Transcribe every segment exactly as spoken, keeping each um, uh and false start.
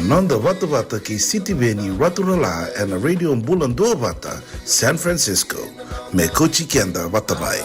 Noda vatavata kei Sitiveni Raturala ena Radio Bula Duavata, San Francisco. Me kauti keda vata mai.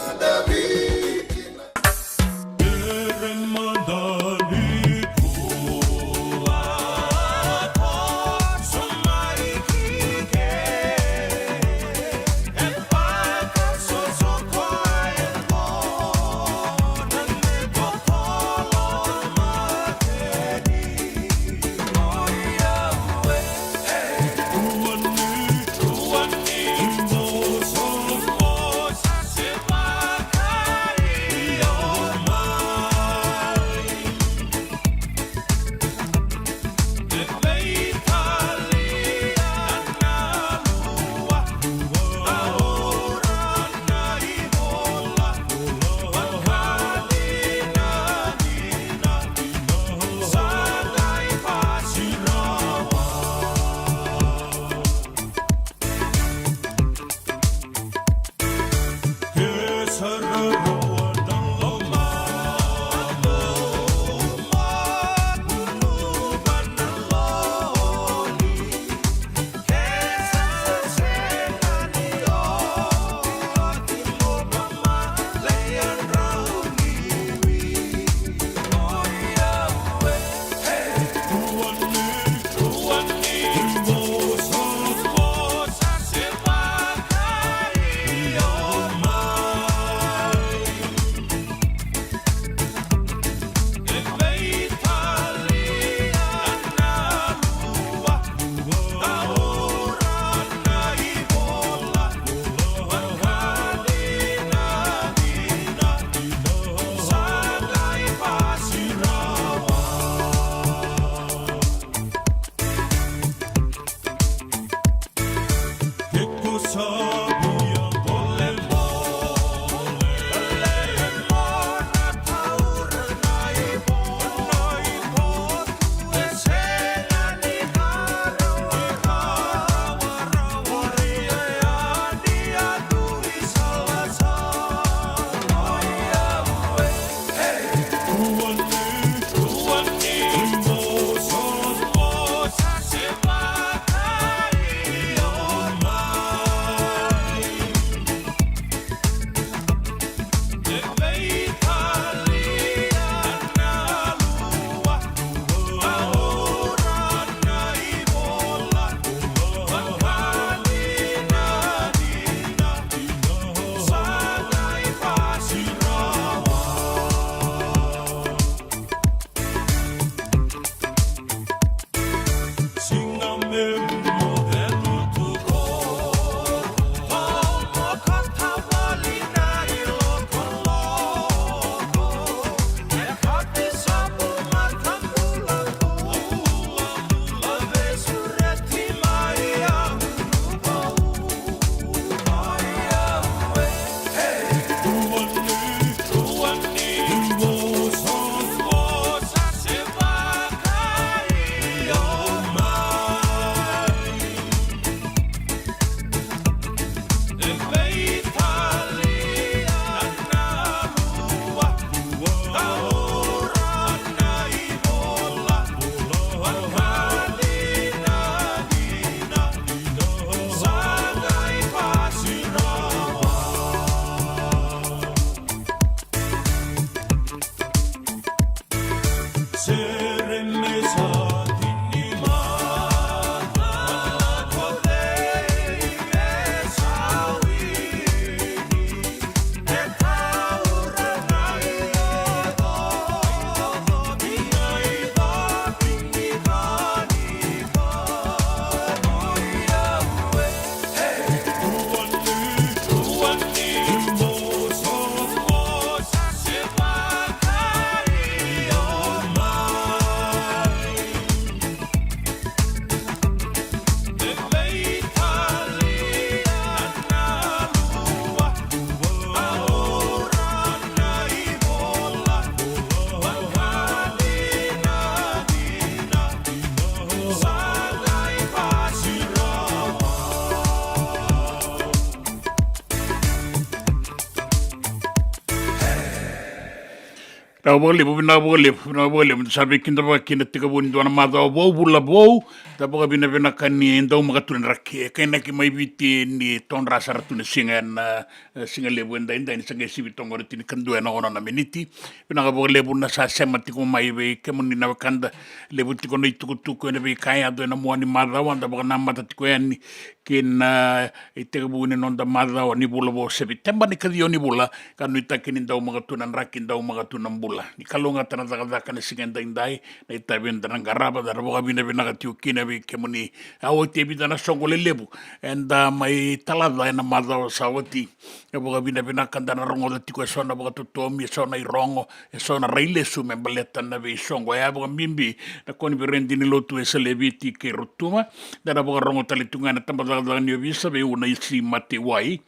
Vinaka vakalevu, vinaka vakalevu, vinaka vakalevu. Da sa veikidavaki ena tekivu ni dua na macawa vou, vula vou. Da vakavinavinaka ni dau maka tu na draki. E kainaki mai Viti ni todra sara tu na siga ena, e, siga levu edaidai, ni sa qai sivi toka na tinikadua ena ono na miniti. Vinaka vakalevu na sa sema tiko mai vei kemuni na wekada. Levu tiko na itukutuku ena veika e yaco ena mua ni macawa, da vakanamata tiko yani ki na itekivu ni noda macawa ni vula vou o Seviteba, na ikaciwa ni vula, ka nuitaki ni dau maka tu na draki, dau maka tu na bula. Ni kalougata na cakacaka ena siga edaidai, na itavi eda na qarava, da na vakavinavinaka tiko kina vei kemuni. A oti e vica na soqo lelevu eda mai talaca ena macawa sa oti. E vakavinavinaka da na rogoca tiko eso na vakatotomi, eso na irogo, eso na railesu me baleta na veisoqo. E a vakabibi na koniferedi ni lotu Wesele Viti kei Rotuma. Da na vakarogo tale tu ga ena tabacakacaka ni ovisa vei Unaisi Matewai,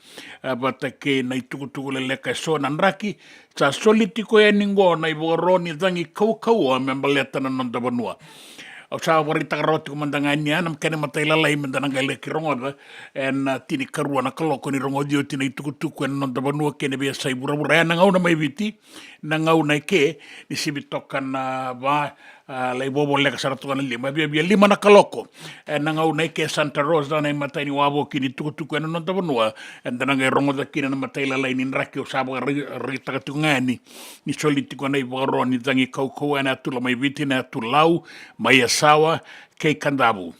e, vata kei na itukutuku leleka eso na draki. Sa soli tiko yani qo na ivakaro ni cagi kaukauwa me baleta na noda vanua. Au sa vakaraitaka rawa tiko mada ga yani, a, na kena matailalai meda na qai laki rogoca ena, a, tinikarua na kaloko ni rogoci oti na itukutuku ena noda vanua kei na veiyasai vuravura. Ena gauna mai Viti, na gauna eke, ni sivi toka na va, a, lai vovoleka sara toka na lima, viavia lima na kaloko. Ena gauna eke Santa Rosa na imatai ni wavoki ni tukutuku ena noda vanua, eda na qai rogoca kina na matailalai ni draki. Au sa vakaraitaka tiko ga yani, ni soli tiko na ivakaro ni cagi kaukauwa ena yatu Lomaiviti, na yatu Lau, mai Yasawa kei Kadavu.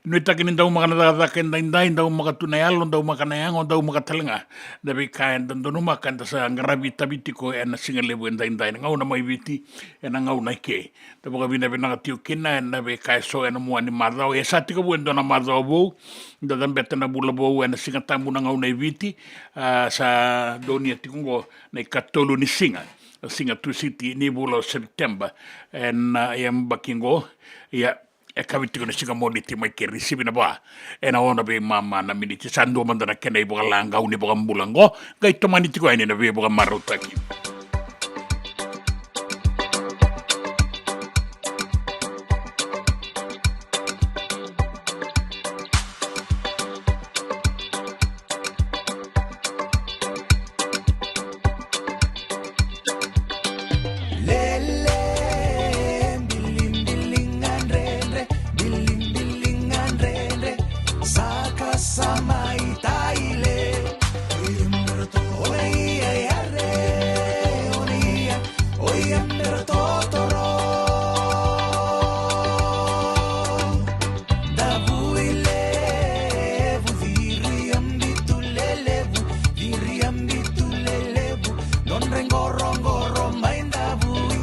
Nuitaki ni dau maka na cakacaka edaidai, dau maka tu na yalo, dau maka na yago, dau maka tale ga na veika eda donumaka, eda sa qaravi itavi tiko ena siga levu edaidai, na gauna mai Viti, ena gauna eke. Da vakavinavinaka tiko kina ena veika eso ena mua ni macawa. E sa tekivu e dua na macawa vou, da cabeta na vula vou ena Siga Tabu na gauna e Viti. A, sa donuya tiko qo na ikatolu ni siga, na siga Tusiti ni vula o Sepiteba ena, a, yabaki qo. Ia, e kavi tiko na siga Moniti mai Keri, sivi na va ena ono veimama na miniti. Sa dua mada na kena ivakalagau ni vakabula qo, qai tomani tiko yani na veivakamarautaki. Lele, bilibiliga dredre, bilibiliga dredre, saka sa mai taile. Oi, mera to, oi, ia, ia, re, oi, ia, oi, mera totoro. Davui levu, viriabitu lelevu, viriabitu lelevu, nodra iqoroqoro mai davui.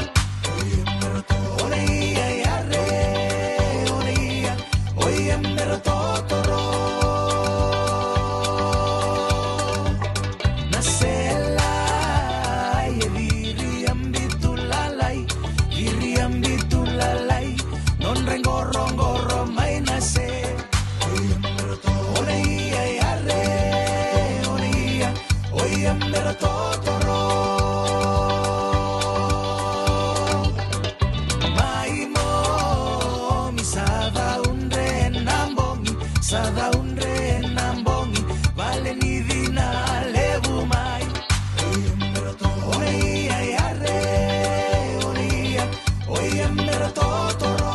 Oi, mera to, oi, ia, ia, re, oi, ia, oi, mera totoro. Na sela e viriabitu lalai, viriabitu lalai, nodra iqoroqoro mai na se. Oi, mera to, oi, ia, ia, re, oi, ia, oi, mera totoro. Mai momi sa caudre na bogi, sa caudre na bogi, vale ni cina levu mai. Oi, mera to, oi, ia, ia, re, oi, ia, oi, mera totoro.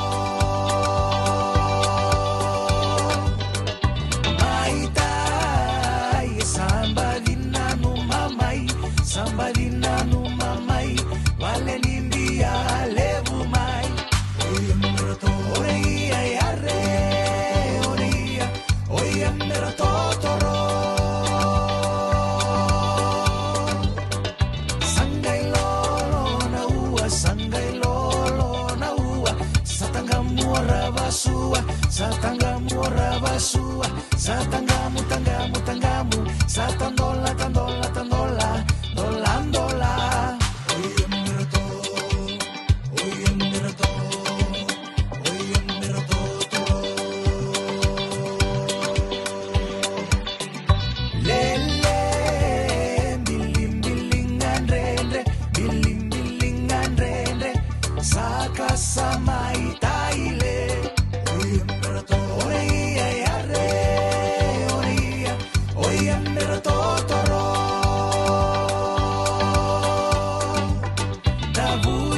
Mai tai, sa baci nanuma mai, sa baci nanuma mai, vale ni bia levu mai. Oi, mera to, oi, ia, ia, re, oi, ia, oi, mera totoro. Sa qai lolo na ua, sa qai lolo na ua, sa taqamu ra vasua, sa taqamu ra vasua, sa taqamu, taqamu, taqamu, sa tadola, tadola, tadola, dola, dola. Oi, mera to, oi, mera to, oi, mera to, to. Lele, bilibiliga dredre, bilibiliga dredre, saka sa mai taile. Oi, mera to, oi, ia, ia, re, oi, ia, oi, mera totoro. Davu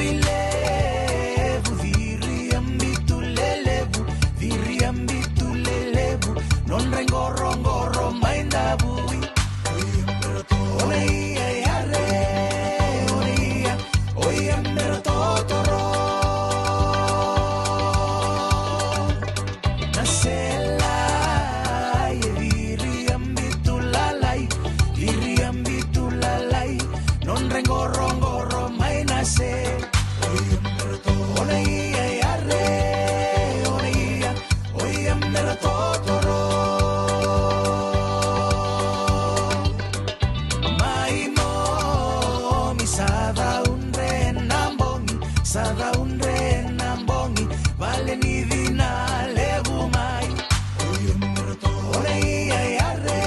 Ni vina levu mai. Oi, o na ia yare,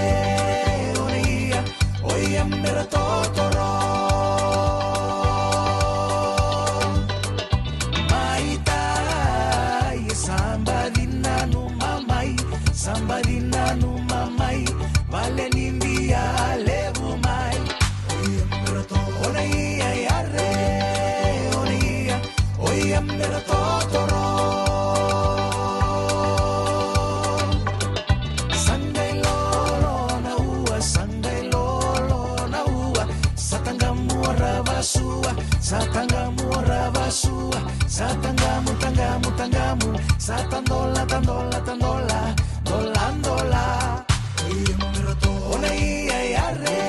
o na ia, oi, a mera totoro. Mai tai, sa baci nanuma mai, sa baci nanuma mai, vale ni bia levu mai. Oi, a mera totoro. O na ia yare, o na ia, oi, a mera totoro. Sa qai lolo na ua, sa qai lolo na ua, sa taqamu rava sua, sa taqamu rava sua, sa taqamu, taqamu, taqamu, sa tadola, tadola, tadola, dola, dola. Oi, a mera totoro. O na ia yare,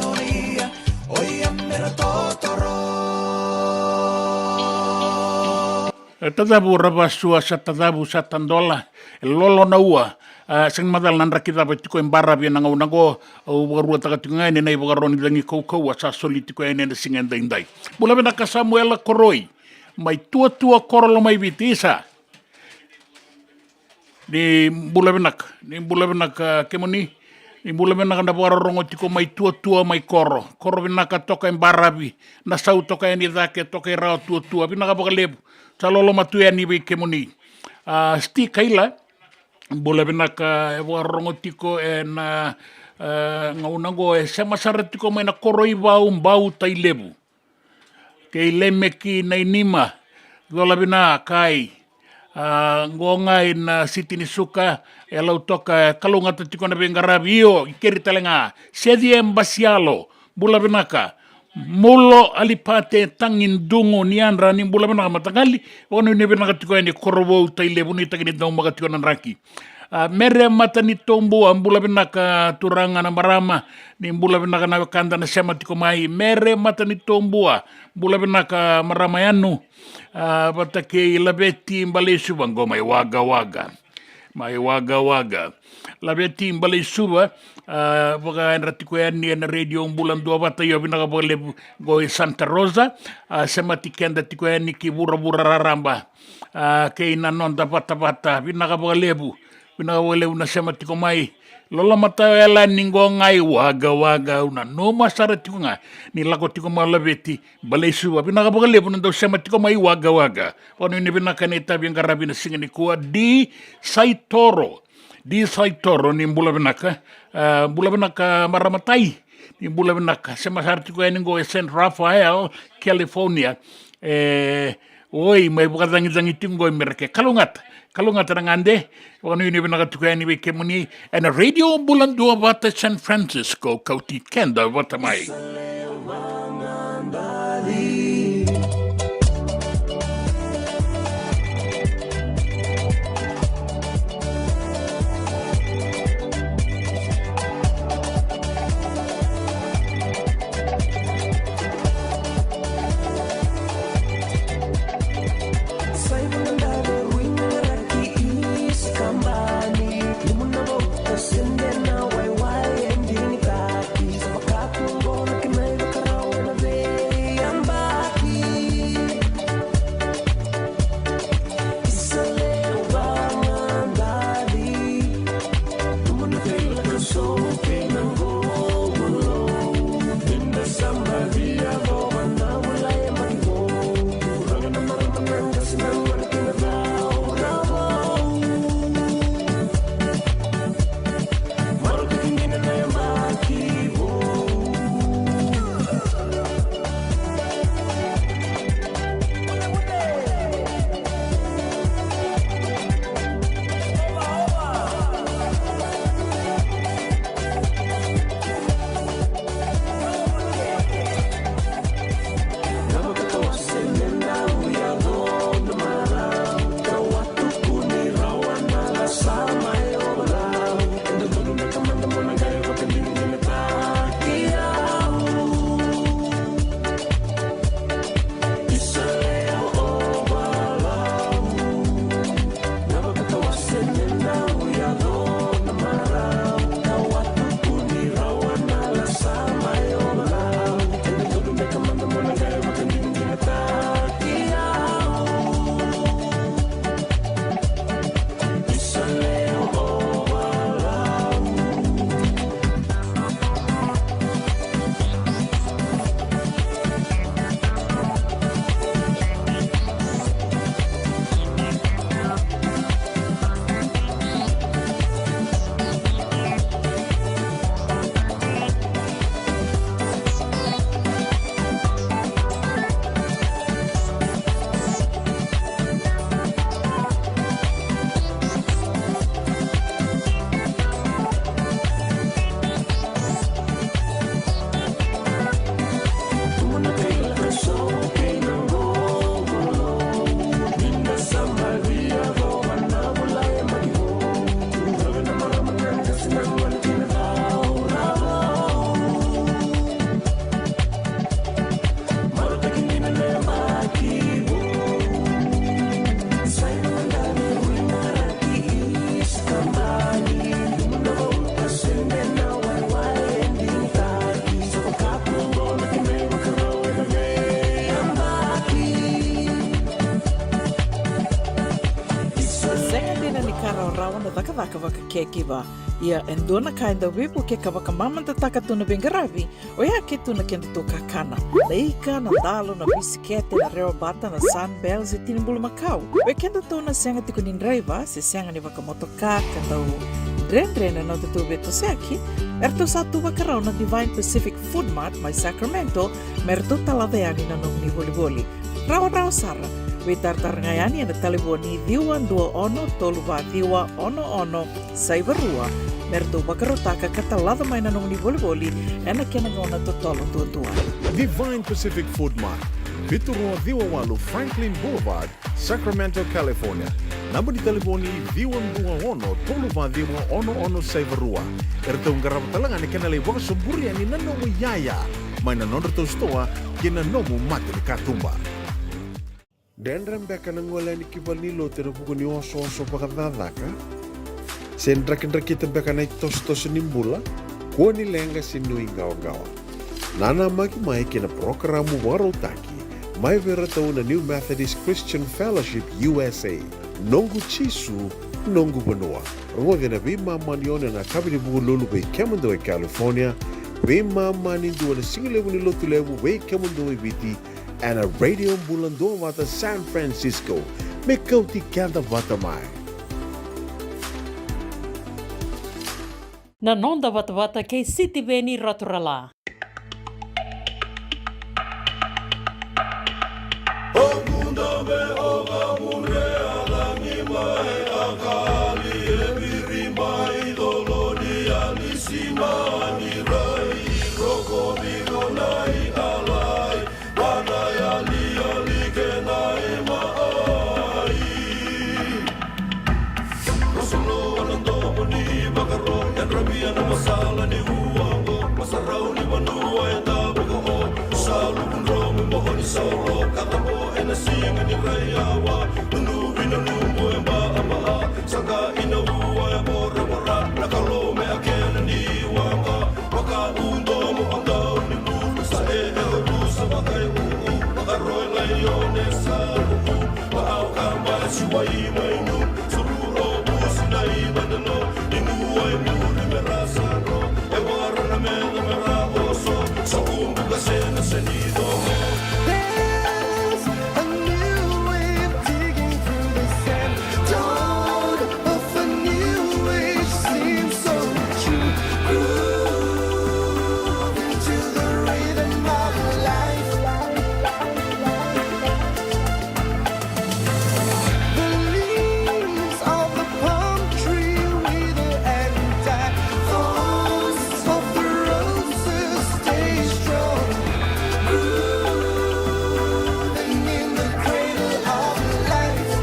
o na ia, oi, a mera totoro. E tacavu rava sua, sa tacavu, sa tadola, e lolo na ua. A, sega ni macala na draki cava e tiko e baravi ena gauna oqo. Au vakaruataka tiko ga yani na ivakaro ni cagi kaukauwa sa soli tiko yani ena siga edaidai. Bula vinaka Samuela Koroi mai Tuatua, Koro, Lomaiviti, isa. Ni bula vinaka, ni bula vinaka kemuni. Ni bula vinaka na vakarorogo tiko mai Tuatua, mai Koro. Koro vinaka toka e baravi, na sau toka yani cake, toka i ra o Tuatua. Vinaka vakalevu. Sa loloma tu yani vei kemuni. A, Sti Kaila, bula vinaka, e vakarorogo tiko ena, a, gauna oqo, e sema sara tiko mai na Koroivau, Bau, Tailevu. Kei Lemeki Nainima, cola vinaka. A, qo ga ina Siti ni Suka, e Lautoka, e kalougata tiko na veiqaravi, io, i keri tale ga. Seci e Basialo, bula vinaka. Mulo Alipate Tagidugu ni yadra, ni bula vinaka mataqali. Vakanuinui vinaka tiko yani Korovou, Tailevu, nuitaki ni daumaka tiko na draki. A, Mere Matanitobua, bula vinaka turaga na marama, ni bula vinaka na wekada na sema tiko mai. Mere Matanitobua, bula vinaka marama yanu. A, vata kei Laveti Baleisuva, qo mai Wagga Wagga. Mai Wagga Wagga. Laveti Baleisuva, a, vakayadra tiko yani ena Radio Bula Duavata, io vinaka vakalevu, qo i Santa Rosa. A, semati keda tiko yani ki vuravura raraba. A, kei na noda vatavata, vinaka vakalevu. Vinaka vakalevu na sema tiko mai. Loloma tau yalani qo ga i Wagga Wagga, au nanuma sara tiko ga ni lako tiko mai o Laveti Baleisuva. Vinaka vakalevu na dau sema tiko mai Wagga Wagga. Vakanuinui vinaka na itavi e qaravi na siga nikua. Di Saitoro. Di Saitoro, ni bula vinaka. A, bula vinaka marama tai. Ni bula vinaka. Sema sara tiko yani qo e San Rafael, California. E, oi, mai vakacagicagi tiko qo i Merika. Kalougata. Kalougata na gade. Vakanuinui vinaka tiko yani vei kemuni ena Radio Bula Duavata San Francisco, kauti keda vata mai. rawa na cakacaka vaka caregiver. Ia e dua na ka e dau veivukei ka vakamamadataka tu na veiqaravi, oya ke tu na kedatou kakana. Na ika, na dalo, na bisikete, na rewa bata, na Sunbell se tini bulumakau. Vei kedatou na sega tiko ni draiva se sega ni vakamotoka ka dau dredre na nodatou veitosoyaki, eratou sa tu vakarau na Divine Pacific Food Mart mai Sacramento me ratou talaca yani na nomuni volivoli. Rawarawa sara, veitaratara ga yani ena talevoni ciwa dua ono tolu va ciwa ono ono saiva rua me ratou vakarautaka ka talaca mai na nomuni volivoli ena kena gauna totolo duadua. Divine Pacific Food Mart, vitu rua ciwa walu Franklin Boulevard, Sacramento, California. Naba ni talevoni ciwa dua ono tolu va ciwa ono ono saiva rua. Eratou qarava tale ga na kena lai vakasoburia ni na nomu iyaya mai na nodratou sitoa kei na nomu mata ni katuba. Dredre beka na gole yani ki valenilotu ena vuku ni osooso vakacakacaka? Se drakidrakita beka na itosotoso ni bula? Kua ni leqa se nuiqawaqawa. Nanamaki mai kei na parokaramu vakarautaki mai vei iratou na New Methodist Christian Fellowship U S A. Noqu Jisu, noqu vanua. Rogoci ena veimama ni ono ena yakavi ni Vukelulu vei kemudou e California, veimama ni dua na sigalevu ni Lotulevu vei kemudou e Viti, ena Radio Bula Duavata San Francisco. Me kauti keda vata mai. Na noda vatavata kei Sitiveni Raturala. There's a new wave digging through the sand. Dawn of a new age seems so true. Groove into the rhythm of life. The leaves of the palm tree wither and die. Thorns of the roses stay strong. Grooving in the cradle of life.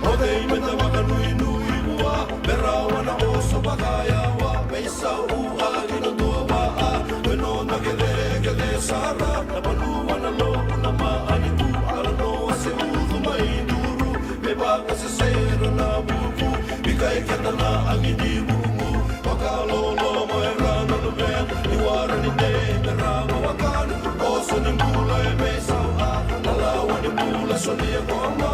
O cei me da vakanuinui vua, me rawa na oso vakayawa, me isau a kina dua vaa, me nona kecekece sara, na vanua na loku na maani ku, ala noa se ucu mai duru, me vakasesera na vuku, vika i keda na agi ni vuku, vakaloloma era na luvena, ni wara ni dei me rawa wakana, oso ni bula e me isau a, na lawa ni bula solia ko ama.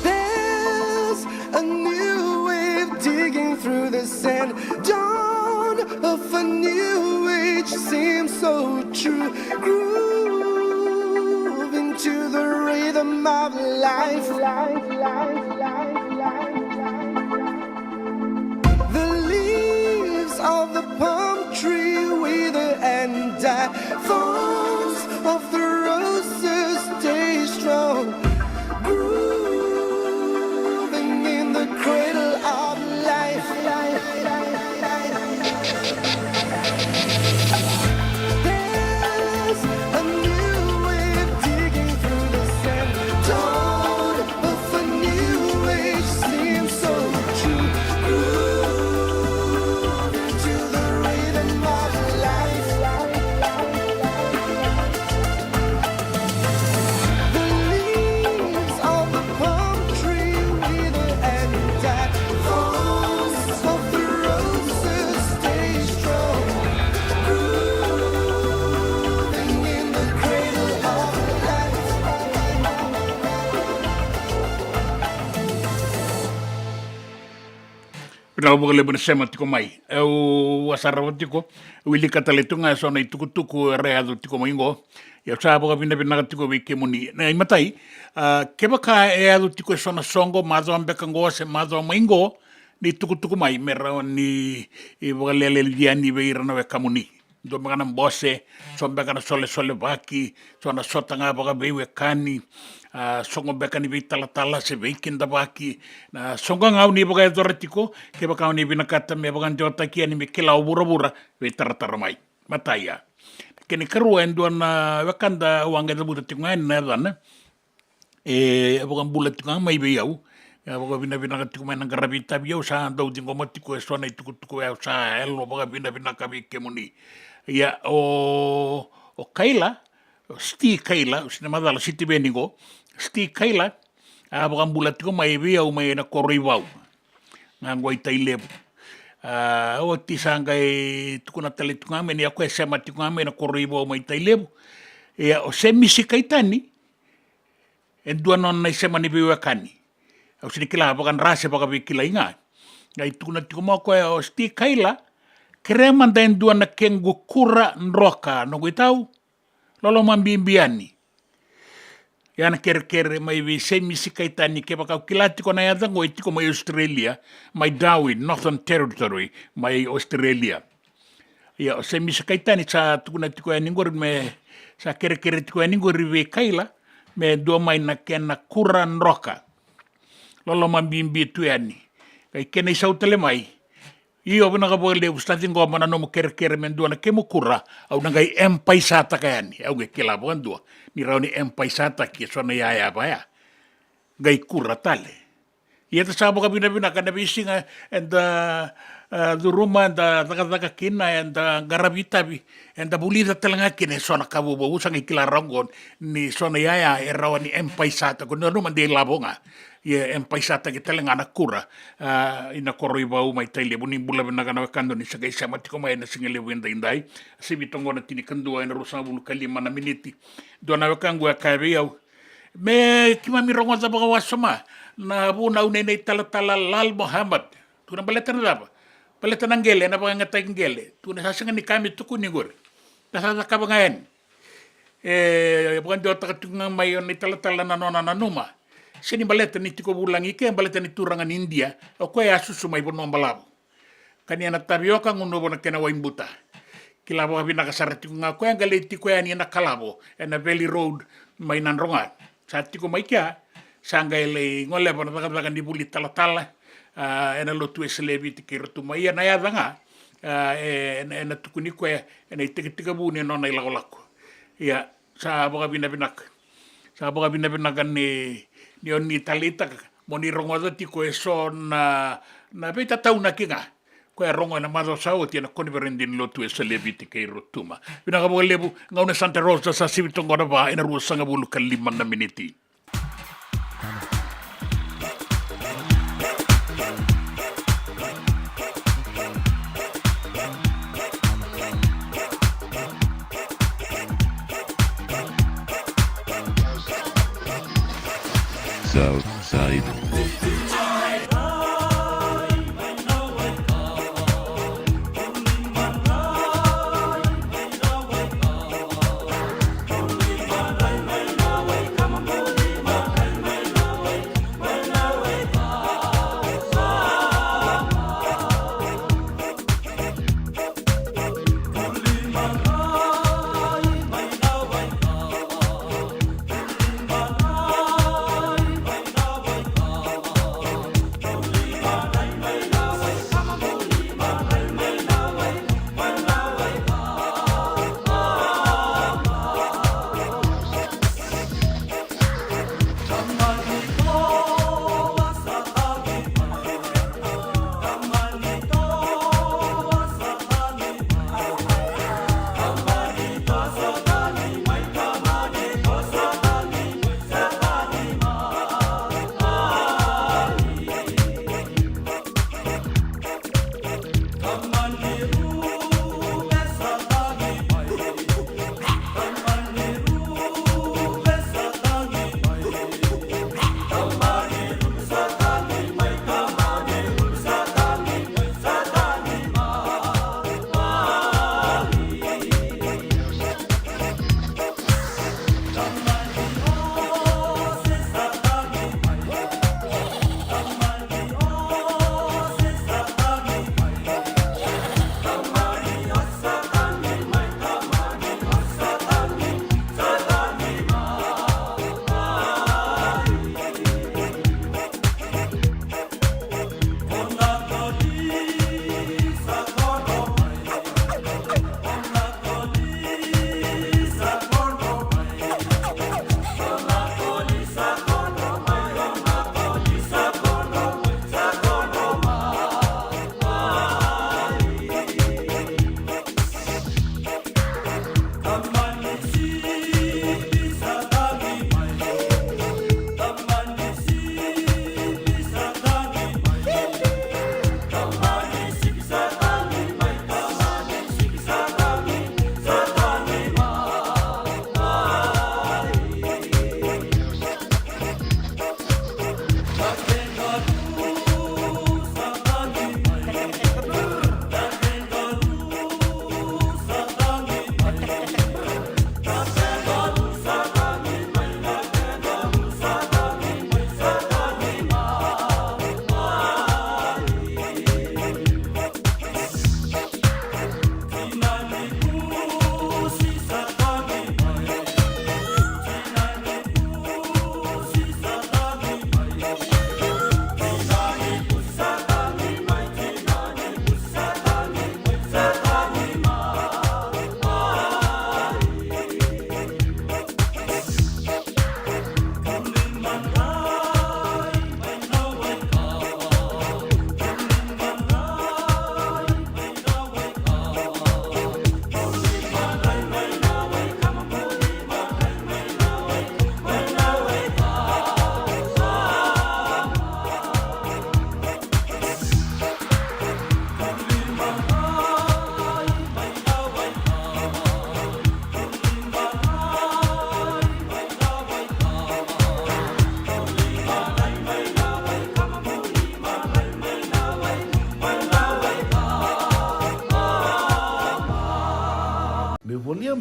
There's a new wave digging through the sand. Dawn of a new age seems so true. Groove into the rhythm of life. The leaves of the palm tree wither and die. Thorns of the roses stay strong. Grooving in the cradle of life. There's a new wave digging through the sand. Dawn of a new age seems so true. Groove into the rhythm of life. Vinaka vakalevu na sema tiko mai. Au a sarava tiko, wilika tale tu ga e so na itukutuku era yaco tiko mai qo. Ia au sa vakavinavinaka tiko vei kemuni. Na imatai, a, kevaka e yaco tiko e so na soqo, macawa beka qo se macawa mai qo, ni tukutuku mai, me rawa ni, e, vakaleleci yani vei ira na wekamuni. Dua beka na bose, so beka na solesolevaki, so na sota ga vakaveiwekani, a, soqo beka ni veitalatala se veikidavaki, na soqo ga au ni vakayacora tiko, kevaka au ni vinakata me vakadewataki yani me kila o vuravura, veitaratara mai. Matai ya. Kena ikarua e dua na wekada au a qai cavuta tiko ga yani na yacana. E, e vakabula tiko ga mai vei au. E vakavinavinaka tiko mai na qaravi itavi, au sa dau ciqoma tiko e so na itukutuku, au sa yalo vakavinavinaka vei kemuni. Ia o, o Kaila, o Sti Kaila, au sega ni macala Sitiveni qo. Sti Kaila, a vakabula tiko mai vei au mai na koro i Vau. Ga qo i Tailevu. A, oti sa qai tukuna tale tiko ga mai ni a koya e sema tiko ga mai na koro i Vau mai Tailevu. Ia o Semisi Kaitani, e dua nona isema ni veiwekani. Au sega ni kila vakadra se vakaveikilai ga. Qai tukuna tiko mai o koya, o Sti Kaila, kerea mada e dua na kequ kura droka, noqu itau, loloma bibi yani. Ia na kerekere mai vei Semisi Kaitani, kevaka o kila tiko na yaca qo, e tiko mai Australia, mai Darwin, Northern Territory, mai Australia. Ia o Semisi Kaitani sa tukuna tiko yani qori me, sa kerekere tiko yani qori vei Kaila, me dua mai na kena kura droka. Loloma bibi tu yani. Qai kena isau tale mai. Io, vinaka vakalevu, sa ciqoma na nomu kerekere me dua na kemu kura, au na qai empaisataka yani. Au qai kila vakadua ni rawa ni empaisataki e so na iyaya vaya. Qai kura tale. Ia da sa vakavinavinaka na veisiga eda, a, curuma, eda cakacaka kina, eda qaravi itavi, eda vulica tale ga kina e so na ka vovou. Au sa qai kila rawa qo ni so na iyaya e rawa ni empaisataki, nanuma de ilavo ga. Ia empaisataki tale ga na kura, a, ina koro i Vau mai Tailevu. Ni bula vinaka na wekada ni sa qai sema tiko mai ena sigalevu edaidai. Sivi toqona tinikadua ena ruasagavulu ka lima na miniti. Dua na wekaqu e kaya vei au, me keimami rogoca vakawasoma na vunau nei na italatala Lal Mohammed. Tukuna baleta na cava? Baleta na qele, ena vakayagataki qele. Tukuna sa sega ni ka me tukuni qori. Da sa cakava ga yani. E vakadewataka tiko ga mai o na italatala na nona nanuma. Sega ni baleta ni tiko vulagi ke, baleta ni turaga ni Idia. O koya e a susu mai Vanua Balavu. Kania na tavioka, gunuva na kena waibuta. Kila vakavinaka sara tiko ga o koya, qai lai tiko yani ena Kalavo, ena Valley Road mai Nadroga. Sa tiko mai kea, sa qai lai goleva na cakacaka ni vuli talatala, a, ena lotu Wesele e Viti kei Rotuma. Ia na yaca ga, a, e, ena, ena tukuni koya ena itekitekivu ni nona ilakolako. Ia, sa vakavinavinaka. Sa vakavinavinaka ni, ni o ni taleitaka mo ni rogoca tiko e so na, na veitataunaki ga koya e rogo ena macawa sa oti ena koniferedi ni lotu Wesele e Viti kei Rotuma. Vinaka vakalevu, gauna Santa Rosa sa sivi toqona va ena ruasagavulu ka lima na miniti. South Side.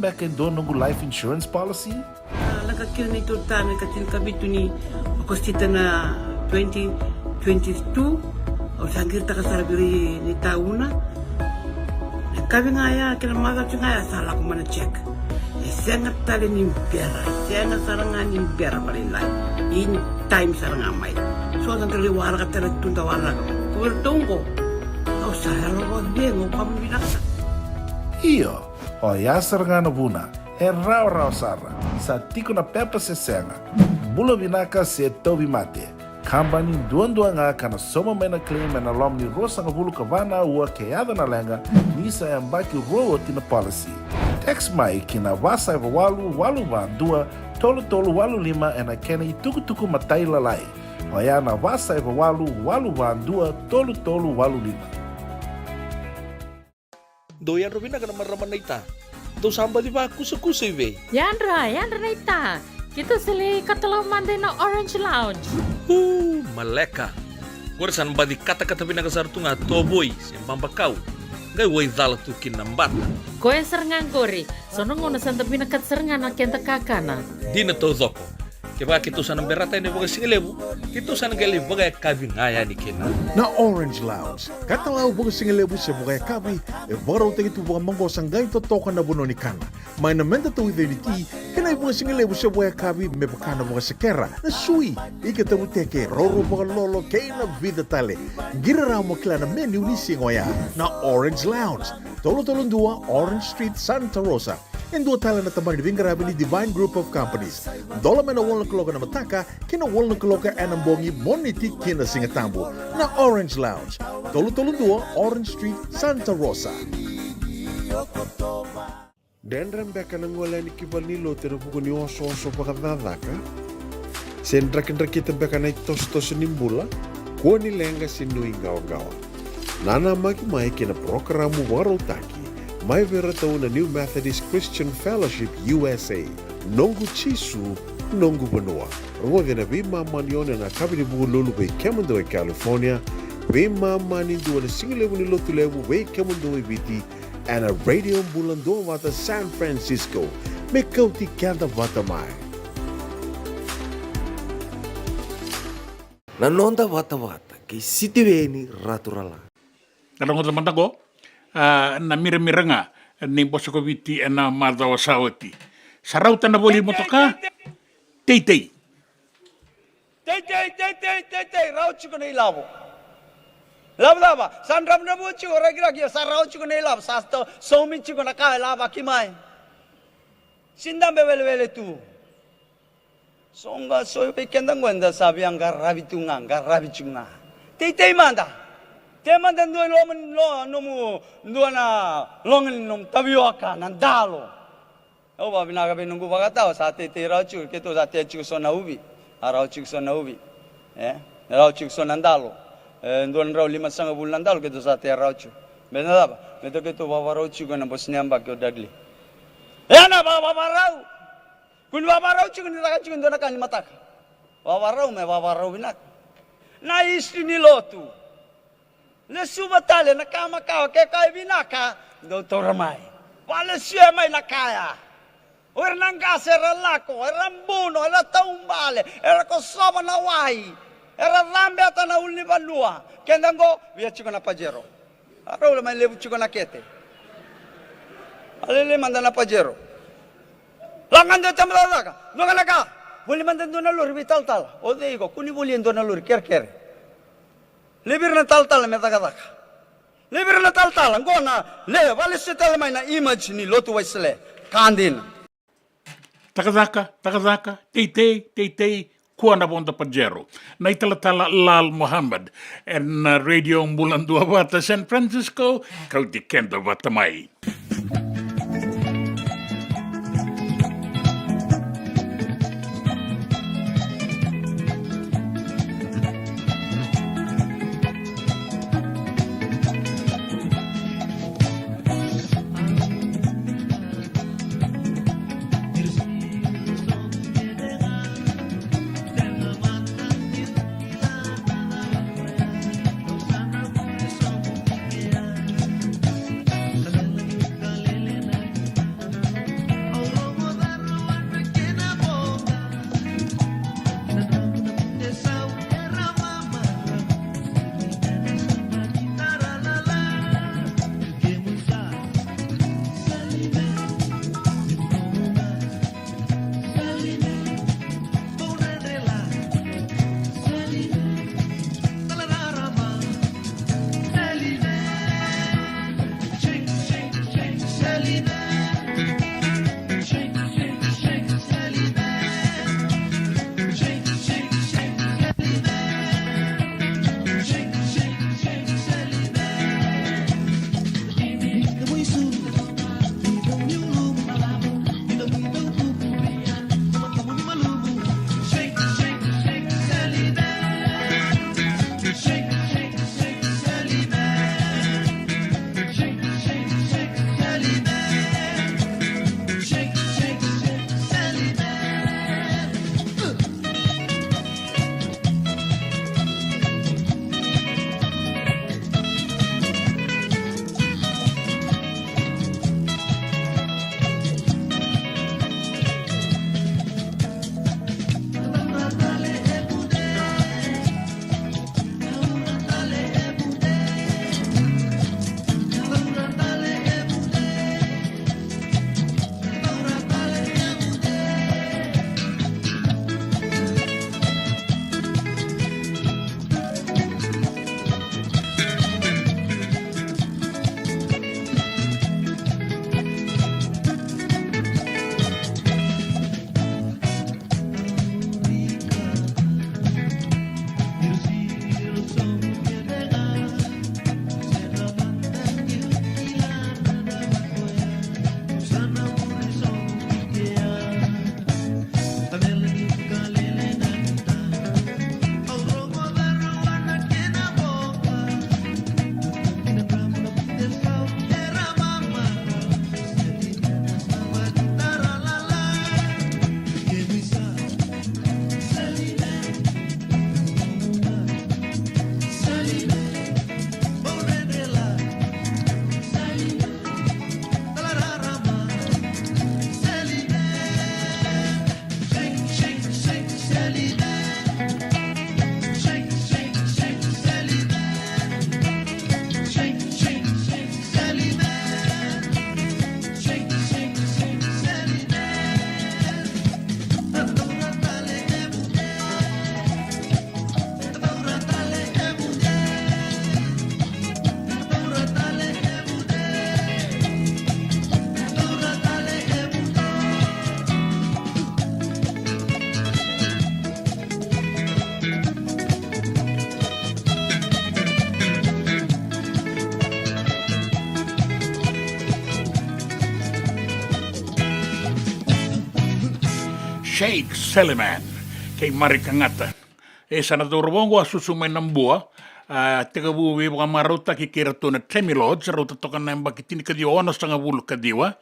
beka e dua noqu life insurance policy? A, lako kina ni tolu tane ka tinikavitu ni Okosita na twenty twenty-two. Au sa qiritaka sara vei ira ni tauna. Na kavi ga ya kei na macawa ga ya sa lako mai na check. E sega tale ni bera, e sega sara ga ni bera vakalailai. In time sara ga mai. So da qai waraka tale tu da waraka. Ko vei ratou oqo. Au sa yalo vakacegu, au vakavinavinaka. Io, oya sara ga na vuna. E rawarawa sara. Sa tiko na pepa se sega. Bula vinaka se tauvimate. Kabani duadua ga ka na sauma mai na claim ena loma ni ruasagavulu ka va na aua ke yaco na leqa, ni sa yabaki rua oti na policy. Text mai ki na va saiva walu walu va dua tolu tolu walu lima ena kena itukutuku matailalai. Oya na va saiva walu walu va dua tolu tolu walu lima. Dou yadra vinaka na marama naita. Dou sa baci vakusakusa i vei? Yadra, yadra naita. Keitou sa lai katalau mada ina Orange Lounge. Uu, maleka. Qori sa na baci katakata vinaka sara tu ga tovoi se babakau. Qai waicala tu kina na bata. Koya sara ga qori. So na gauna sa da vinakata sara ga na keda kakana. Dina taucoko. Kevaka keitou sa na berata yani vakasigalevu, keitou sa na qai lai vakayakavi ga yani kina. Na Orange Lounge, katalau vakasigalevu se vakayakavi, e vakarautaki tu vakamaqosa qai totoka na vanua ni kana. Mai na meda tauica ni ti, kei na ivakasigalevu se vakayakavi me vaka na vakasekera, na sui, ika tavuteke, roro vakalolo, kei na vica tale. Qiri rawa mo kila na menu ni siga oya. Na Orange Lounge, tolu tolu dua Orange Street, Santa Rosa. E dua tale na tabana ni veiqaravi ni Divine Group of Companies. Dola mai na walu na kaloko ena mataka ki na walu na kaloko ena bogi, Moniti ki na Sigatabu. Na Orange Lounge, tolu tolu dua Orange Street, Santa Rosa. Dredre beka na gole yani ki valenilotu ena vuku ni osooso vakacakacaka? Se drakidrakita beka na itosotoso ni bula? Kua ni leqa se nuiqawaqawa. Nanamaki mai ki na parokaramu vakarautaki mai vei iratou na New Methodist Christian Fellowship U S A, Noqu Jisu, Noqu Vanua. Rogoci ena veimama ni ono ena yakavi ni Vukelulu vei kemudou e California, veimama ni dua ena sigalevu ni Lotulevu vei kemudou e Viti, ena Radio Bula Duavata San Francisco, me kauti keda vata mai. Na noda vatavata kei Sitiveni Raturala. Na rogoca mada qo, a, na miramira ga ni Bose ko Viti ena macawa sa oti. Sa rauta na voli motoka. Teitei. Teitei, teitei, teitei, rawa tiko na ilavo. Ilavo cava? Sa dravudravua tiko, rakiraki, sa rawa tiko na ilavo, sa sto-, saumi tiko na ka e lavaki mai. Sidabe welewele tu. So ga so vei keda qo eda sa via qaravi tu ga, qaravi tiko ga. Teitei mada. Tei mada dua i loma ni lo-, nomu, dua na loga ni nomu tavioka, na dalo. Au vakavinaka vei noqu vakatawa, sa teitei rawa tiko, keitou sa tea tiko so na uvi, a rawa tiko so na uvi. E, rawa tiko so na dalo. E, dua na drau limasagavulu na dalo, keitou sa tea rawa tiko. Baleta na cava? Baleta keitou vavarau tiko ena bose ni yabaki o Dudley. E, na va-, vavarau. Kua ni vavarau tiko ni caka tiko e dua na ka ni mataka. Vavarau me vavarau vinaka. Na history ni lotu. Lesuva tale na ka makawa, ke ka e vinaka, dou taura mai. Valesuya mai na ka ya. O ira na qase era lako, era buno, era taubale, era kosova na wai, era cabeta na ulunivanua. Keda qo, via tiko na Pajero. A rau la mai levu tiko na kete. A lele mada na Pajero. Lako ga dua tama cakacaka, dua ga na ka. Voli mada dua na lori veitalatala. O cei iko, kua ni voli e dua na lori kerekere. Levi ira na talatala me cakacaka. Levi ira na talatala, qo na le, valesuya tale mai na image ni lotu Wesele. Ka dina. Cakacaka, cakacaka, teitei, teitei, kua na vodo Pajero. Na italatala Lal Mohammed, ena Radio Bula Duavata San Francisco, kauti keda vata mai. Jake Seleman kei Marika Gata. E sa na cauravou oqo a susu mai Nabua, a, tekivu veivakamarautaki kei ratou na Temi Lords, rauta toka na yabaki tinikaciwa onosagavulu ka ciwa,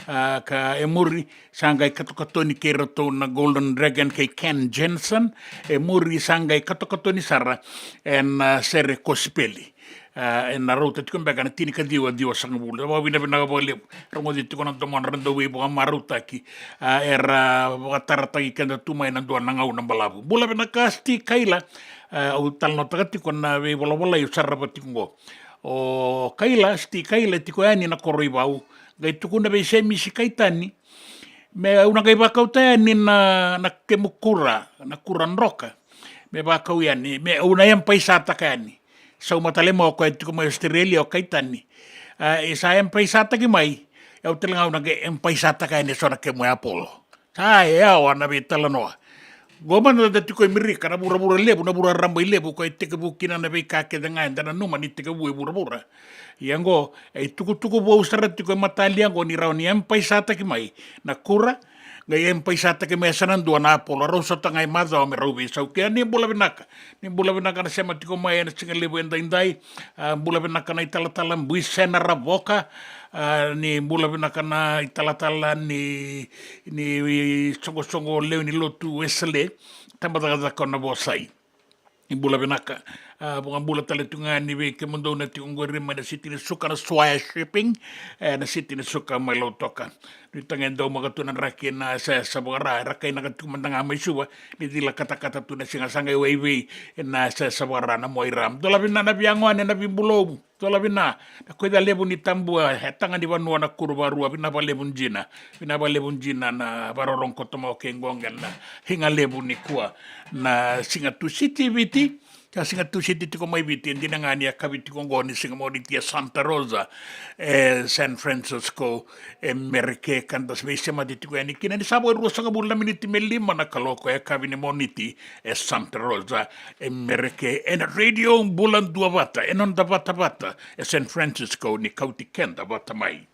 a, ka e muri sa qai katokatoni kei ratou na Golden Dragon kei Ken Jensen, e muri sa qai katokatoni sara ena, a, sere kosipeli. A, ena rauta tiko beka na tinikaciwa ciwasagavulu. Vakavinavinaka vakalevu. Rogoci tiko na domodra na dau veivakamarautaki. A, era vakatarataki keda tu mai na dua na gauna balavu. Bula vinaka Sti Kaila. A, au talanoataka tiko na veivolavolai au sarava tiko qo. O Kaila, Sti Kaila e tiko yani na koro i Vau. Qai tukuna vei Semisi Kaitani. Me au na qai vakauta yani na, na kemu kura, na kura droka. Me vakau yani, me au na empaisataka yani. Sauma tale mai o koya tiko mai Australia o Kaitani. A, e sa empaisataki mai, e au tale ga au na qai empaisataka yani eso na kemu apolo. Sa yawa na veitalanoa. Qo mada da tiko i Merika, na vuravura levu, na vura rabailevu, koya e tekivu kina na veika kece ga eda nanuma ni tekivu e vuravura. Ia qo, e itukutuku vou sara tiko e matalia qo ni rawa ni empaisataki mai na kura, qai empaisataki mai e sa na dua na apolo, rau sota ga i macawa me rau veisau kea. Ni bula vinaka, ni bula vinaka na sema tiko mai ena siga levu edaidai. A, bula vinaka na italatala Buisena Ravoka. A, ni bula vinaka na italatala ni, ni soqosoqo lewe ni lotu Wesele, Tabacakacaka o Navosai. Ni bula vinaka. A, vakabula tale tu ga yani vei kemudou na tiko qori mai na siti ni suka na Swire Shipping, e, na siti ni suka mai Lautoka. Ni taga e daumaka tu na draki ena yasayasa vakara, era kainaka tiko mada ga mai Suva, ni cila katakata tu na siga sa qai waivei ena yasayasa vakara na Moira. Dolavi na, na via gone na vibulou. Tola vina, na koica levu ni Tabua, e taga ni vanua na Kuruvarua, vina valevu jina, vina valevu jina na varorogo koto mai o kei Goge na higa levu ni kua, na siga Tusiti Viti, ka siga Tusiti tiko mai Viti, e dina ga ni a kavi tiko qo ni siga Moniti e Santa Rosa, e San Francisco, e Mereke, ka da veisemati tiko yani kina ni sa vo e ruasagavulu na miniti me lima na kaloko e kavi ni Moniti, e Santa Rosa, e Mereke, ena Radio Bula Duavata, e noda vatavata, e San Francisco, ni kauti keda vata mai.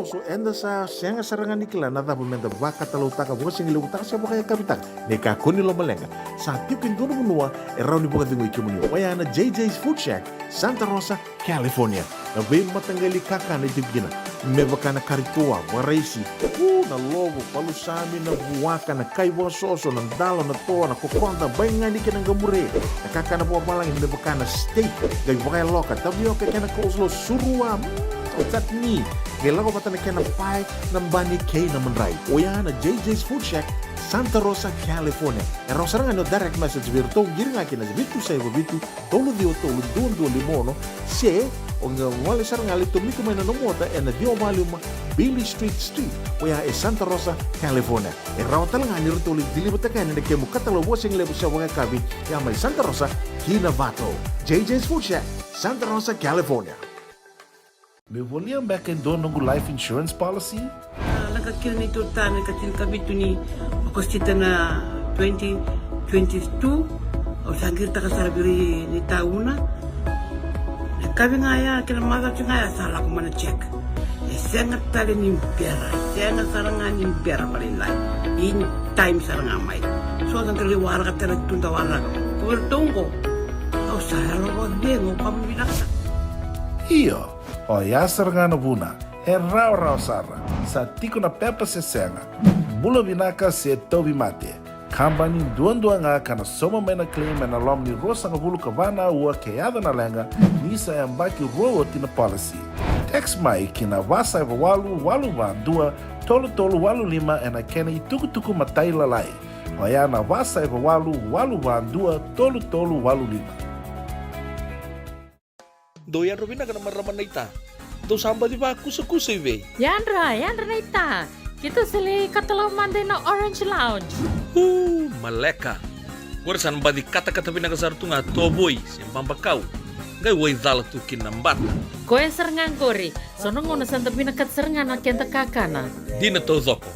So eda sa sega sara ga ni kila na cava meda vakatalautaka, vakasigalevu taka se vakayakavi taka. Ni kakua ni lomaleqa, sa tiko e dua na vanua e rawa ni vakacegui kemuni, oya na J J's Food Shack, Santa Rosa, California. Na veimataqali kakana e tiko kina, me vaka na kari toa, vakaraisi, u, na lovo, palusami, na vuaka, na kai vakasoso, na dalo, na toa, na kokoda, baigani kei na qamure. Na kakana vakavalagi me vaka na steak, qai vakayaloka, tavioka kei na coleslaw, surua, mm, o chutney. Qai lako vata na kena pae, na bani kei na madrai. Oya na J J's Food Shack, Santa Rosa, California. E rawa sara ga ni o direct message vei iratou, qiri ga kina vitu saiva vitu, tolu ciwa tolu, dua dua lima ono, se o qai gole sara ga, lai tomika mai na nomu ota ena ciwa walu lima Beale Street Suite, oya e Santa Rosa, California. E rawa tale ga ni ratou lai deliver-taka yani na kemu katalau vakasigalevu se vakayakavi, ya mai Santa Rosa ki Novato. J J's Food Shack, Santa Rosa, California. Meu volia beka e dua noqu life insurance policy? A, lako kina neitou ta na ika tinikavitu ni Okosita na twenty twenty-two. Au sa qiritaka sara vei ira ni tauna. Na yakavi ga ya kei na macawa ga ya sa lako mai na check. E sega tale ni bera, e sega sara ga ni bera vakalailai. In time sara ga mai. So sa qai lai waraka tale tu da waraka. Ko iratou qo, au sa yalo vakacegu, au vakavinavinaka sara. Io. Oya sara ga na vuna, e rawarawa sara, sa tiko na pepa se sega, bula vinaka se tauvimate. Kabani duadua ga ka na sauma mai na claim ena loma ni ruasagavulu ka va na aua ke yaco na leqa, ni sa yabaki rua oti na policy. Text mai ki na va saiva walu walu va dua tolu tolu walu lima ena kena itukutuku matailalai. Oya na va saiva walu walu va dua tolu tolu walu lima. Dou yadra vinaka na marama naita. Dou sa baci vakusakusa i vei? Yadra, yadra naita. Keitou sa lai katalau mada ina Orange Lounge. Uu, maleka. Qori sa na baci katakata vinaka sara tu ga tovoi se babakau. Qai waicala tu kina na bata. Koya sara ga qori. So na gauna sa da vinakata sara ga na keda kakana. Dina taucoko.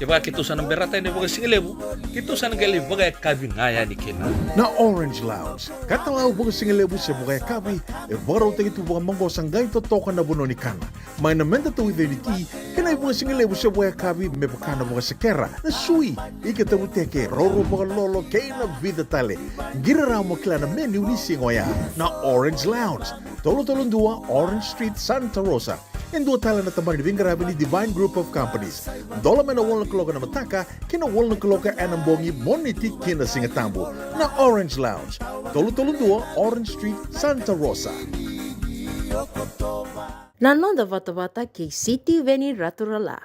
Kevaka keitou sa na berata yani vakasigalevu, keitou sa na qai lai vakayakavi ga yani kina. Na Orange Lounge, katalau vakasigalevu se vakayakavi, e vakarautaki tu vakamaqosa qai totoka na vanua ni kana. Mai na meda tauica ni ti, kei na ivakasigalevu se vakayakavi me vaka na vakasekera, na sui, ika tavuteke, roro vakalolo, kei na vica tale. Qiri rawa mo kila na menu ni siga oya. Na Orange Lounge, tolu tolu dua Orange Street, Santa Rosa. E dua tale na tabana ni veiqaravi ni Divine Group of Companies. Dola mai na walu na kaloko ena mataka ki na walu na kaloko ena bogi, Moniti ki na Sigatabu. Na Orange Lounge, tolu tolu dua Orange Street, Santa Rosa. Na noda vatavata kei Sitiveni Raturala.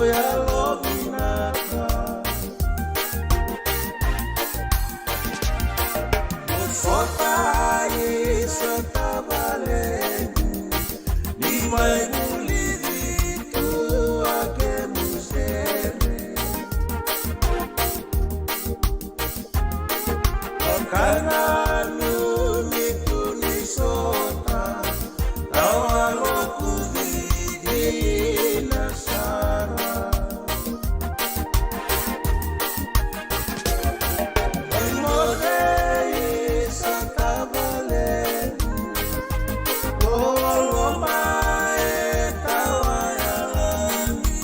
Yalo vinaka. Sota isa tavalequ, ni mai vulici tu a kemu sere. Vakananumi tu ni sota, tawa lokuci dina sara. Oi moce isa tavalequ, o loma e tawa yalani,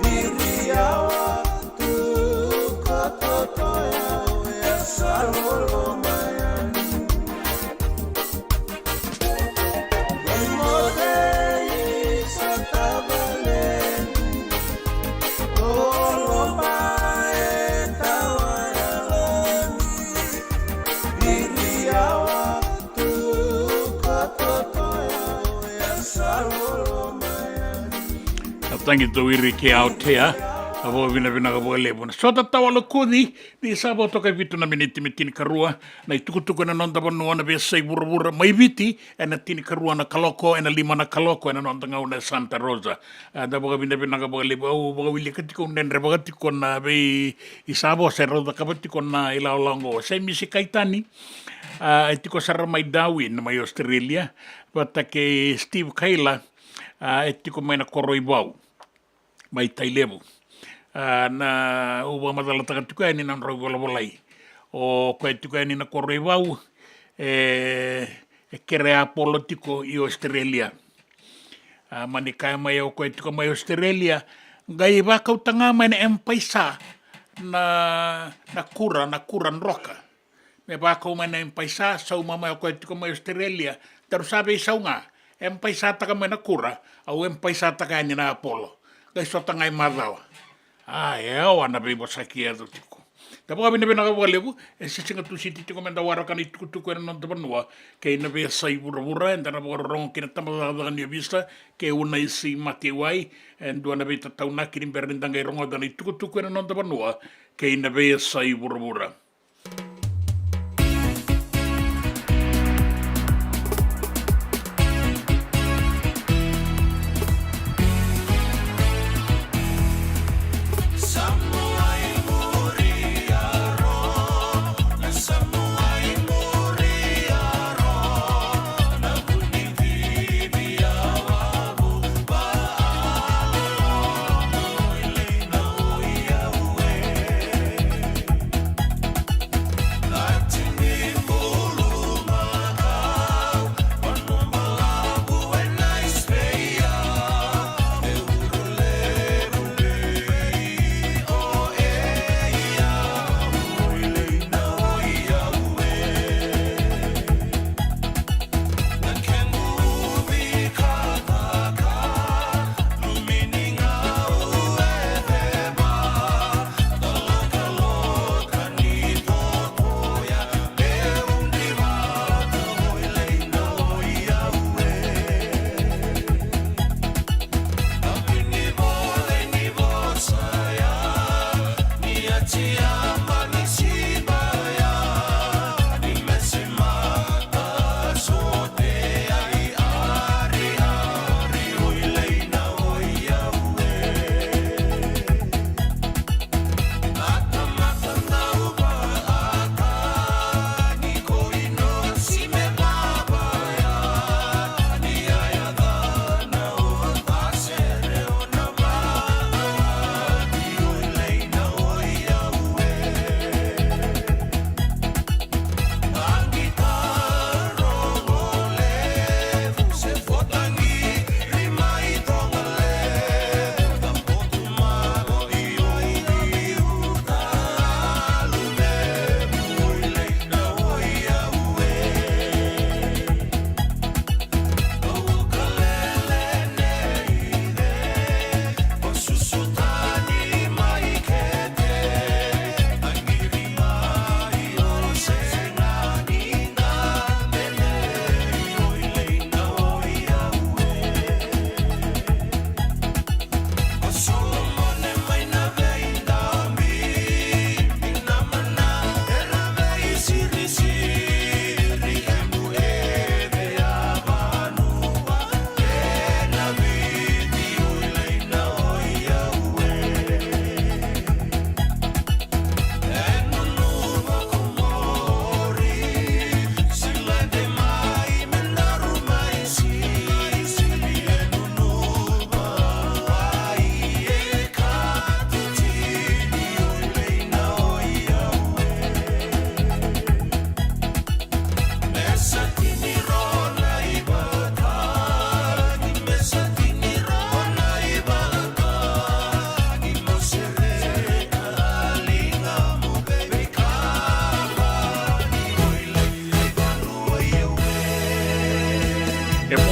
viri yawa tu ko toto yau e sa loloma yani. Oi moce isa tavalequ, o loma e tawa yalani, viri yawa tu ko toto yau e sa loloma yani. A tagi tawiri ke Aotea, a vakavinavinaka vakalevu. Na sota tawa lokuci, ni sa vo toka e vitu na miniti me tinikarua, na itukutuku ena noda vanua na veiyasai vuravura mai Viti, ena tinikarua na kaloko, ena lima na kaloko, ena noda gauna e Santa Rosa. A, da vakavinavinaka vakalevu, au vakawilika tiko, au dredrevaka tiko na vei isavo se rau cakava tiko na ilawalawa oqo. Semisi Kaitani, a, e tiko sara mai Darwin, mai Australia, vata kei Steve Kaila, a, e tiko mai na koro i Vau. Mai Tailevu. A, na, au vakamacalataka tiko yani na nodrau valavolai. O koya tiko yani na koro i Vau, e, e kere apolo tiko i Australia. A, mani kaya mai o koya tiko mai Australia, qai vakauta ga mai na M-PAiSA na, na kura, na kura droka. Me vakau mai na M-PAiSA, sauma mai o koya tiko mai Australia. Daru sa veisau ga. M-PAiSA taka mai na kura, au M-PAiSA taka yani na apolo. Qai sota ga i macawa. A, e yawa na veivosaki e yaco tiko. Da vakavinavinaka vakalevu, e Sisiga Tusiti tiko me da waraka na itukutuku ena noda vanua kei na veiyasai vuravura, eda na vakarorogo kei na tabacakacaka ni ovisa kei Unaisi Matewai, e dua na veitataunaki ni bera ni da qai rogoca na itukutuku ena noda vanua kei na veiyasai vuravura.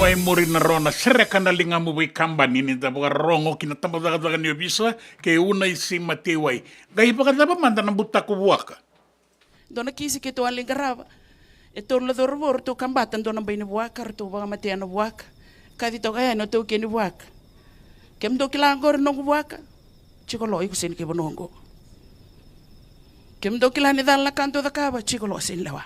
E muri na rona sereka na ligamu veikabani ni da vakarorogo ki na tabacakacaka ni ovisa kei Unaisi Mateiwai. Qai vakacava mada na butako vuaka? Dua na kisi keitou a lai qarava. E tolu na cauravou ratou kabata dua na bai ni vuaka, ratou vakamatea na vuaka. Kaci toka yani o taukei ni vuaka. Kemudou kila oqori noqu vuaka? Tiko lo, iko sega ni kai vanua oqo. Kemudou kila ni cala na ka dou cakava? Tiko lo, sega ni lewa.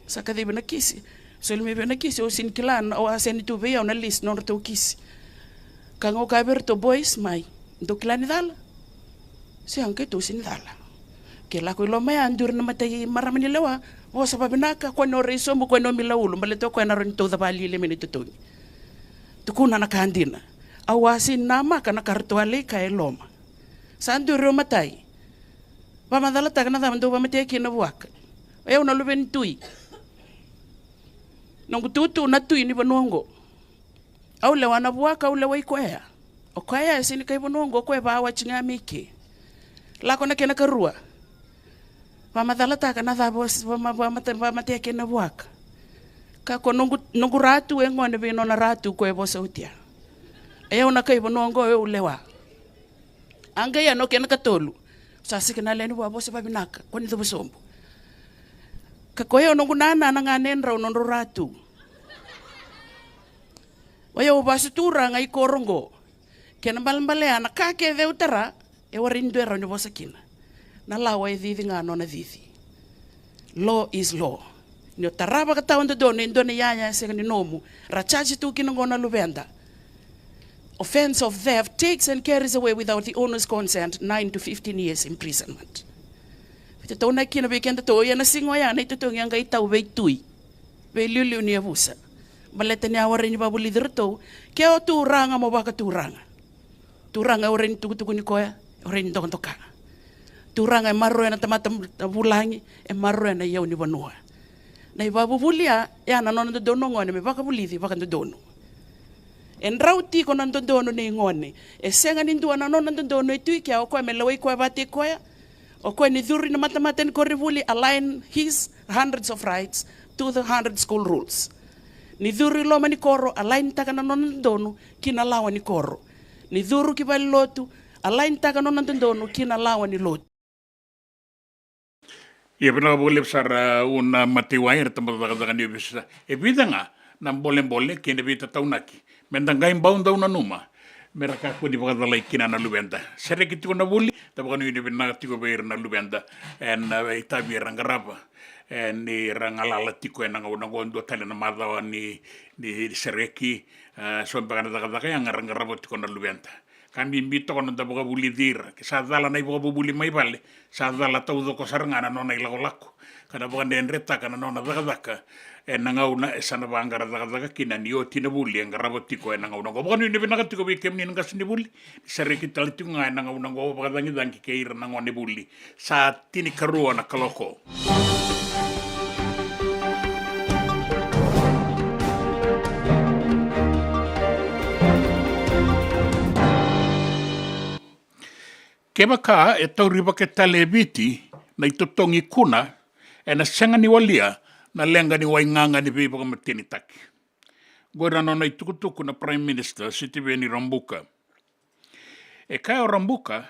Sa kacivi na kisi. Soli mai vei na kisi, au sega ni kila, au a sega ni tu vei au na list nodratou kisi. Ka gau kaya vei iratou, boys, mai. Dou kila ni cala? Sega, keitou sega ni cala. Ke lako i loma ya, duri na matai marama ni lewa, vosa vavinaka, kua ni o rai sobu, kua ni o mila ulu, baleta o koya na rawa ni tauca vakalialia mai na itotogi. Tukuna na ka dina. Au a sega ni namaka na ka ratou a lai kaya e loma. Sa duri o matai. Vakamacalataka na cava dou vakamatea kina na vuaka. O yau na luve ni tui. Noqu tutu na tui ni vanua oqo. Au lewa na vuaka, au lewai koya. O koya e sega ni kai vanua oqo, o koya e vawati ga mai ke. Lako na kena karua. Vakamacalataka na cava vama- vamate- vakamatea kina na vuaka. Ka ko noqu, noqu ratu e gone vei nona ratu ko e vosa oti ya. E au na kai vanua oqo, e au lewa. A qai ya na kena katolu. Sa sega na lewe ni vua, vosa vavinaka, kua ni cuva sobu. Ka ko e au noqu nana na gane drau nodrau ratu. O yau vasu turaga i koro oqo. Kena balebale ya na ka kece au tara, e warai ni dua e rawa ni vosa kina. Na lawa e cici ga nona cici. Law is law. Ni o tara vakatawa dodonu e dua na iyaya e sega ni nomu, ra charge tu kina oqo na luveda. Offence of theft takes and carries away without the owner's consent nine to fifteen years imprisonment. Veitataunaki kina vei kedatou, ia na siga oya na itotogi a qai tau vei tui, vei liuliu ni yavusa. Baleta ni a warai ni vakavulici iratou, ke o turaga mo vakaturaga. Turaga e warai ni tukutukuni koya, e warai ni dokadoka. Turaga e maroroya na tamata vulagi, e maroroya na iyau ni vanua. Na ivakavuvuli ya, ya na nona dodonu o gone me vakavulici vakadodonu. E drau tiko na dodonu nei gone. E sega ni dua na nona dodonu e tu i kea, o koya me lewai koya vatei koya. O koya ni curu i na matamata ni koronivuli, align his hundreds of rights to the hundred school rules. Ni curu i loma ni koro, align taka na nona dodonu ki na lawa ni koro. Ni curu ki valenilotu, align taka na nona dodonu ki na lawa ni lotu. Ia vinaka vakalevu sara, a, Una Mataiwai, era tabacakacaka ni ovisa. E vica ga na bolebole kei na veitataunaki me da qai bau dau nanuma me ra kakua ni vakacalai kina na luveda. Sereki tiko na vuli, da vakanuinui vinaka tiko vei ira na luveda ena, a, itavi era qarava, e, ni ra galala tiko ena gauna oqo. Dua tale na macawa ni, ni sereki, a, so beka na cakacaka ya ga ra qarava tiko na luveda. Ka bibi toka na noda vakavulici ira. Ke sa cala na ivakavuvuli mai vale, sa cala taucoko sara ga na nona ilakolako ka na vakadredretaka na nona cakacaka ena gauna e sa na vaqara cakacaka kina ni oti na vuli e qarava tiko ena gauna oqo. Vakanuinui vinaka tiko vei kemuni na qasenivuli, ni sereki tale tiko ga ena gauna oqo, vakacagicagi kei ira na gonevuli. Sa tinikarua na kaloko. Kevaka e taurivaka tale e Viti na itotogi kuna, ena sega ni walia na leqa ni waigaga ni veivakamatenitaki. Qori na nona itukutuku na Prime Minister Sitiveni Rabuka. E kaya o Rabuka,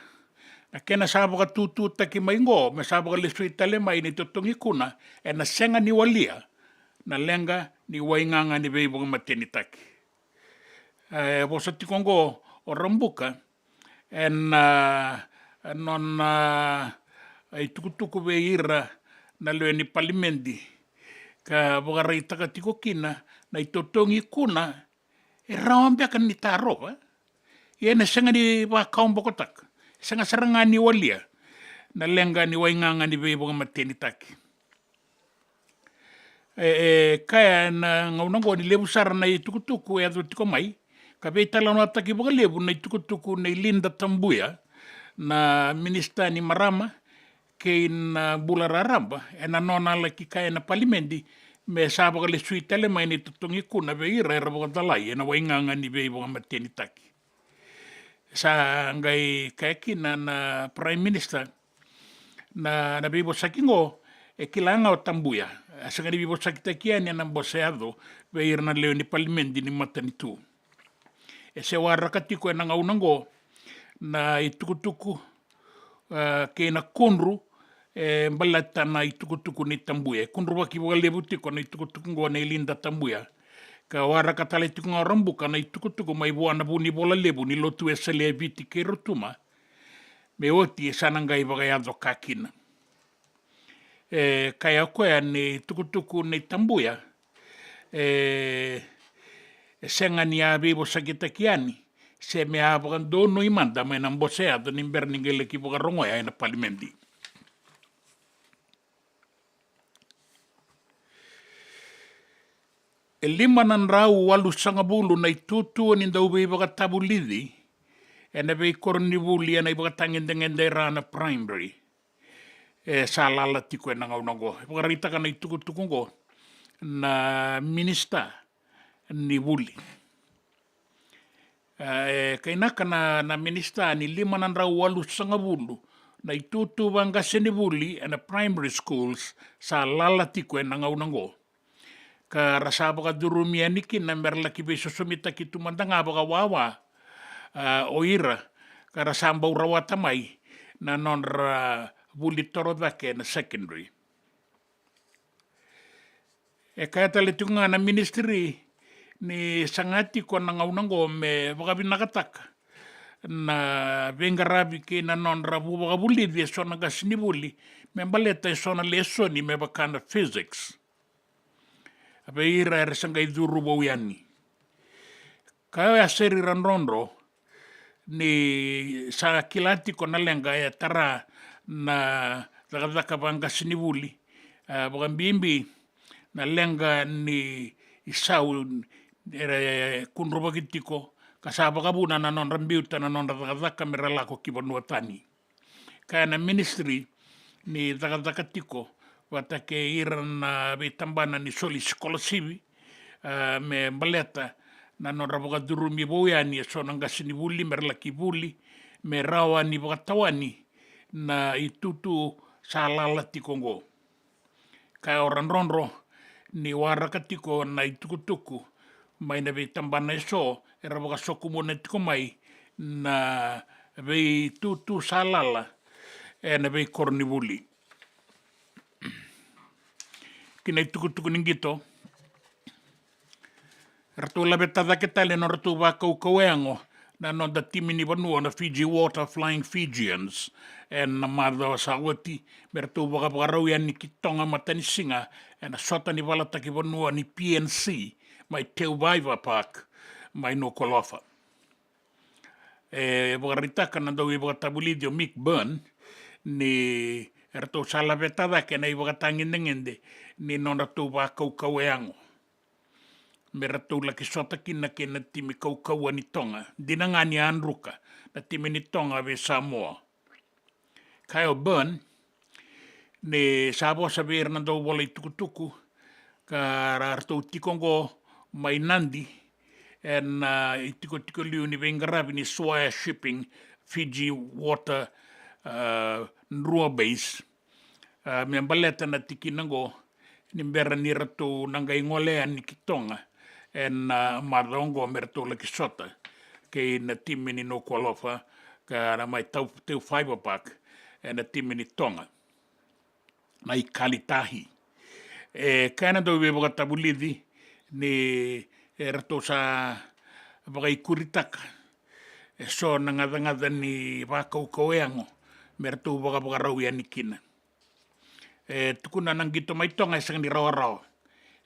na kena sa vakatututaki mai qo me sa vakalesui tale mai na itotogi kuna, ena sega ni walia na leqa ni waigaga ni veivakamatenitaki. E vosa tiko qo o Rabuka ena, a, nona, a, itukutuku vei ira na lewe ni palimedi, ka vakaraitaka tiko kina na itotogi kuna e rawa beka ni tarova, ia ena sega ni vakawabokotaka, sega sara ga ni walia na leqa ni waigaga ni veivakamatenitaki. E, e kaya ena gauna oqo ni levu sara na itukutuku e yaco tiko mai, ka veitalanoataki vakalevu na itukutuku nei Linda Tabuya, na minisita ni marama kei na bula raraba, ena nona laki kaya na palimedi me sa vakalesui tale mai na itotogi kuna vei ira era vakacalai ena waigaga ni veivakamatenitaki. Sa qai kaya kina na Prime Minister, na, na veivosaki qo E kila ga o Tabuya, a sega ni veivosakitaki yani ena bose yaco vei ira na lewe ni palimedi ni matanitu. E se waraka tiko ena gauna oqo na itukutuku, a, kei na kudru, e baleta na itukutuku ni Tabuya. E kudruvaki vakalevu tiko na itukutuku oqo nei Lida Tabuya. Ka waraka tale tiko ga o Rabuka na itukutuku mai vua na Vunivola Levu ni Lotu Wesele e Viti kei Rotuma, me oti e sa na qai vakayaco ka kina. E kaya o koya ni tukutuku nei Tabuya, e, e sega ni a veivosakitaki yani, se me a vakadonui mada mai na bose yaco ni bera ni qai laki vakarogoya ena palimedi. E lima na drau walusagavulu na itutu ni dauveivakatavulici ena veikoronivuli ena ivakatagedegede era na primary e sa lala tiko ena gauna oqo. E vakaraitaka na itukutuku oqo na minisita ni vuli. E, e kainaka na, na minisita ni lima na drau walusagavulu na itutu vaqasenivuli ena primary schools sa lala tiko ena gauna oqo. Ka ra sa vakacurumi yani kina me ra laki veisosomitaki tu mada ga vakawawa, a, o ira ka ra sa bau rawata mai na nodra vuli torocake na secondary. E kaya tale tiko ga na ministry ni saga tiko na gauna oqo me vakavinakataka na veiqaravi kei na nodra vu vakavulici e so na qasenivuli me baleta e so na lesoni me vaka na physics. A vei ira era sa qai curu vou yani. Ka oya seri ra drodro ni sa kila tiko na leqa e tara na cakacaka vaqasenivuli, a, vakabibi na leqa ni isau era kudruvaki tiko ka sa vakavuna na nodra biuta na nodra cakacaka me ra lako ki vanua tani. Kaya na ministry ni cakacaka tiko vata kei ira na veitabana ni soli sikolasivi, a, me baleta na nodra vakacurumi vou yani e so na qasenivuli me ra laki vuli me rawa ni vakatawani na itutu sa lala tiko oqo. Ka o ra drodro ni waraka tiko na itukutuku mai na veitabana e so era vakasokumuna tiko mai na veitutu sa lala ena veikoronivuli. Ki na itukutuku ni qito, eratou laveta cake tale na nodratou vakaukauwa yago na noda timi ni vanua na Fiji Water Flying Fijians ena macawa sa oti me ratou vakavakarau yani ki Toga matanisiga ena sota ni valataki vanua ni P N C mai Teuvaiva Park mai Nuku'alofa. E vakaraitaka na dauveivakatavulici o Mick Byrne ni eratou sa laveta cake na ivakatagedegede ni nodratou vakaukauwa yago me ratou laki sota kina kei na timi kaukauwa ni Toga, dina ga ni a druka na timi ni Toga vei Samoa. Kaya o Byrne ni sa vosa vei ira na dauvola itukutuku ka ra, ratou tiko oqo mai Nadi ena, a, itikotiko liu ni veiqaravi ni Swire Shipping Fiji Water, a, Drua Base, a, me baleta na tikina oqo ni bera ni ratou na qai gole yani ki Toga ena, a, macawa oqo me ratou laki sota kei na timi ni Nuku'alofa ka na mai Teu, Teufaiva Park ena timi ni Toga na Ikale Tahi. E kaya na dauveivakatavulici ni eratou sa vakaikuritaka e so na gacagaca ni vakaukauwa yago me ratou vakavakarau yani kina. E tukuna na qito mai Toga e sega ni rawarawa.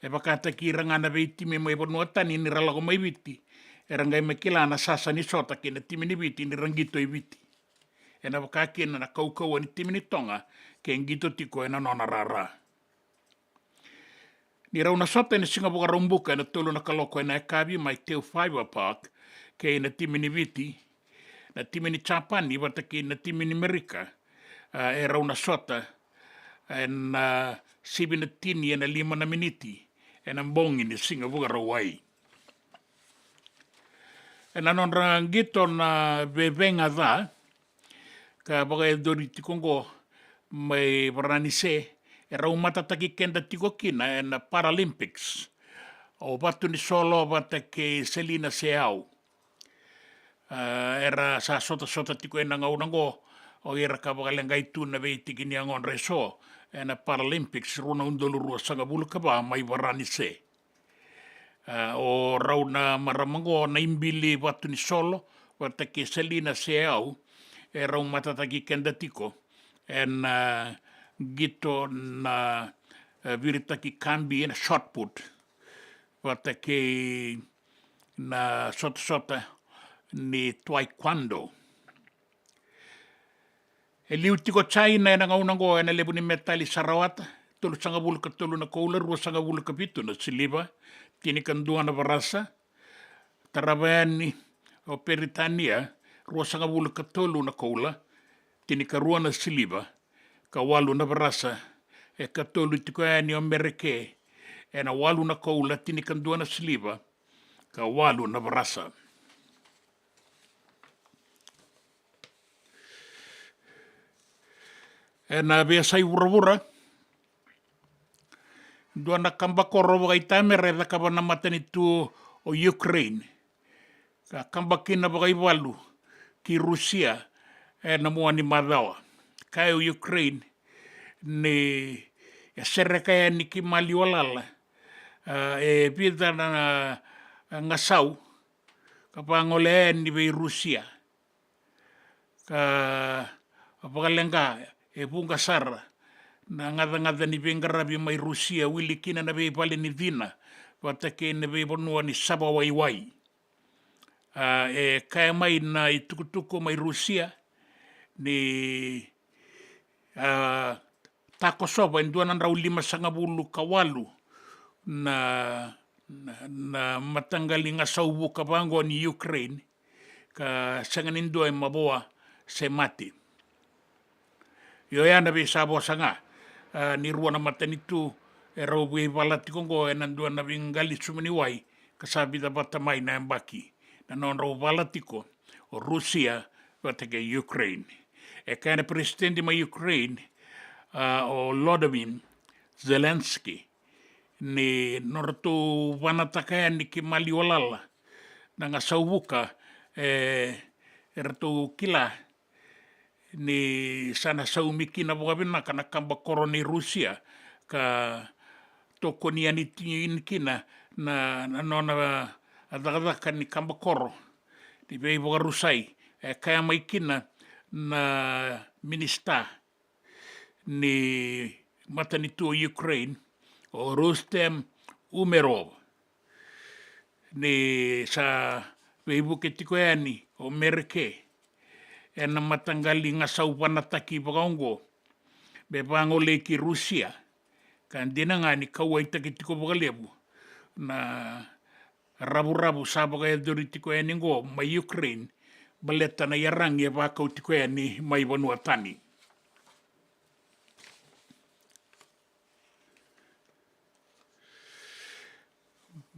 E vakataki ira ga na veitimi mai vanua tani ni ra lako mai Viti era qai mai kila na sasa ni sota kei na timi ni Viti ni ra qito i Viti. Ena vaka kina na kaukauwa ni timi ni Toga ke qito tiko ena nona rara. Ni rau na sota ena siga Vakaraubuka ena tolu na kaloko ena yakavi mai Teufaiva Park kei na timi ni Viti, na timi ni Japani vata kei na timi ni Merika, a, e rau na sota ena, a, sivi na tini ena lima na miniti ena bogi ni siga Vakarauwai. Ena nodra qito na vevega ca ka vakayacori tiko oqo mai Varanise e rau matataki keda tiko kina ena Paralympics o Vatunisolo vata kei Selina Seau. A, era sa sotasota tiko ena gauna oqo o ira ka vakaleqai tu na veitiki ni yagodra eso ena Paralympics rua na udolu ruasagavulu ka va mai Varanise. A, o rau na marama oqo na Ibili Vatunisolo vata kei Selina Seau, e rau matataki keda tiko ena, a, qito na, a, viritaki kabi ena shot put vata kei na sotasota ni taekwondo. E liu tiko China ena gauna oqo ena levu ni metali sa rawata, tolusagavulu ka tolu na koula, ruasagavulu ka vitu na siliva, tinikadua na varasa. Tarava yani o Peritania, ruasagavulu ka tolu na koula, tinikarua na siliva, ka walu na varasa. E katolu tiko yani o Mereke ena walu na koula, tinikadua na siliva, ka walu na varasa. Ena veiyasai vuravura, dua na kabakoro vakaitamera e cakava na matanitu o Ukraine, ka kaba kina vakaivalu ki Rusia ena mua ni macawa. Kaya o Ukraine ni e sereka yani ki maliwa lala, a, e vica na, na gasau ka vagolea yani vei Rusia, ka vakaleqa e vuqa sara na gacagaca ni veiqaravi mai Rusia, wili kina na veivale ni cina vata kei na veivanua ni sava waiwai. A, e kaya mai na itukutuku mai Rusia ni, a, takosova e dua na drau limasagavulu ka walu na, na, na mataqali gasau vuka vaqo ni Ukraine, ka sega ni dua e mavoa se mate. Io, oya na veisavosa ga, a, ni rua na matanitu e rau veivala tiko oqo ena dua na veiqali sumaniwai ka sa vica vata mai na yabaki na nodrau vala tiko o Rusia vata kei Ukraine. E kaya na peresitedi mai Ukraine, a, o Volodymyr Zelensky, ni nodratou vanataka yani ki maliwa lala na gasau vuka, e, eratou kila ni sa na saumi kina vakavinaka na kabakoro ni Rusia, ka tokoni yani tiko kina na, na nona cakacaka ni kabakoro ni veivakarusai. E kaya mai kina na minisita ni matanitu o Ukraine, o Rustem Umerov, ni sa veivuke tiko yani o Mereke ena mataqali gasau vanataki vakaoqo me vagolei ki Rusia, ka dina ga ni kauwaitaki tiko vakalevu na ravuravu sa vakayacori tiko yani oqo mai Ukraine, baleta na iyaragi e vakau tiko yani mai vanua tani.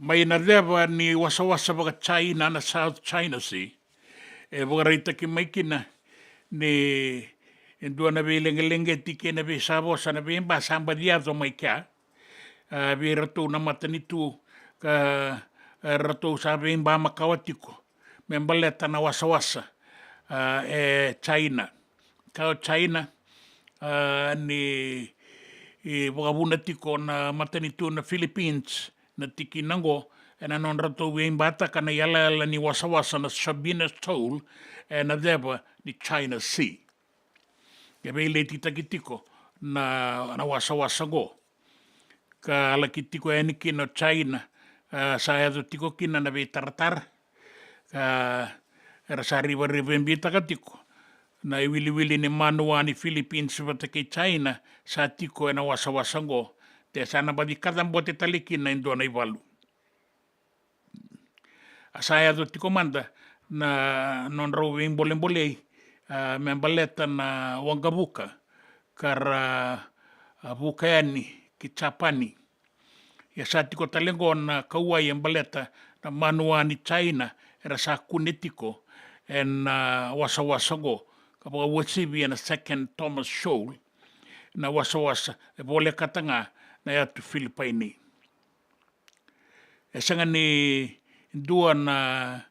Mai na ceva ni wasawasa vaka-China na South China Sea, e vakaraitaki mai kina ni e dua na veileqeleqeti kei na veisavosa na veiba sa baci yaco mai kea, a, vei iratou na matanitu ka, a, ratou sa veiba makawa tiko me baleta na wasawasa, a, e China. Ka o China, a, ni, e, vakavuna tiko na matanitu na Philippines na tikina oqo ena nodratou veibataka na iyalayala ni wasawasa na Sabina Shoal ena ceva ni China Sea. E veiletitaki tiko na, na wasawasa oqo. Ka laki tiko yani kina o China, a, sa yaco tiko kina na veitaratara, ka era sa rivarivaitaka tiko na iwiliwili ni manua ni Philippines vata kei China sa tiko ena wasawasa oqo, de sa na baci kacabote tale kina e dua na ivalu. A sa yaco tiko mada na nodrau veibolebolei, a, me baleta na waqavuka ka ra, a, vuka yani ki Japani. Ia sa tiko tale oqo na kauwai e baleta na manua ni China era sa kune tiko ena, a, wasawasa oqo, ka vakauasivi ena Second Thomas Shoal, na wasawasa e volekata ga na yatu Filipaini. E sega ni dua na,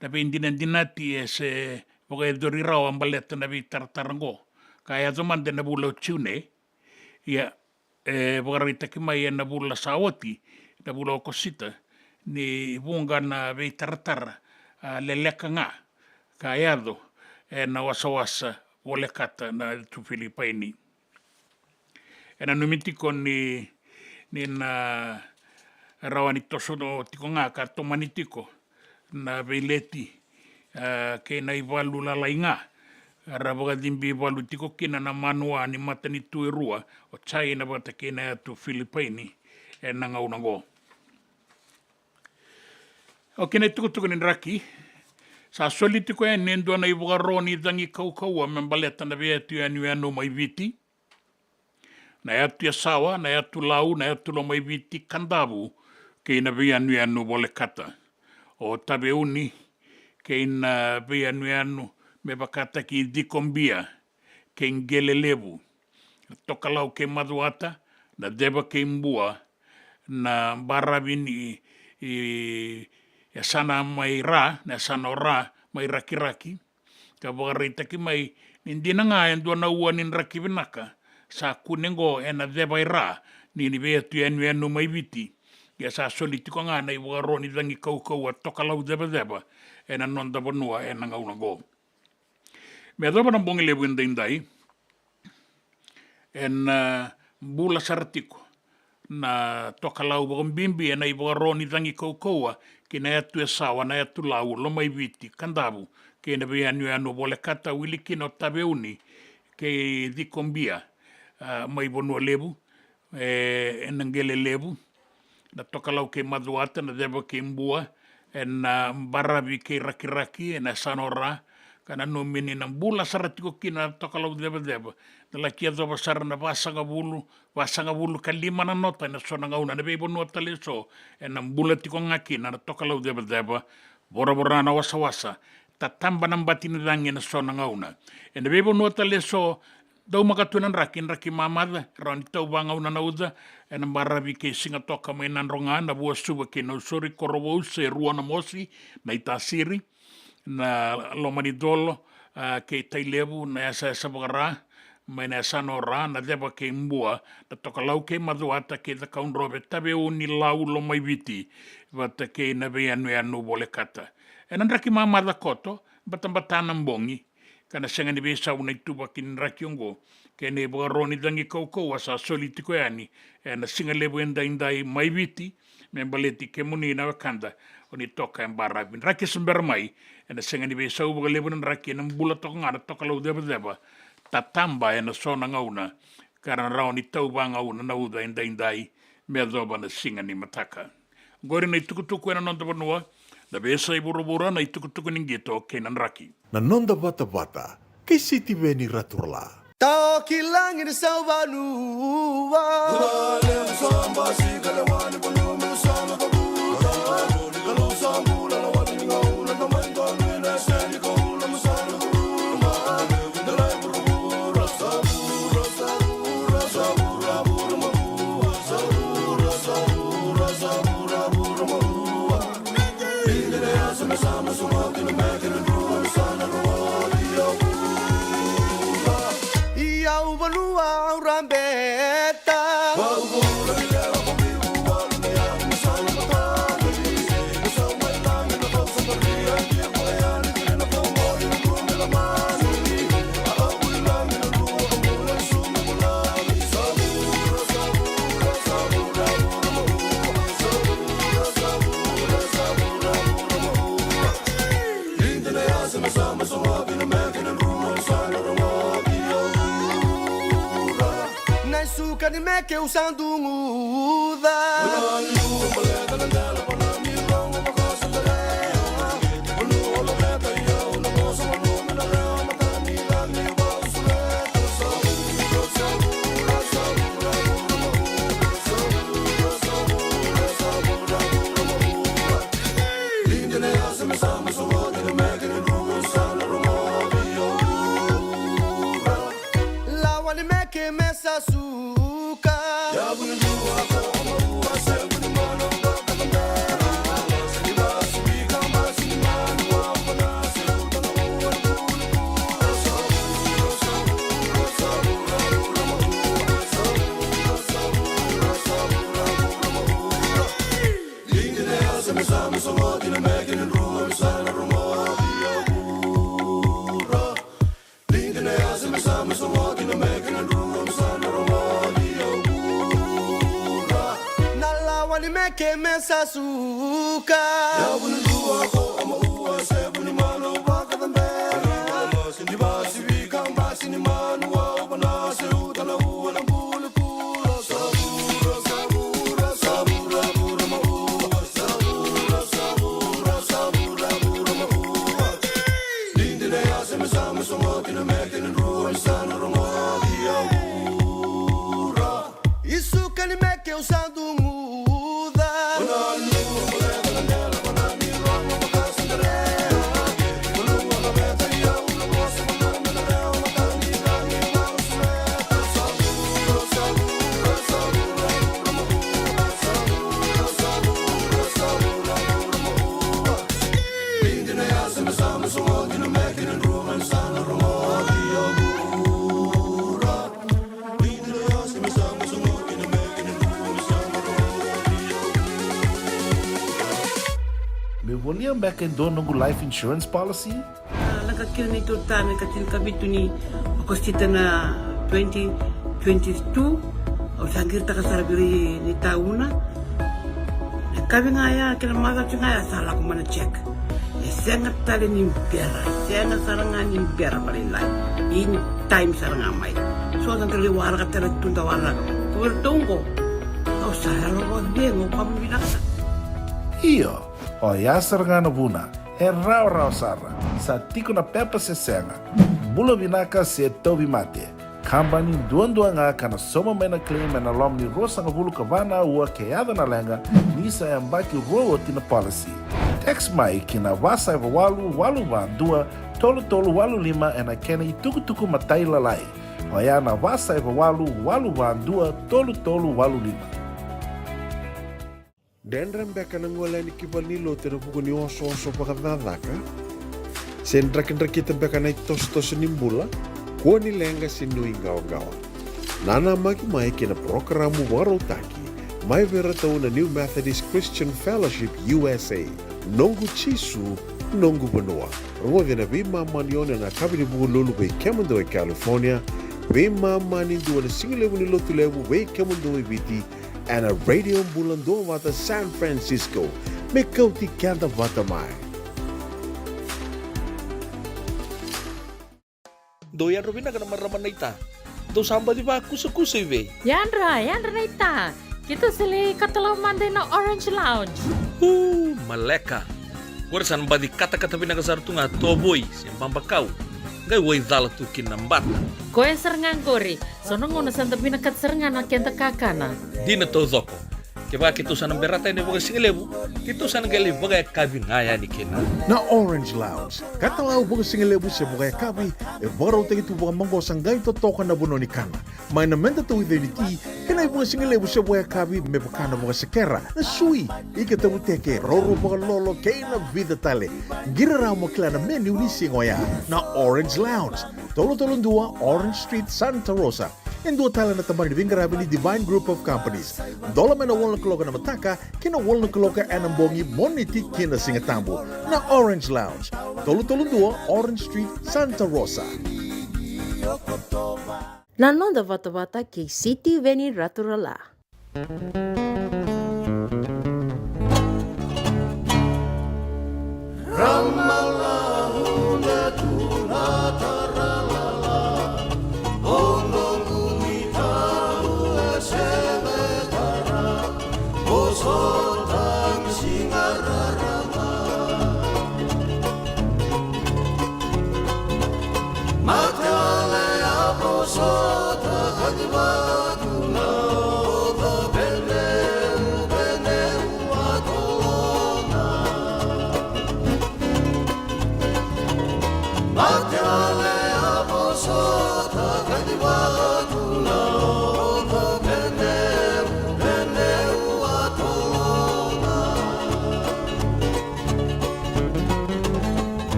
na veidinadinati e se vakayacori rawa baleta na veitaratara oqo. Ka yaco mada ena vula o Jiune, ia, e vakaraitaki mai ena vula sa oti, na vula o Okosita, ni vuqa na veitaratara, a, leleka ga ka yaco ena wasawasa volekata na yatu Filipaini. E nanumi tiko ni, ni na rawa ni toso tiko ga ka tomani tiko na veileti, a, kei na ivalu lalai ga. Ra vakacibi valu tiko kina na manua ni matanitu e rua, o Jaina vata kei na yatu Filipaini, ena gauna oqo. Okei, na itukutuku ni draki, sa soli tiko yani e dua na ivakaro ni cagi kaukauwa me baleta na veiyatu yanuyanu mai Viti. Na yatu Yasawa, na yatu Lau, na yatu Lomaiviti, Kadavu, kei na veiyanuyanu volekata. O Taveuni, kei na veiyanuyanu me vakataki Cikobia, kei Qelelevu. Tokalau kei Macuata, na Ceva kei Bua, na baravi ni, i, yasana mai Ra, na yasana o Ra, mai Rakiraki. Ka vakaraitaki mai ni dina ga e dua na ua ni draki vinaka sa kune oqo ena ceva i Ra ni, ni veiyatu yanuyanu mai Viti. Ia sa soli tiko ga na ivakaro ni cagi kaukauwa Tokalau Cevaceva ena noda vanua ena gauna oqo. Me yacova na bogi levu edaidai, ena, a, bula sara tiko na tokalau vakabibi ena ivakaro ni cagi kaukauwa ki na yatu Yasawa, na yatu Lau, Lomaiviti, Kadavu, kei na veiyanuyanu volekata, wili kina o Taveuni kei Cikobia, a, mai Vanua Levu, e, ena Qelelevu, na Tokalau kei Macuata, na Ceva kei Bua, ena, a, baravi kei Rakiraki, ena yasana o Ra, ka nanumi ni na bula sara tiko kina na Tokalau Cevaceva, na laki yacova sara na vasagavulu, vasagavulu ka lima na nota ena so na gauna, na veivanua tale eso, ena bula tiko ga kina na Tokalau Cevaceva, voravora na wasawasa, tataba na bati ni cagi ena so na gauna. Ena veivanua tale eso, daumaka tu na draki, draki mamaca, rawa ni tau vagauna na uca, ena baravi kei Sigatoka mai Nadroga, na Vuasuva kei Nausori, Korovou se Rua na Mosi, Naitasiri, na Lomanicolo, a, kei Tailevu, na yasayasa vaka-Ra, mai na yasana o Ra, na Ceva kei Bua, na Tokalau kei Macuata kei Cakaudrove, Taveuni, Lau, Lomaiviti, vata kei na veiyanuyanu volekata. Ena draki mamaca koto, batabata na bogi, ka na sega ni veisau na ituvaki ni draki oqo, kei na ivakaro ni cagi kaukauwa sa soli tiko yani ena siga levu edaidai mai Viti, me baleti kemuni na wekada o ni toka e baravi. Draki se bera mai, ena sega ni veisau vakalevu na draki, ena bula toka ga na Tokalau Cevaceva, tataba ena so na gauna, ka ra na rawa ni tau vagauna na uca edaidai, me yacova na siga ni mataka. Oqori na itukutuku ena noda vanua, na veiyasai vuravura, na itukutuku ni qito kei na draki. Na noda vatavata kei Sitiveni Raturala. Tao ki lagi ni sauvanua. Ia au vanua au rabeta. Na suka ni meke u sa duguca. Lawa ni meke me sa Suka. Na lawa ni meke me sa suka. Isuka ni meke u sa duguca. Me volia beka e dua noqu life insurance policy? A, lako kina ni totani ka tinikavitu ni Okosita na twenty twenty-two. Au sa qiritaka sara vei ira ni tauna. E kavi ga ya kei na macawa ga ya sa lako mai na check. E sega tale ni bera, e sega sara ga ni bera vakalailai. Ini time sara ga mai. So sa qai lai waraka tale tu da waraka. Ko ira tu qo. Au sa yalo vakacegu, ka vinaka sara. Io, oya sara ga na vuna. E rawarawa sara. Sa tiko na pepa se sega. Bula vinaka se tauvimate. Kabani duadua ga ka na sauma mai na claim ena loma ni ruasagavulu ka va na aua ke yaco na leqa, ni sa yabaki rua oti na policy. Text mai ki na va saiva walu walu va dua tolu tolu walu lima ena kena itukutuku matailalai. Oya na va saiva walu walu va dua tolu tolu walu lima. Dredre beka na gole yani ki valenilotu ena vuku ni osooso vakacakacaka? Se drakidrakita beka na itosotoso ni bula? Kua ni leqa se nuiqawaqawa. Nanamaki mai ki na parokaramu vakarautaki mai vei iratou na New Methodist Christian Fellowship U S A. Noqu Jisu, noqu vanua. Rogoci ena veimama ni ono ena yakavi ni Vukelulu vei kemudou e California, veimama ni dua ena sigalevu ni Lotulevu vei kemudou e Viti, ena Radio Bula Duavata San Francisco. Me kauti keda vata mai. Dou yadra vinaka na marama naita. Dou sa baci vakusakusa i vei? Yadra, yadra naita. Keitou sa lai katalau mada ina Orange Lounge. Uu, maleka. Qori sa na baci katakata vinaka sara tu ga tovoi se babakau. Qai wai cala tu kina na bata. Koya sara ga qori. So na gauna sa da vinakata sara ga na keda kakana. Dina taucoko. Kevaka keitou sa na berata yani vakasigalevu, keitou sa na qai lai vakayakavi ga yani kina. Na Orange Lounge, katalau vakasigalevu se vakayakavi, e vakarautaki tu vakamaqosa qai totoka na vanua ni kana. Mai na meda tauica ni ti, kei na ivakasigalevu se vakayakavi me vaka na vakasekera, na sui, ika tavuteke, roro vakalolo, kei na vica tale. Qiri rawa mo kila na menu ni siga oya. Na Orange Lounge, tolu tolu dua Orange Street, Santa Rosa. E dua tale na tabana ni veiqaravi ni Divine Group of Companies. Dola mai na walu na kaloko ena mataka ki na walu na kaloko ena bogi, Moniti ki na Sigatabu. Na Orange Lounge, tolu tolu dua Orange Street, Santa Rosa. Na noda vatavata kei Sitiveni Raturala.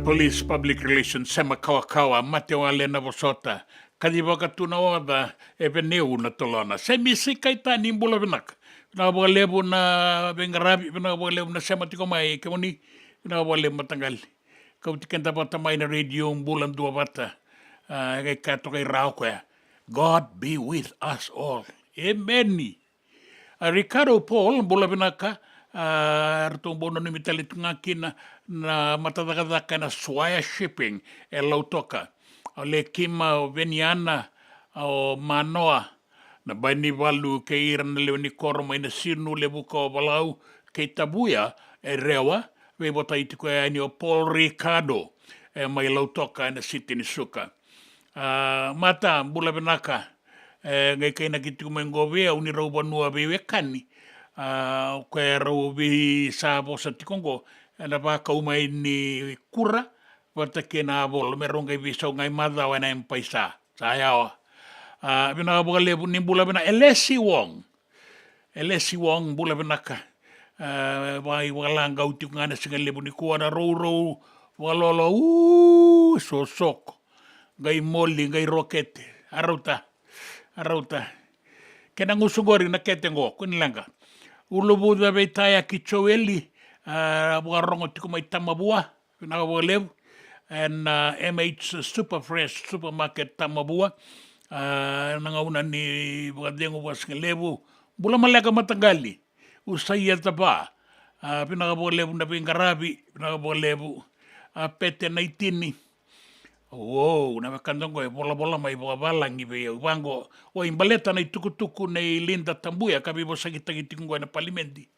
Police Public Relations, Sema Kawakawa, Mate Wale na vosota, kacivaka tu na oca, e veneu na tolona. Semi Sikaitani, bula vinaka. Vinaka vakalevu na veiqaravi, vinaka vakalevu na sema tiko mai, kemuni, vinaka vakalevu mataqali. Kauti keda vata mai na radio, bula duavata. A, e qai kaya toka i ra o koya, "God be with us all." Emeni. A, Ricardo Paul, bula vinaka. A, ratou bau nanumi tale tu ga kina na matacakacaka ena Swire Shipping e Lautoka. O Lekima, o Veniana, o Manoa, na Bai ni Valu kei ira na lewe ni koro mai na Sinu, Levuka, o Valau kei Tavuya e Rewa, veivotai tiko yani o Paul Ricardo, e mai Lautoka ena Siti ni Suka. A, Mata, bula vinaka. E qai kainaki tiko mai qo vei au ni rau vanua veiwekani. A, o koya rau veisavosa tiko qo ena vakau mai ni kura vata kei na avolo me rau qai veisau ga i macawa ena M-PAiSA. Sa yawa. A, vinaka vakalevu, ni bula vinaka. Elesi Wong. Elesi Wong, bula vinaka. A, vaka, vakalagau tiko ga na siga levu nikua na rourou vakalolo, u, sosoko. Qai moli, qai rokete. A rauta. A rauta. Kena gusu qori na kete qo, kua ni leqa. Uluvuca Veitayaki Joeli, a, vakarogo tiko mai Tamavua. Vinaka vakalevu. Ena, a, M H Super Fresh Supermarket Tamavua. A, na gauna ni vakacegu vakasigalevu. Bula maleka mataqali. Usaia Tava. A, vinaka vakalevu na veiqaravi. Vinaka vakalevu. A, Pete Naitini. Wow, na wekada qo e volavola mai vakavalagi vei au. Vaqo, oi, baleta na itukutuku nei Linda Tabuya ka veivosakitaki tiko qo ena palimedi.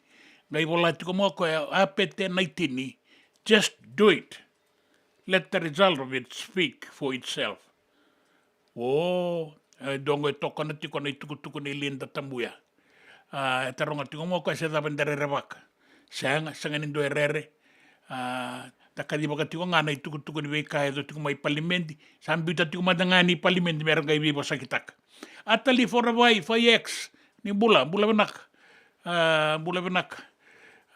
Qai vola tiko mai o koya, a, Pete Naitini. Just do it. Let the result of it speak for itself. O, e dua qo e tokona tiko na itukutuku nei Linda Tabuya. A, e taroga tiko mai o koya se cava eda rerevaka. Sega, sega ni dua e rere. A, da kacivaka tiko ga na itukutuku ni veika e yaco tiko mai palimedi. Sa biuta tiko mada ga ni palimedi me ra qai veivosakitaka. A, Talifu Ravai, Fai X, ni bula, bula vinaka. A, bula vinaka.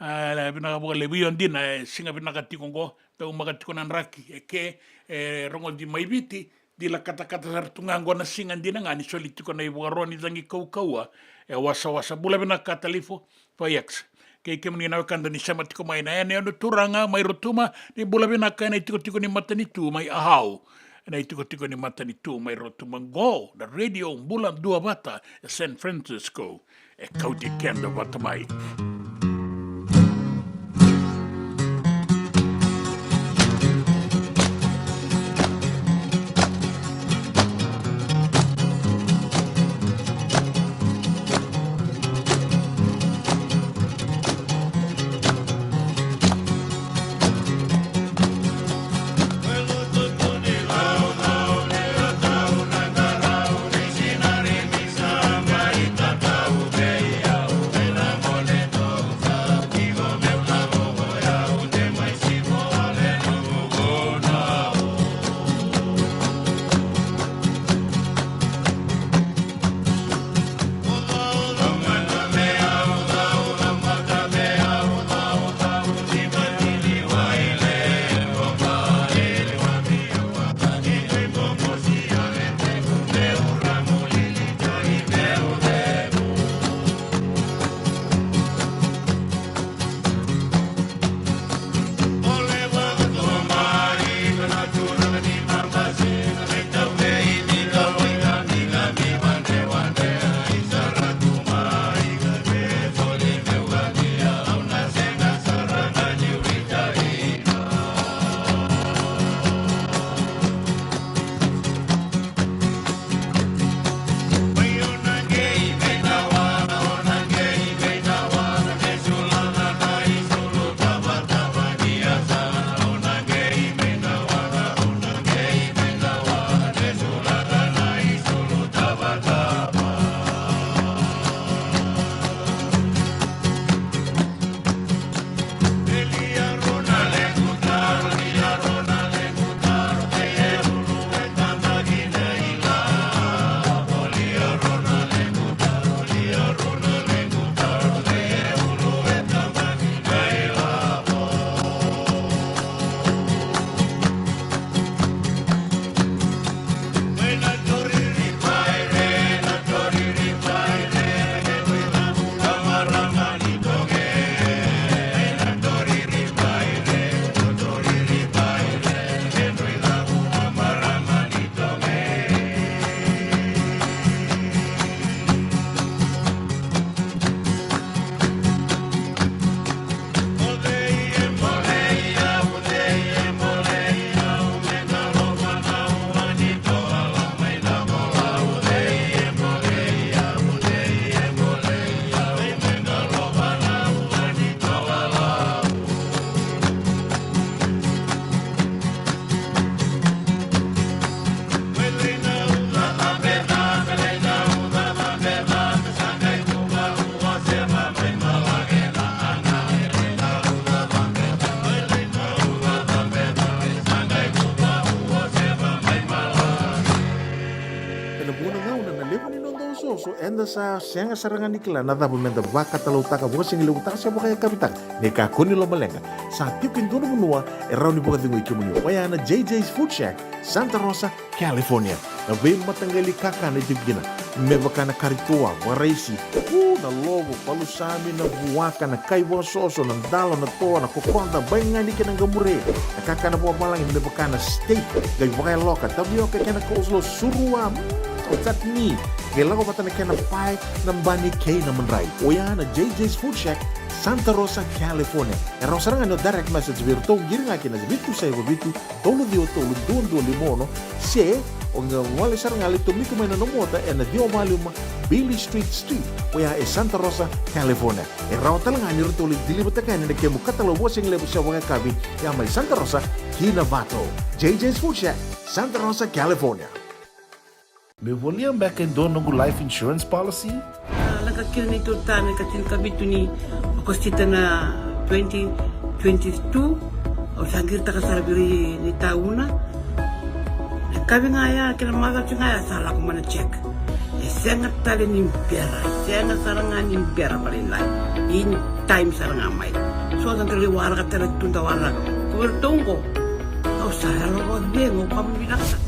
A, vinaka vakalevu. Io, dina, e siga vinaka tiko qo. Taumaka tiko na draki, e ke, e rogoci mai Viti, dila katakata sara tu ga qo na siga dina ga ni soli tiko na ivakaro ni cagi kaukauwa e wasawasa. Bula vinaka Talifu, Fai X. Kei kemuni na wekada ni sema tiko mai na yanuyanu turaga mai Rotuma, ni bula vinaka ena itikotiko ni matanitu mai Ahau. Ena itikotiko ni matanitu mai Rotuma qo, na Radio Bula Duavata e San Francisco. E kauti keda vata mai. Eda sa sega sara ga ni kila na cava meda vakatalautaka, vakasigalevu taka se vakayakavi taka. Ni kakua ni lomaleqa, sa tiko e dua na vanua e rawa ni vakacegui kemuni. Oya na J J's Food Shack, Santa Rosa, California. Na veimataqali kakana e tiko kina, me vaka na kari toa, vakaraisi, u, na lovo, palusami, na vuaka, na kai vakasoso, na dalo, na toa, na kokoda, baigani kei na qamure. Na kakana vakavalagi me vaka na steak, qai vakayaloka, tavioka kei na coleslaw, surua, mm, o chutney. Qai lako vata na kena pae, na bani kei na madrai. Oya na J J's Food Shack, Santa Rosa, California. E rawa sara ga ni o direct message vei iratou, qiri ga kina vitu saiva vitu, tolu ciwa tolu, dua dua lima ono, se o qai gole sara ga, lai tomika mai na nomu ota ena ciwa walu lima Beale Street Suite, oya e Santa Rosa, California. E rawa tale ga ni ratou lai deliver-taka yani na kemu katalau vakasigalevu se vakayakavi, ya mai Santa Rosa ki Novato. J J's Food Shack, Santa Rosa, California. Meu volia beka e dua noqu life insurance policy? A, lako kina neitou ta na ikatinikavitu ni Okosita na twenty twenty-two. Au sa qiritaka sara vei ira na itauna. Na yakavi ga ya kei na macawa ga ya sa lako mai na check. E sega tale ni bera, e sega sara ga ni bera vakalailai. In time sara ga mai. So da dau waraka tale tu, da waraka. Ko iratou qo, au sa yalo vakacegu, au kama vinaka sara.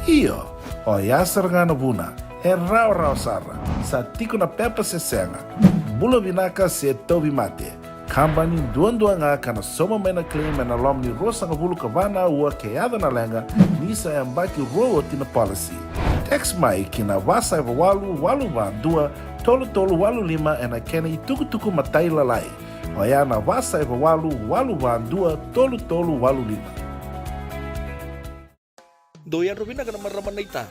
Io. Oya sara ga na vuna, e rawarawa sara, sa tiko na pepa se sega, bula vinaka se tauvimate. Kabani duadua ga ka na sauma mai na claim ena loma ni ruasagavulu ka va na aua ke yaco na leqa, ni sa yabaki rua oti na policy. Text mai ki na va saiva walu walu va dua tolu tolu walu lima ena kena itukutuku matailalai. Oya na va saiva walu walu va dua tolu tolu walu lima. Dou yadra vinaka na marama naita.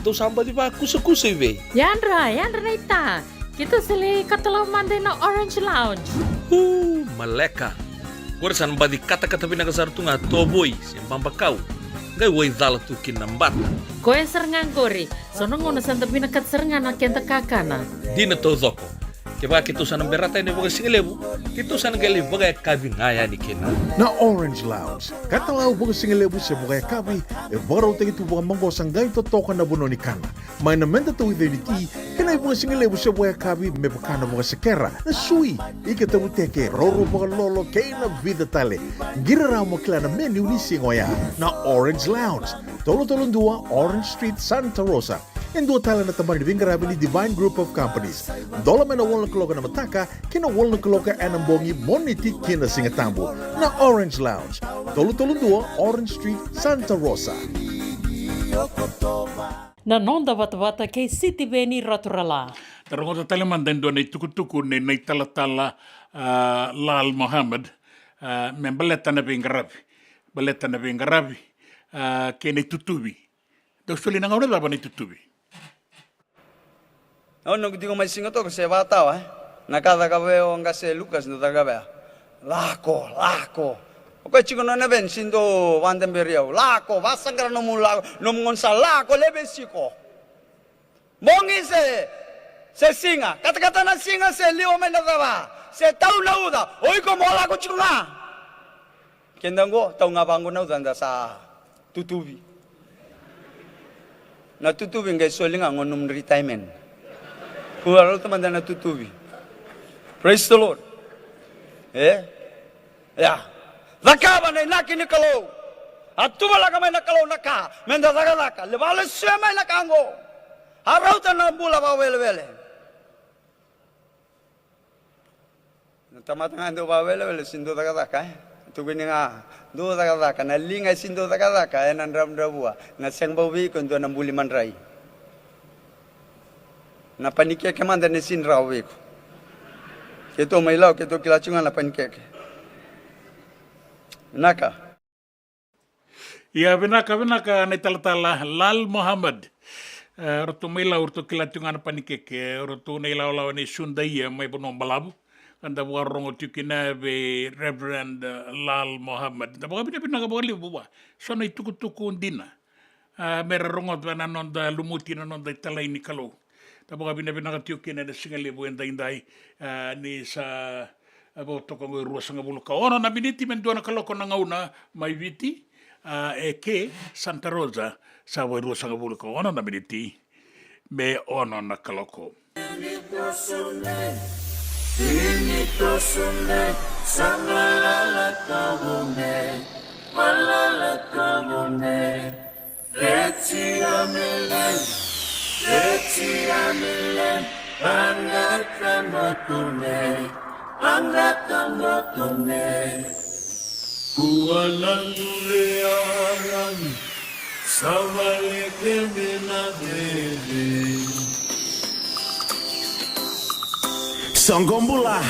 Dou sa baci vakusakusa i vei? Yadra, yadra naita. Keitou sa lai katalau mada ina Orange Lounge. Uu, maleka. Qori sa na baci katakata vinaka sara tu ga tovoi se babakau. Qai waicala tu kina na bata. Koya sara ga qori. So na gauna sa da vinakata sara ga na keda kakana. Dina taucoko. Kevaka keitou sa na berata yani vakasigalevu, keitou sa na qai lai vakayakavi ga yani kina. Na Orange Lounge, katalau vakasigalevu se vakayakavi, e vakarautaki tu vakamaqosa, qai totoka na vanua ni kana. Mai na meda tauica ni ti, kei na ivakasigalevu se vakayakavi me vaka na vakasekera, na sui, ika tavuteke, roro vakalolo, kei na vica tale. Qiri rawa mo kila na menu ni siga oya. Na Orange Lounge, tolu tolu dua Orange Street, Santa Rosa. E dua tale na tabana ni veiqaravi ni Divine Group of Companies. Dola mai na walu na kaloko ena mataka ki na walu na kaloko ena bogi, Moniti ki na Sigatabu. Na Orange Lounge, tolu tolu dua Orange Street, Santa Rosa. Na noda vatavata kei Sitiveni Raturala. Da rogoca tale mada e dua na itukutuku nei na italatala, ah, Lal Mohammed, ah, me baleta na veiqaravi. Baleta na veiqaravi, ah, kei na itutuvi. Dau soli na gauna cava na itutuvi? Au noqu tiko mai Sigatoka se vakatawa, e? Na ka caka vei o qase Lukas, dau caka vei. Lako, lako. O koya tiko nona veni, si dau vakadaberi au. Lako, vasaqara nomu lako, nomu gauna sa lako, lewe siko. Bogi se, se siga, katakata na siga se liwa mai na cava, se tau na uca, o iko mo lako tiko ga. Keda qo, tau ga vaqo na uca, da sa tutuvi. Na tutuvi qai soli ga qo nomu retirement. Kua rauta mada na tutuvi. Praise the Lord. E? Ia. Cakava na inaki ni Kalou. A tuvalaka mai na Kalou na ka meda cakacaka. Levu na sue mai na ka qo. A rauta na bula vakawelewele. Na tamata ga dau vakawelewele, si dau cakacaka, e? Tukuni ga, dau cakacaka, na liga e si dau cakacaka, ena dravudravua, na sega bau vei iko e dua na buli madrai. Na panikeke mada ne si drau vei iko. Keitou mai Lau, keitou kila tiko ga na panikeke. Vinaka. Ia, vinaka, vinaka na italatala Lal Mohammed. E, ratou mai Lau, ratou kila tiko ga na panikeke, ratou na ilawalawa nei Sudaia mai Vanua Balavu. Ka da vakarorogo tiko kina vei Reverend, e, Lal Mohammed. Da vakavinavinaka vakalevu vua. So na itukutuku dina. A, mera rogoca na noda lumuti na noda italai ni Kalou. Da vakavinavinaka tiko kina ena siga levu edaidai, a, ni sa, a, vakatoka qo e ruasagavulu ka ono na miniti me dua na kaloko na gauna mai Viti, a, e ke Santa Rosa, sa vo e ruasagavulu ka ono na miniti me ono na kaloko. Ini toso me, ini toso me, sa malala tovo me, malala tovo me. Reti amelen, reti amelen, angata moto me, angata moto me. Kua na dure alan, sa vale kemena veve. Soqo bula.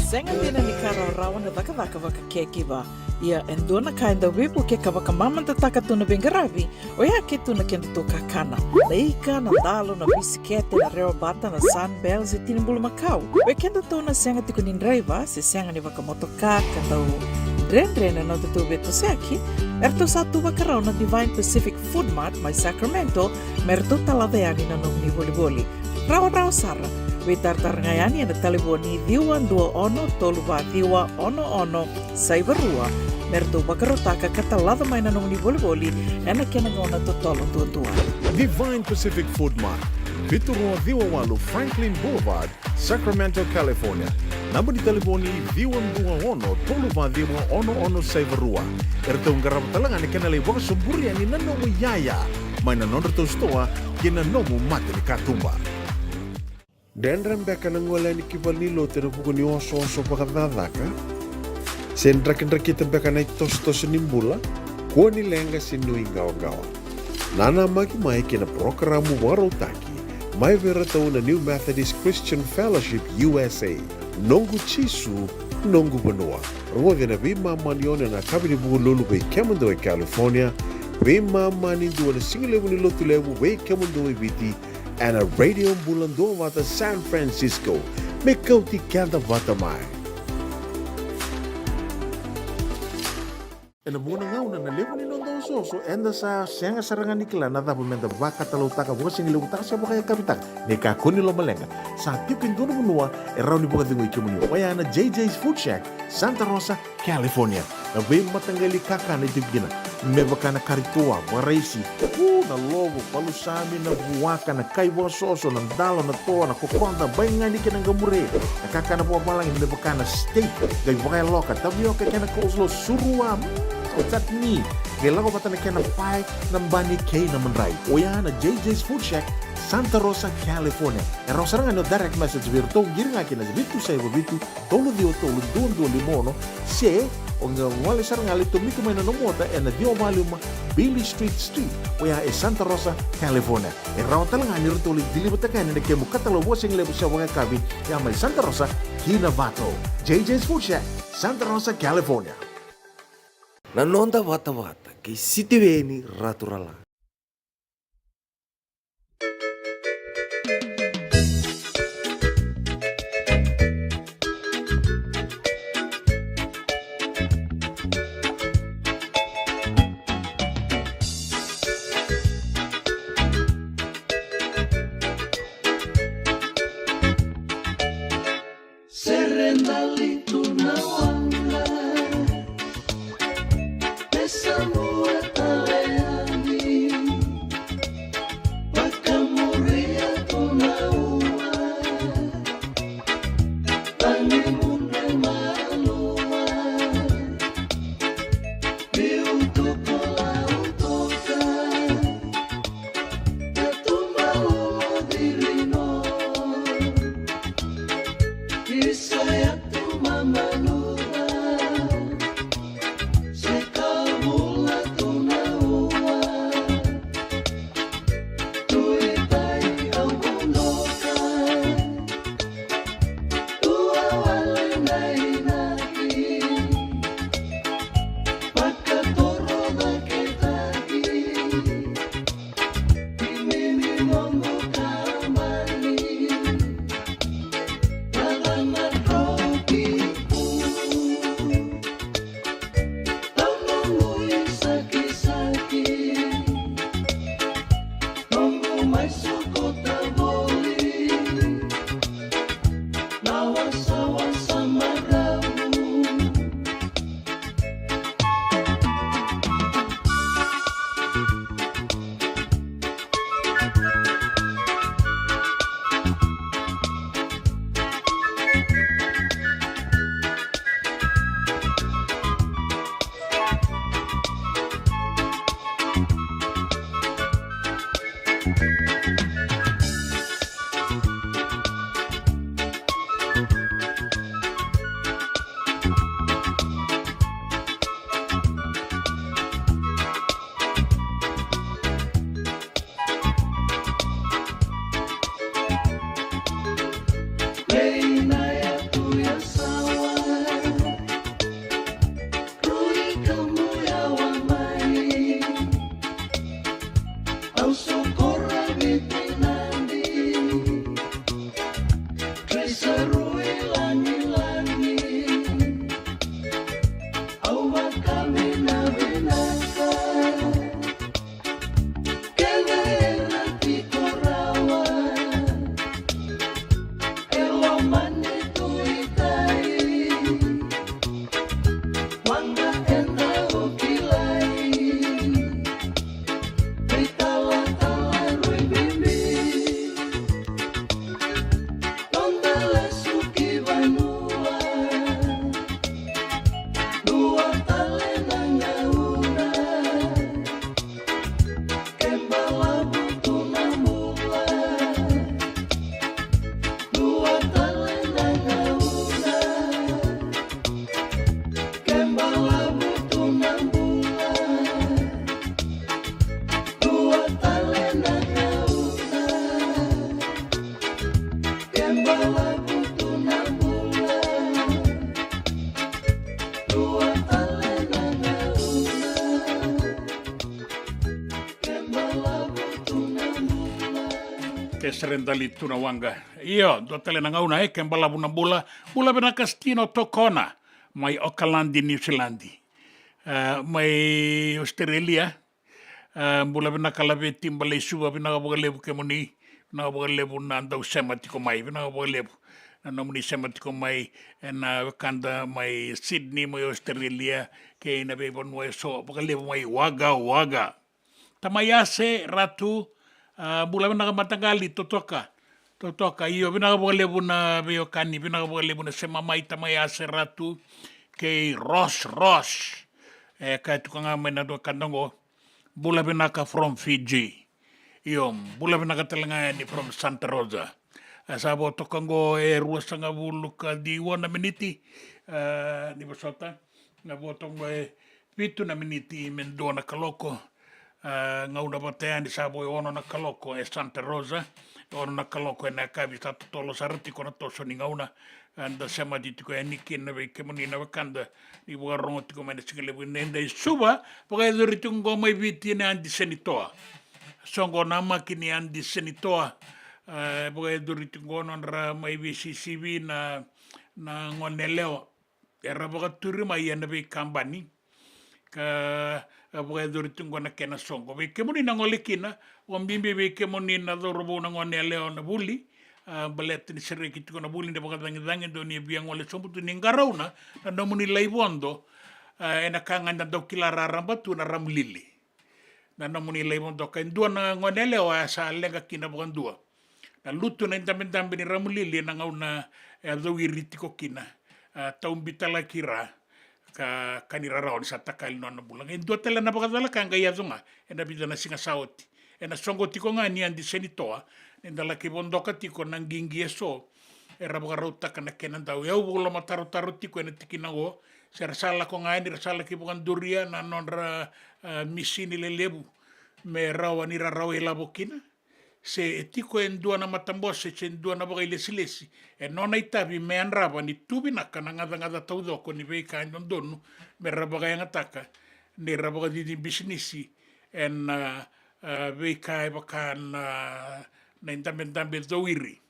Sega dina ni ka rawarawa na cakacaka vaka caregiver. Ia e dua na ka e dau veivuke ka vakamamadataka tu na veiqaravi, oya ke tu na kedatou kakana. Na ika, na dalo, na bisikete, na rewa bata, na Sunbell se tini bulumakau. Vei kedatou na sega tiko ni draiva se sega ni vakamotoka ka dau dredre na nodatou veitosoyaki, eratou sa tu vakarau na Divine Pacific Food Mart mai Sacramento me ratou talaca yani na nomuni volivoli. Rawarawa sara. Veitaratara ga yani ena talevoni ciwa dua ono tolu va ciwa ono ono saiva rua me ratou vakarautaka ka talaca mai na nomuni volivoli ena kena gauna totolo duadua. Divine Pacific Food Mart, vitu rua ciwa walu Franklin Boulevard, Sacramento, California. Naba ni talevoni ciwa dua ono tolu va ciwa ono ono saiva rua. Eratou qarava tale ga na kena lai vakasoburi yani na nomu iyaya mai na nodratou sitoa ki na nomu mata ni katuba. Dredre beka na gole yani ki valenilotu ena vuku ni osooso vakacakacaka? Se drakidrakita beka na itosotoso ni bula? Kua ni leqa se nuiqawaqawa. Nanamaki mai ki na parokaramu vakarautaki mai vei iratou na New Methodist Christian Fellowship U S A, Noqu Jisu, Noqu Vanua. Rogoci ena veimama ni ono ena yakavi ni Vukelulu vei kemudou e California, veimama ni dua na sigalevu ni Lotulevu vei kemudou e Viti, ena Radio Bula Duavata San Francisco. Me kauti keda vata mai. Ena vuqa na gauna na levu ni noda osooso, eda sa sega sara ga ni kila na cava meda vakatalautaka, vakasigalevu taka se vakayakavi taka. Ni kakua ni lomaleqa, sa tiko e dua na vanua e rawa ni vakacegui kemuni, oya na J J's Food Shack, Santa Rosa, California. Na veimataqali kakana e tiko kina, me vaka na kari toa, vakaraisi, u, na lovo, palusami, na vuaka, na kai vakasoso, na dalo, na toa, na kokoda, baigani kei na qamure. Na kakana vakavalagi me vaka na steak, qai vakayaloka, tavioka kei na coleslaw, surua, mm, o chutney. Qai lako vata na kena pae, na bani kei na madrai. Oya na J J's Food Shack, Santa Rosa, California. E rawa sara ga ni o direct message vei iratou, qiri ga ki na vitu saiva vitu, tolu ciwa tolu, dua dua lima ono, se o qai gole sara ga lai tomika mai na nomu ota ena ciwa va lima Beale Street Suite, oya e Santa Rosa, California. E rawa tale ga ni ratou lai deliver-taka yani na kemu katalau vakasigalevu se vakayakavi, ya mai Santa Rosa ki Novato. J J's Food Shack, Santa Rosa, California. Na noda vatavata kei Sitiveni Raturala. Serenali tu na waqa, me samua tale yani, vakamuria tu na ua, tani mudre malua, biu tu ko lau toka. Sa rui lagilagi, au vakavinavinaka. Keda era tiko rawa, e loma ni tuitai, waqa eda o kilai. Veitalatala rui bibi, noda lesu ki vanua. Dua tale na gauna, ke balavu tu na bula. Dua tale na gauna, ke balavu tu na bula. Dua tale na gauna, ke balavu tu na bula. Dua tale na gauna, ke balavu tu na bula. Ke sere dali tu na waqa. Io, dua tale na gauna, e, ke balavu na bula. Bula vinaka Stino Tokona mai Okaladi, New Zealand. E, mai Australia. E, bula vinaka Laveti Baleisuva, vinaka vakalevu kemuni. Vinaka vakalevu na dau sema tiko mai, vinaka vakalevu na nomuni sema tiko mai, e, na wekada mai Sydney, mai Australia, kei na veivanua eso, vakalevu mai Wagga Wagga. Tamai Ase Ratu, a, bula vinaka mataqali, totoka. Totoka, io, vinaka vakalevu na veiwekani, vinaka vakalevu na sema mai, Tamai Ase Ratu, kei Ros Ros. E, kaya tiko ga mai na dua ka dogo, bula vinaka from Fiji. Io, bula vinaka tale ga yani from Santa Rosa. E, sa vo toka qo e ruasagavulu ka ciwa na miniti, e, ni vosota. Ga vo toka qo e vitu na miniti me dua na kaloko. A, gauna vata yani sa vo e ono na kaloko e Santa Rosa, e ono na kaloko ena yakavi, sa totolo sara tiko na toso ni gauna. A, da semati tiko yani kina vei kemuni na wekada ni vakarogo tiko mai na siga levu ni da i Suva, vakayacori tiko qo mai Viti na Adi Senitoa. Soqo na maki ni Adi Senitoa, a, vakayacori tiko qo nodra mai veisisivi na, na gone yalewa. Era vakaturi mai ena veikabani, ka, a, vakayacori tiko na kena soqo. Vei kemuni na gole kina, vakabibi vei kemuni na cauravou na gone yalewa na vuli, a, baleta ni sereki tiko na vuli, ni vakacagicagi, dou ni via gole sobu tu ni qarauna na nomuni lai vodo, a, ena ka ga da dau kila raraba tu na ramulili. Na nomuni lai vodo ka e dua na gone yalewa e sa leqa kina vakadua. Na lutu na idabedabe ni ramulili ena gauna e a cowiri tiko kina, a, taubitalaki ira, ka, ka ni rarawa ni sa takali nona bula. E dua tale na vakacalaka qai yaco ga ena vica na siga sa oti. Ena soqo tiko ga ni Adi Senitoa, ni da laki vodoka tiko na qiqi eso, era vakarautaka na kena dau. E au vakalomatarotaro tiko ena tikina oqo, se ra sa lako ga yani ra sa laki vakaduria na nodra, a, misini lelevu me rawa ni ra rawa ilavo kina. Se e tiko e dua na matabose, se dua na vakailesilesi, e nona itavi me yadrava ni tu vinaka na gacagaca taucoko ni veika e dodonu me ra vakayagataka, ni ra vakacici bisinisi ena, a, a, veika e vaka na, na idabedabe cowiri.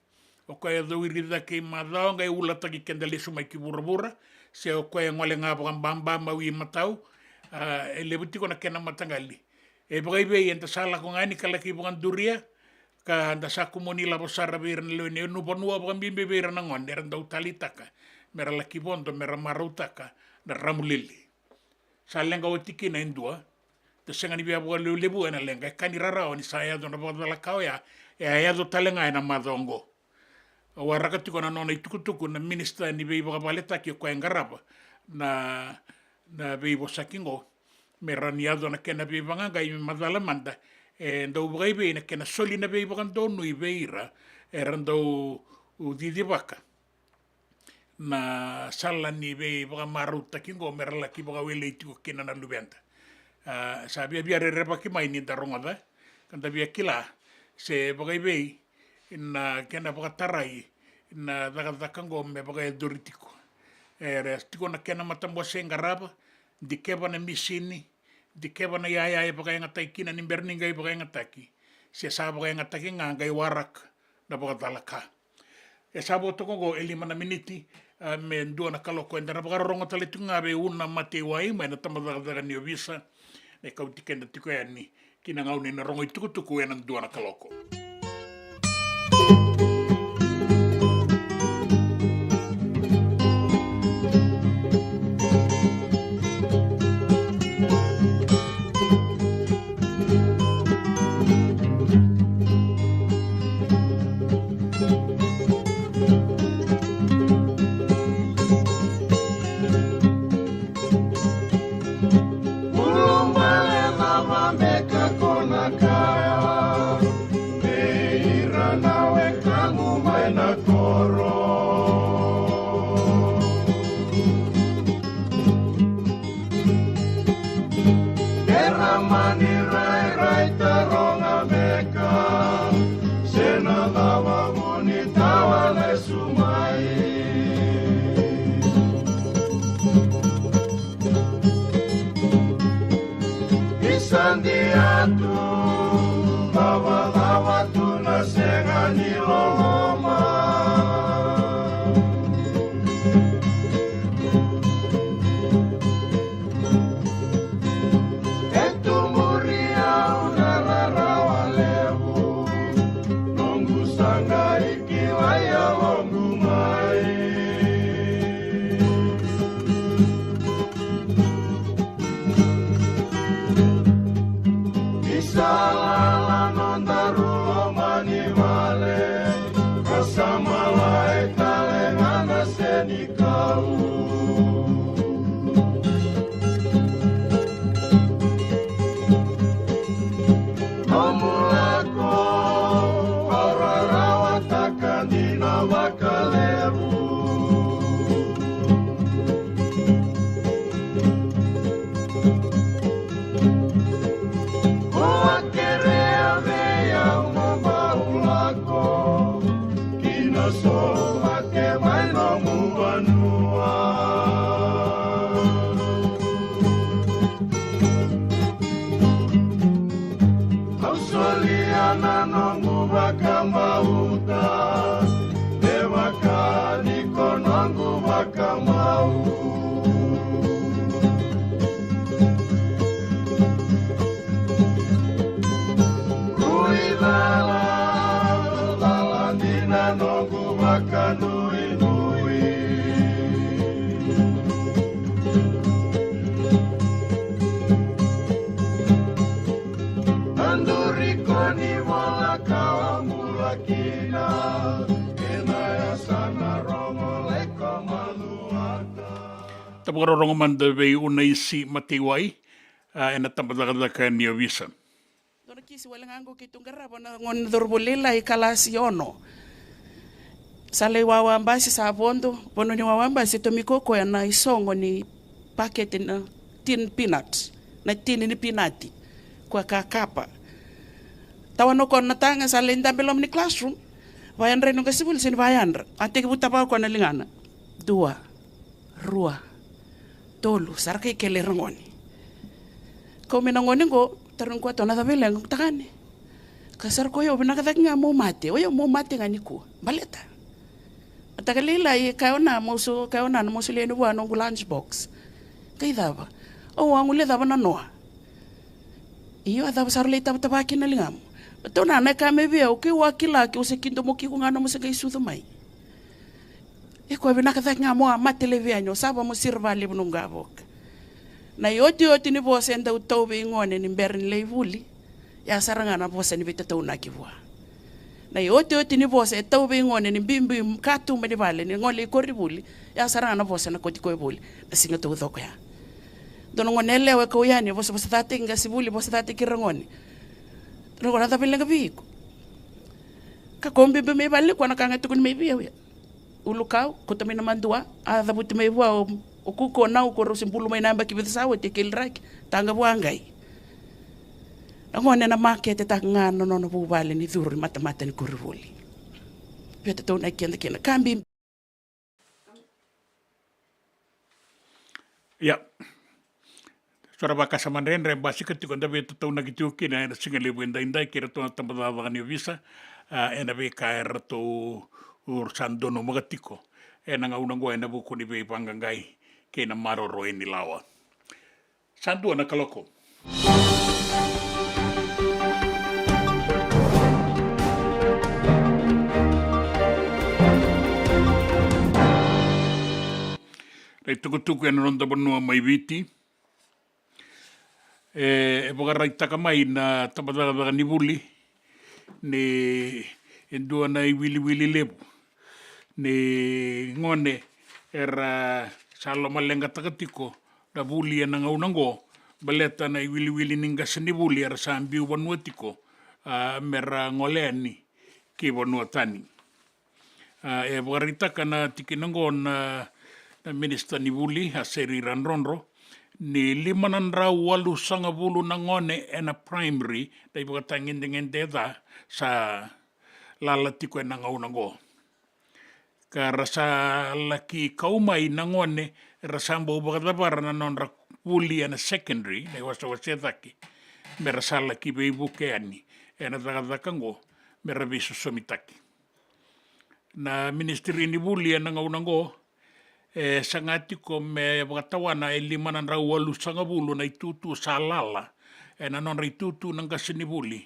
O koya e cowiri cake i macawa qai ulataki keda lesu mai ki vuravura, se o koya e gole ga vakababa mai matau, a, e levu tiko na kena mataqali. E vakaivei eda sa lako ga yani ka laki vakaduria, ka da sa kumuni lavo sara vei ira na lewe ni vanua, vakabibi vei ira na gone era dau taleitaka me ra laki vodo, me ra marautaka na ramulili. Sa leqa oti kina e dua, da sega ni via vakalevulevua ena leqa, e ka ni rarawa ni sa yaco na vakacalaka oya, e a yaco tale ga ena macawa oqo. Au waraka tiko na nona itukutuku na minisita ni veivakavaletaki, o koya e qarava na, na veivosaki oqo, me rawa ni yaco na kena veivaqaqai me macala mada, e dau vakaivei na kena soli na veivakadonui vei ira era dau cicivaka na sala ni veivakamarautaki oqo me ra laki vakawelei tiko kina na luveda. A, sa viavia rerevaki mai ni da rogoca, ka da via kila se vakaivei na kena vakatarai na cakacaka oqo me vakayacori tiko. Era tiko na kena matabose e qarava, dikeva na misini, dikeva na iyaya e vakayagataki kina ni bera ni qai vakayagataki, se sa vakayagataki ga qai waraka na vakacalaka. E sa vo toka oqo e lima na miniti, a, me dua na kaloko. Eda na vakarorogo tale tiko ga vei Una Mateiwai mai na tabacakacaka ni ovisa, me kauti keda tiko yani ki na gauna ni na rogo itukutuku ena dua na kaloko. Ulubale cava beka ko na kaya vei ira na wekamu mai na koro? Era mani rairai taroga beka se na cava vu ni tawa lesu mai. Ni sa dia tu, cavacava tu na sega ni loloma. E tu muri au na rarawa levu, noqu sa qai kilai yaloqu mai. Ni sa lala nodaru loma ni vale, ka sa malai tale ga na senikau. Nomu lako au rarawataka dina vakalevu. Ko a kerea vei au mo bau lako ki na so mate mai nomu vanua. Au solia na noqu vakabauta me vaka ni ko noqu vakamau. Rui cala, cala dina noqu vakanuinui. Na duri ko ni vola ka bula kina, ena yasana rogo leko maluata. Tabu ka rorogo mada vei Unaisi Mateiwai, a, ena tabacakacaka ni ovisa. Dua na kisi wale ga qo keitou qarava na gone cauravou lailai kalasi ono. Sa lai wawa basi sa vodo, vanua ni wawa basi e tomika o koya na isogo ni pakete na tin peanut, na tini ni pinati. Koya ka kapa. Tawana o koya na taga sa lai dabe loma ni classroom. Vayadra i noqu qasenivuli se ni vayadra. A tekivu tavaya o koya na ligana. Dua. Rua, tolu, sa ra kai kele ira gone. Kau mai na gone qo, tarogi koya, "Tau na cava e leqa?" Qo, "Tagane." Ka sa ra koya, "Au vinaka cake ga meu mate, o yau meu mate ga nikua. Baleta." A taka lailai, kaya o na, "Meu so, kaya o na, meu solia yani vua noqu lunch box." Qai cava? "Au a guilecava na noa." "Io, a cava sa ra lai tavatava kina na ligamu?" "Tau na, na ka mai vei au, keu a kila, keu se kidomoki iko ga nomu se qai sucu mai." E koya vinaka cake ga mo a mate laivi yani, o sava mo sira vakalevu noqu qavoka. Na iotioti ni vosa e dau tau vei gone ni bera ni lai vuli, ya sara ga na vosa ni veitataunaki vua. Na iotioti ni vosa e tau vei gone ni biubiu katuba ni vale, ni gole i koronivuli, ya sara ga na vosa na kauti koya voli na siga taucoko ya. Dua na gone yalewa e kau yani, e vosavosacataki qasenivuli, vosacataki ira gone. Dua na gone, "A cava e leqa vei iko?" Ka kau biubiu mai vale nikua, na ka ga e tukuni mai vei au ya. Ulukau, kauta mai na madua, a cavuti mai vua o, o kuku, o nau, ko rau se bulu mai na yabaki vica sa oti, e keliraki, taqa vua qai. Na gone na maketetaka ga na nona vuvale ni curu i matamata ni koronivuli. Veitataunaki keda kina, ka bibi. Ia. So na vakasama dredre e basika tiko, da veitataunaki tiko kina ena siga levu edaidai kei iratou na tabacakacaka ni ovisa, a, ena veika eratou Ur sa donumaka tiko ena gauna oqo ena vuku ni veivaqaqai kei na maroroi ni lawa. Sa dua na kaloko. Na itukutuku ena noda vanua mai Viti, e, e vakaraitaka mai na tabacakacaka ni vuli ni e dua na iwiliwili levu ni gone era sa lomaleqataka tiko na vuli ena gauna oqo, baleta na iwiliwili ni qase ni vuli era sa biu vanua tiko, a, mera gole yani ki vanua tani. A, e vakaraitaka na tikina oqo na, na minisita ni vuli, Aseri Radrodro, ni lima na drau walusagavulu na gone ena primary, na ivakatagedegede ca, sa lala tiko ena gauna oqo. Ka ra sa laki kau mai na gone era sa bau vakacavara na nodra vuli ena secondary, na iwasewase cake, mera sa laki veivuke yani ena cakacaka oqo, mera veisosomitaki. Na minisitiri ni vuli ena gauna oqo e saga tiko me vakatawana e lima na drau walusagavulu na itutu sa lala ena nodra itutu na qase ni vuli,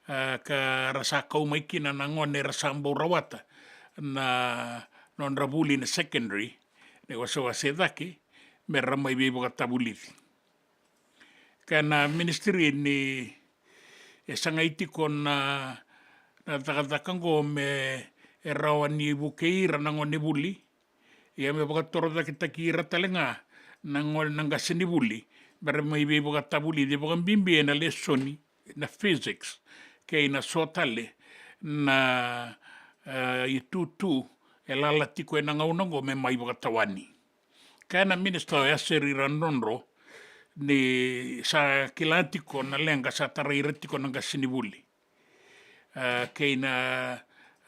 a, ka ra sa kau mai kina na gone era sa bau rawata na nodra vuli na secondary, na iwasewase cake, mera mai veivakatavulici. Kena minisitiri ni e sagai tiko na, na cakacaka oqo me e rawa ni vukei ira na gone vuli, ia me vakatorocaketaki ira tale ga na gone, na qase ni vuli, mera mai veivakatavulici, vakabibi ena lesoni na physics kei na so tale na, e, itutu e lala tiko ena gauna oqo me mai vakatawani. Kaya na minisita o Aseri Radrodro ni sa kila tiko na leqa sa tarai ira tiko na qase ni vuli, a, kei na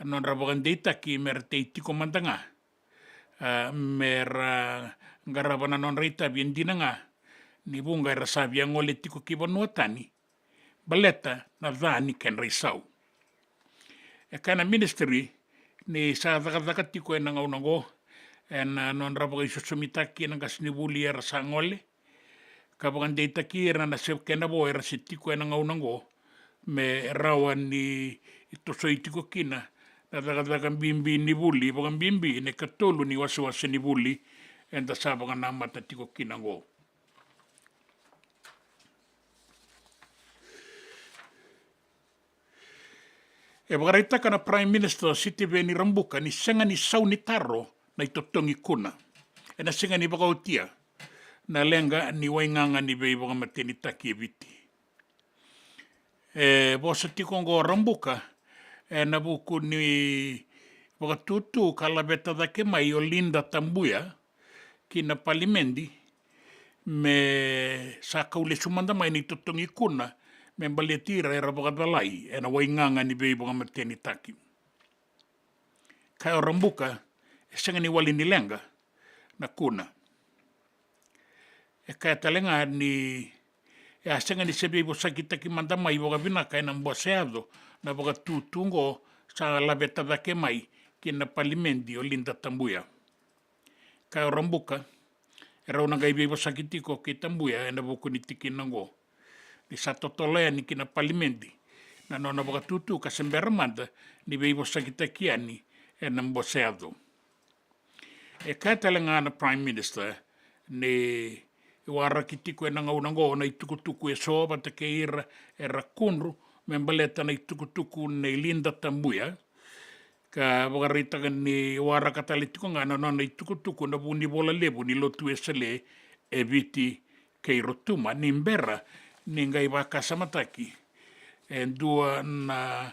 nodra vakadeitaki mera tei tiko mada ga, a, mera qarava na nodra itavi. E dina ga ni vuqa era sa via gole tiko ki vanua tani, baleta na ca ni kedra isau. E kaya na minisitiri ni sa cakacaka tiko ena gauna oqo ena nodra vakaisosomitaki na qase ni vuli era sa gole, ka vakadeitaki ira na se kena vo era se tiko ena gauna oqo, me rawa ni tosoi tiko kina na cakacaka bibi ni vuli, vakabibi na ikatolu ni wasewase ni vuli eda sa vakanamata tiko kina oqo. E vakaraitaka na Prime Minister Sitiveni Rabuka ni sega ni sau ni taro na itotogi kuna ena siga ni vakaotia na leqa ni waigaga ni veivakamatenitaki e Viti. E vosa tiko oqo o Rabuka ena vuku ni vakatutu ka laveta cake mai o Linda Tabuya ki na palimedi, me sa kau lesu mada mai na itotogi kuna me baleti ira era vakacalai ena waigaga ni veivakamatenitaki. Kaya o Rabuka e sega ni wali ni leqa na kuna. E kaya tale ga ni e a sega ni se veivosakitaki mada mai vakavinaka ena bose yaco na vakatutu oqo sa laveta cake mai ki na palimedi o Linda Tabuya. Kaya o Rabuka e rau na qai veivosaki tiko kei Tabuya ena vuku ni tikina oqo, ni sa totolo yani ki na palimedi na nona vakatutu ka se bera mada ni veivosakitaki yani ena bose yaco. E kaya tale ga na Prime Minister ni waraki tiko ena gauna oqo na itukutuku eso vata kei ira era kudru me baleta na itukutuku nei Linda Tabuya, ka vakaraitaka ni waraka tale tiko ga na nona itukutuku na vunivola levu ni Lotu Wesele e Viti kei Rotuma, ni bera ni qai vakasamataki e dua na,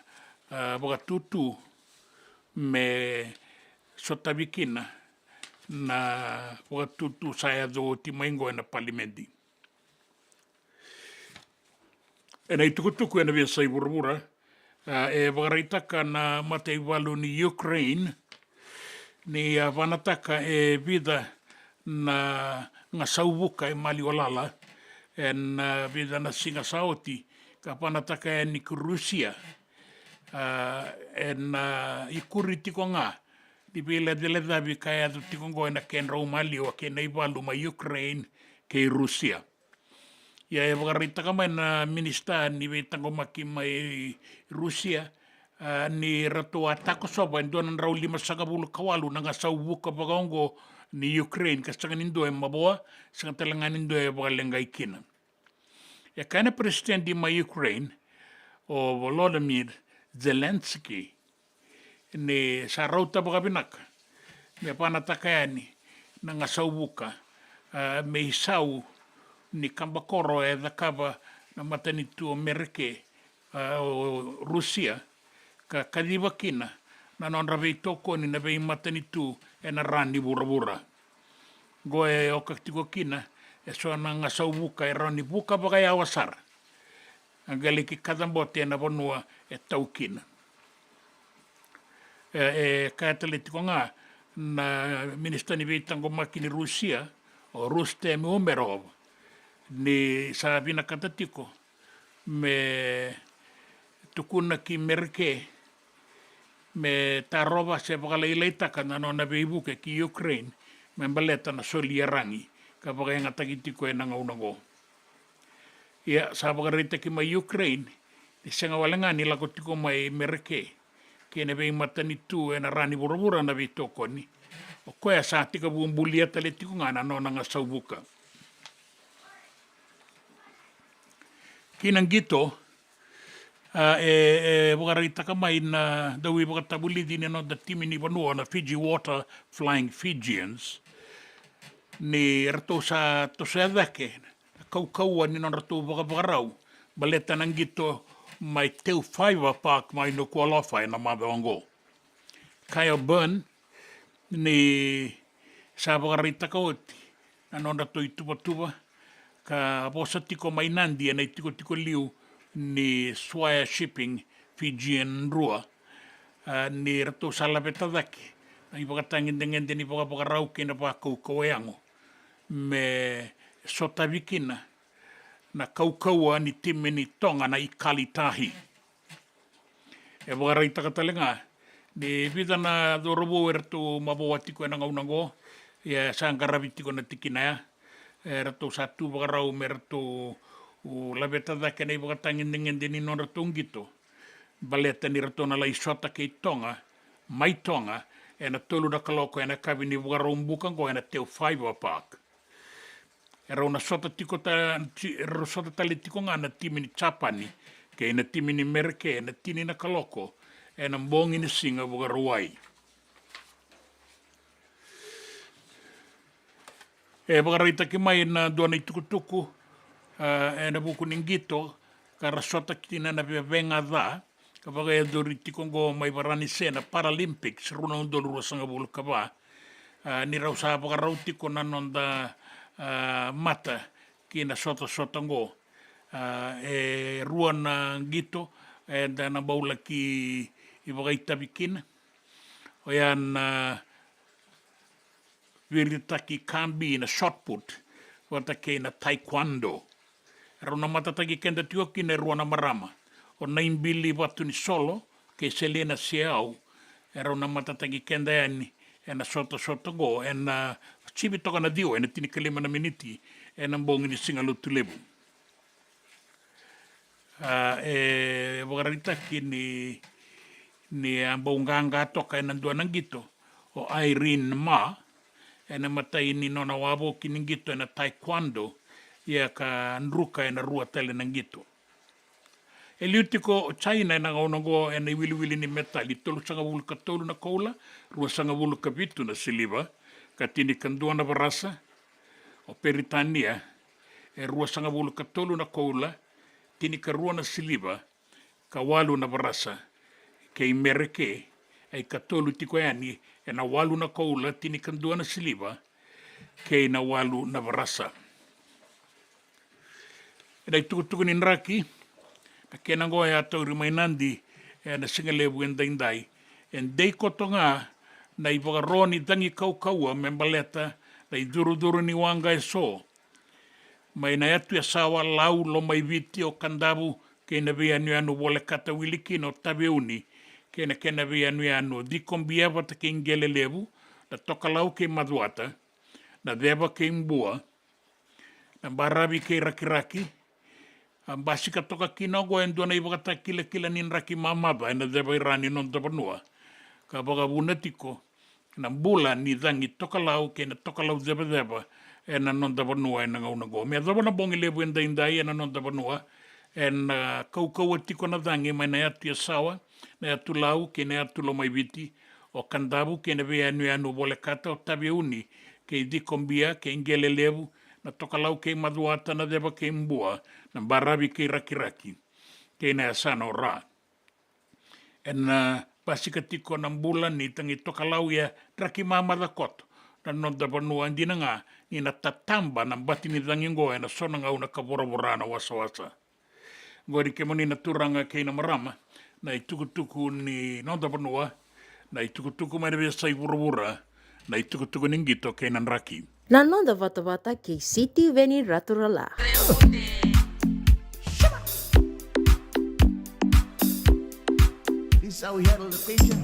a, vakatutu me sotavi kina na vakatutu sa yaco oti mai oqo ena palimedi. Ena itukutuku ena veiyasai vuravura, a, e vakaraitaka na mataivalu ni Ukraine ni a vanataka e vica na gasau vuka e maliwa lala ena, a, vica na siga sa oti, ka vanataka yani ki Rusia, a, ena, a, ikuri tiko ga ni veilecalecavi ka yaco tiko oqo ena kedrau maliwa kei na ivalu mai Ukraine kei Rusia. Ia e vakaraitaka mai na minisita ni veitaqomaki mai Rusia, a, ni ratou a takosova e dua na drau limasagavulu ka walu na gasau vuka vakaoqo ni Ukraine, ka sega ni dua e mavoa, sega tale ga ni dua e vakaleqai kina. E kaya na peresitedi mai Ukraine, o Volodymyr Zelensky, ni sa rauta vakavinaka me vanataka yani na gasau vuka, a, me isau ni kabakoro e cakava na matanitu o Mereke, a, o Rusia, ka kaciva kina na nodra veitokoni na veimatanitu ena ra ni vuravura. Qo e oka tiko kina e so na gasau vuka e rawa ni vuka vakayawa sara, a qai laki kacabote ena vanua e tau kina. E, e kaya tale tiko ga na minisita ni veitaqomaki ni Rusia, o Rustem Umerov, ni sa vinakata tiko me tukuna ki Mereke me tarova se vakalailaitaka na nona veivuke ki Ukraine me baleta na soli iyaragi ka vakayagataki tiko ena gauna oqo. Ia sa vakaraitaki mai Ukraine ni sega wale ga ni lako tiko mai Mereke kei na veimatanitu ena ra ni vuravura na veitokoni. O koya sa tekivu bulia tale tiko ga na nona gasau vuka. Ki na qito, a, e, e vakaraitaka mai na dauveivakatavulici ni noda timi ni vanua na Fiji Water Flying Fijians ni ratou sa tosoya cake na kaukauwa ni nodratou vakavakarau baleta na qito mai Teufaiva Park mai Nuku'alofa ena macawa oqo. Kyle Byrne ni sa vakaraitaka oti na nodratou ituvatuva ka vosa tiko mai Nadi ena itikotiko liu ni Swire Shipping Fijian Drua, a, ni ratou sa laveta cake na ivakatagedegede ni vakavakarau kei na vakaukauwa yago me sotavi kina na kaukauwa ni timi ni Toga na Ikale Tahi. E vakaraitaka tale ga ni vica na cauravou eratou mavoa tiko ena gauna oqo, ia sa qaravi tiko na tikina ya. Eratou sa tu vakarau me ratou laveta cake na ivakatagedegede ni nodratou qito baleta ni ratou na lai sota kei Toga mai Toga ena tolu na kaloko ena yakavi ni Vakaraubuka oqo ena Teufaiva Park. E rau na sota tiko ta, ti, e rau sota tale tiko ga na timi ni Japani kei na timi ni Mereke ena tini na kaloko ena bogi ni siga Vakarauwai. E vakaraitaki mai na dua na itukutuku, a, ena vuku ni qito ka ra sota kina na vevega ca ka vakayacori tiko oqo mai Varanise na Paralympics rua na udolu ruasagavulu ka va. A, ni rau sa vakarau tiko na noda, a, mata ki na sotasota oqo. A, e rua na qito eda na bau laki vakaitavi kina. Oya na viritaki kabi na shot put vata kei na taekwondo. Erau na matataki keda tiko kina e rua na marama, o Naibili Vatunisolo kei Selina Seau. Erau na matataki keda yani ena sotasota oqo ena sivi toka na ciwa ena tinikalima na miniti ena bogi ni Siga Lotulevu. A, e vakaraitaki ni, ni a bau qaqa toka ena dua na qito o Irene Ma ena imatai ni nona wavoki ni qito ena taekwondo, ia ka druka ena rua tale na qito. E liu tiko o China ena gauna oqo ena iwiliwili ni metali, tolusagavulu ka tolu na koula, ruasagavulu ka vitu na siliva, ka tinikadua na varasa. O Peritania e ruasagavulu ka tolu na koula, tinikarua na siliva, ka walu na varasa. Kei Mereke e ikatolu tiko yani ena walu na koula, tinikadua na siliva kei na walu na varasa. Ena itukutuku ni draki, na kena oqo e a tauri mai Nadi ena sigalevu edaidai. E dei koto ga na ivakaro ni cagi kaukauwa me baleta na icurucuru ni waqa eso mai na yatu yasawa Lau, Lomaiviti, o Kadavu kei na veiyanuyanu volekata wili kina o Taveuni kei na kena veiyanuyanu, Cikobia vata kei Qelelevu, na Tokalau kei Macuata, na Ceva kei Bua, na Baravi kei Rakiraki. A basika toka kina oqo e dua na ivakatakilakila ni draki mamaca ena ceva i ra ni noda vanua, ka vakavuna tiko na bula ni cagi tokalau kei na tokalau cevaceva ena noda vanua ena gauna oqo. Me yacova na bogi levu edaidai ena noda vanua, ena kaukauwa tiko na cagi mai na yatu Yasawa, na yatu Lau kei na yatu Lomaiviti, o Kadavu kei na veiyanuyanu volekata o Taveuni kei Cikobia kei Qelelevu, na Tokalau kei Macuata, na Ceva kei Bua, na Baravi kei Rakiraki, kei na yasana o Ra. Ena basika tiko na bula ni cagi tokalau, ia draki mamaca koto na noda vanua. Dina ga ni na tataba na bati ni cagi oqo ena so na gauna ka voravora na wasawasa. Qori, kemuni na turaga kei na marama, na itukutuku ni noda vanua, na itukutuku mai na veiyasai vuravura, na itukutuku ni qito kei na draki. Na noda vatavata kei Sitiveni Raturala. This is how we handle the question.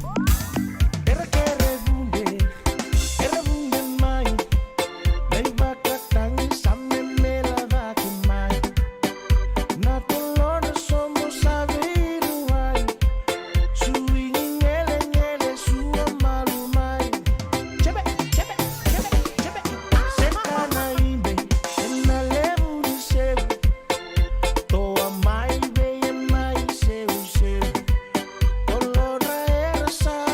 Era kere vunde, era vunde mai. Na ivakatagi sa memela cake mai. Na tolona sobo sa veiruai. Suigi gelegele sua malu mai. Jebe, jebe, jebe, jebe. Seka na ibe, ena levu ni seu. Toa mai vei e mai seuseu. Tolona era sa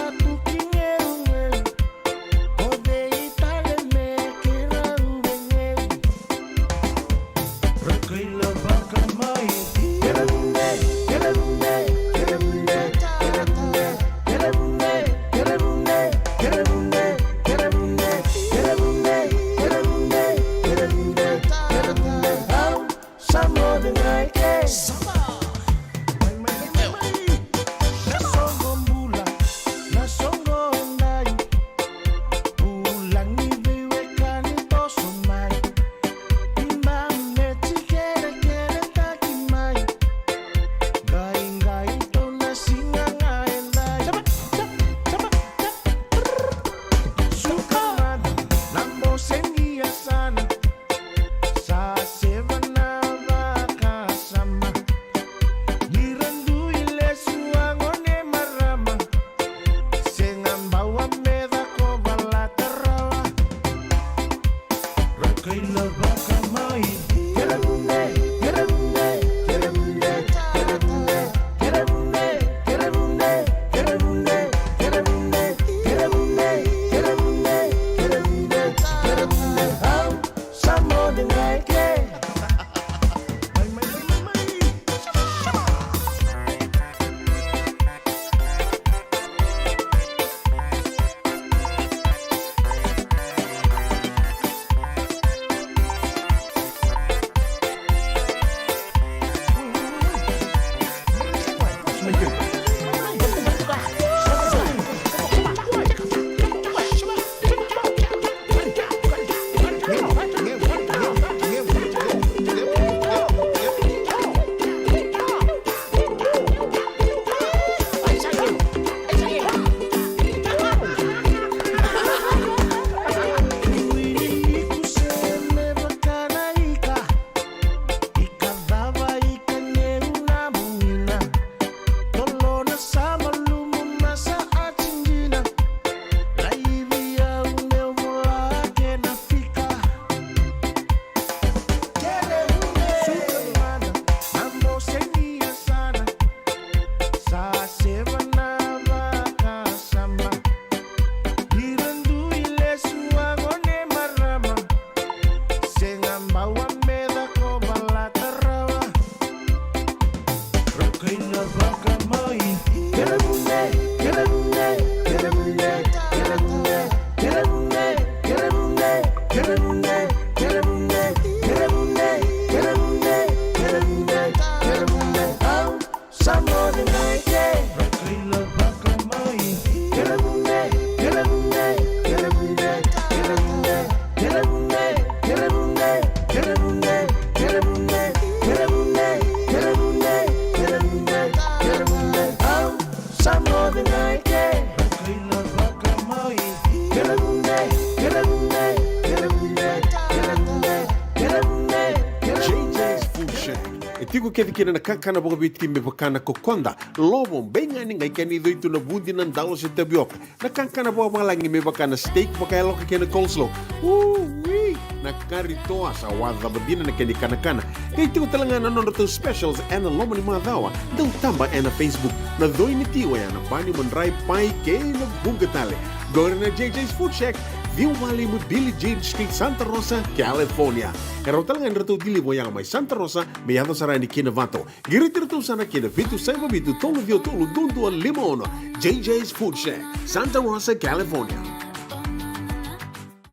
Tiko kece kina na kakana vakaviti me vaka na kokoda, lovo, beigani, qai kena icoi tu na vudi, na dalo se tavioka. Na kakana vakavalagi me vaka na steak vakayaloka kei na coleslaw. Ui! Na kari toa sa wacava dina na kena ikanakana. Qai tiko tale ga na nodratou specials ena loma ni macawa. Dau taba ena Facebook. Na coi ni ti oya na bani, madrai, pai kei na vuqa tale. Qori na J J's Food Shack, ciwa walu lima Billie Jean Street, Santa Rosa, California. E rawa tale ga ni ratou deliver oya mai Santa Rosa me yaco sara yani ki Novato. Qiriti iratou sara ki na vitu saiva vitu tolu ciwa tolu dua dua lima ono. J J's Food Shack, Santa Rosa, California.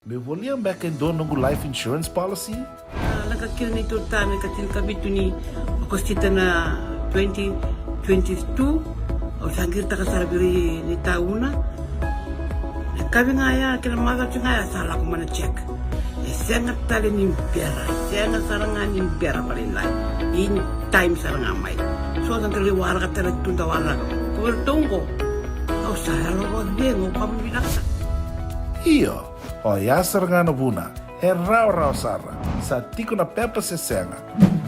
Meu volia beka e dua noqu life insurance policy? A, lako kina neitou tane ka tinikavitu ni Okosita na twenty twenty-two. Au sa qiritaka sara vei ira ni tauna. Na kavi ga ya kei na macawa ga ya sa lako mai na check. E sega tale ni bera, e sega sara ga ni bera vakalailai. In time sara ga mai. So sa dau lai waraka tale tu da waraka. Ko iratou qo, au sa yalo vakacegu, au kama vinaka sara. Io, oya sara ga na vuna. E rawarawa sara. Sa tiko na pepa se sega.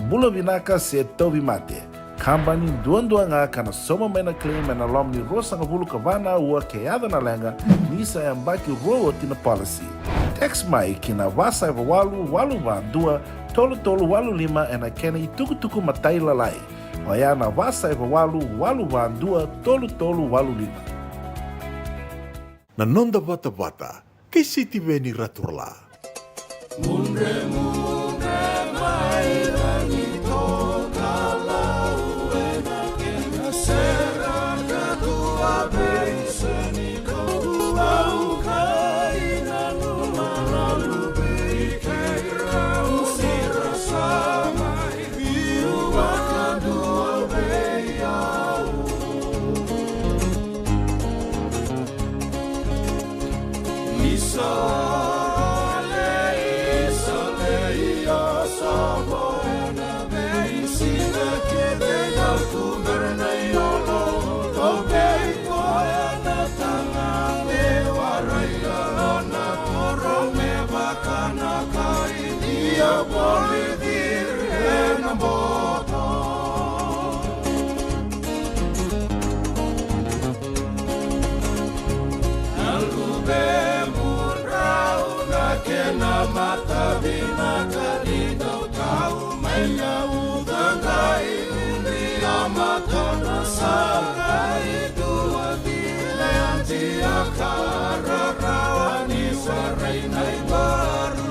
Bula vinaka se tauvimate. Kabani duadua ga ka na sauma mai na claim ena loma ni ruasagavulu ka va na aua ke yaco na leqa ni sa yabaki rua oti na policy. Text mai ki na va saiva walu walu va dua tolu tolu walu lima ena kena itukutuku matailalai. Oya na va saiva walu walu va dua tolu tolu walu lima. Na noda vatavata kei Sitiveni Raturala. Mudremudre mai na ni tokalau ena kena sere ka dua vei se ni kau au kai na numa na luve i keirau ni ra sa mai biu vakadua vei au. Ni sa lei, sa lei, a sa vo ena veisiga kece, au tubera na iyolo, au vei koya na taga me warai iyolo na toro me vaka na kai. Ia voli ciri ena boto. Na luvemudrau na kena matavinaka ni dau tau mai na uca qai ubi a mata na saqa i dua vile a tia ka rarawa ni sarai na ivaru.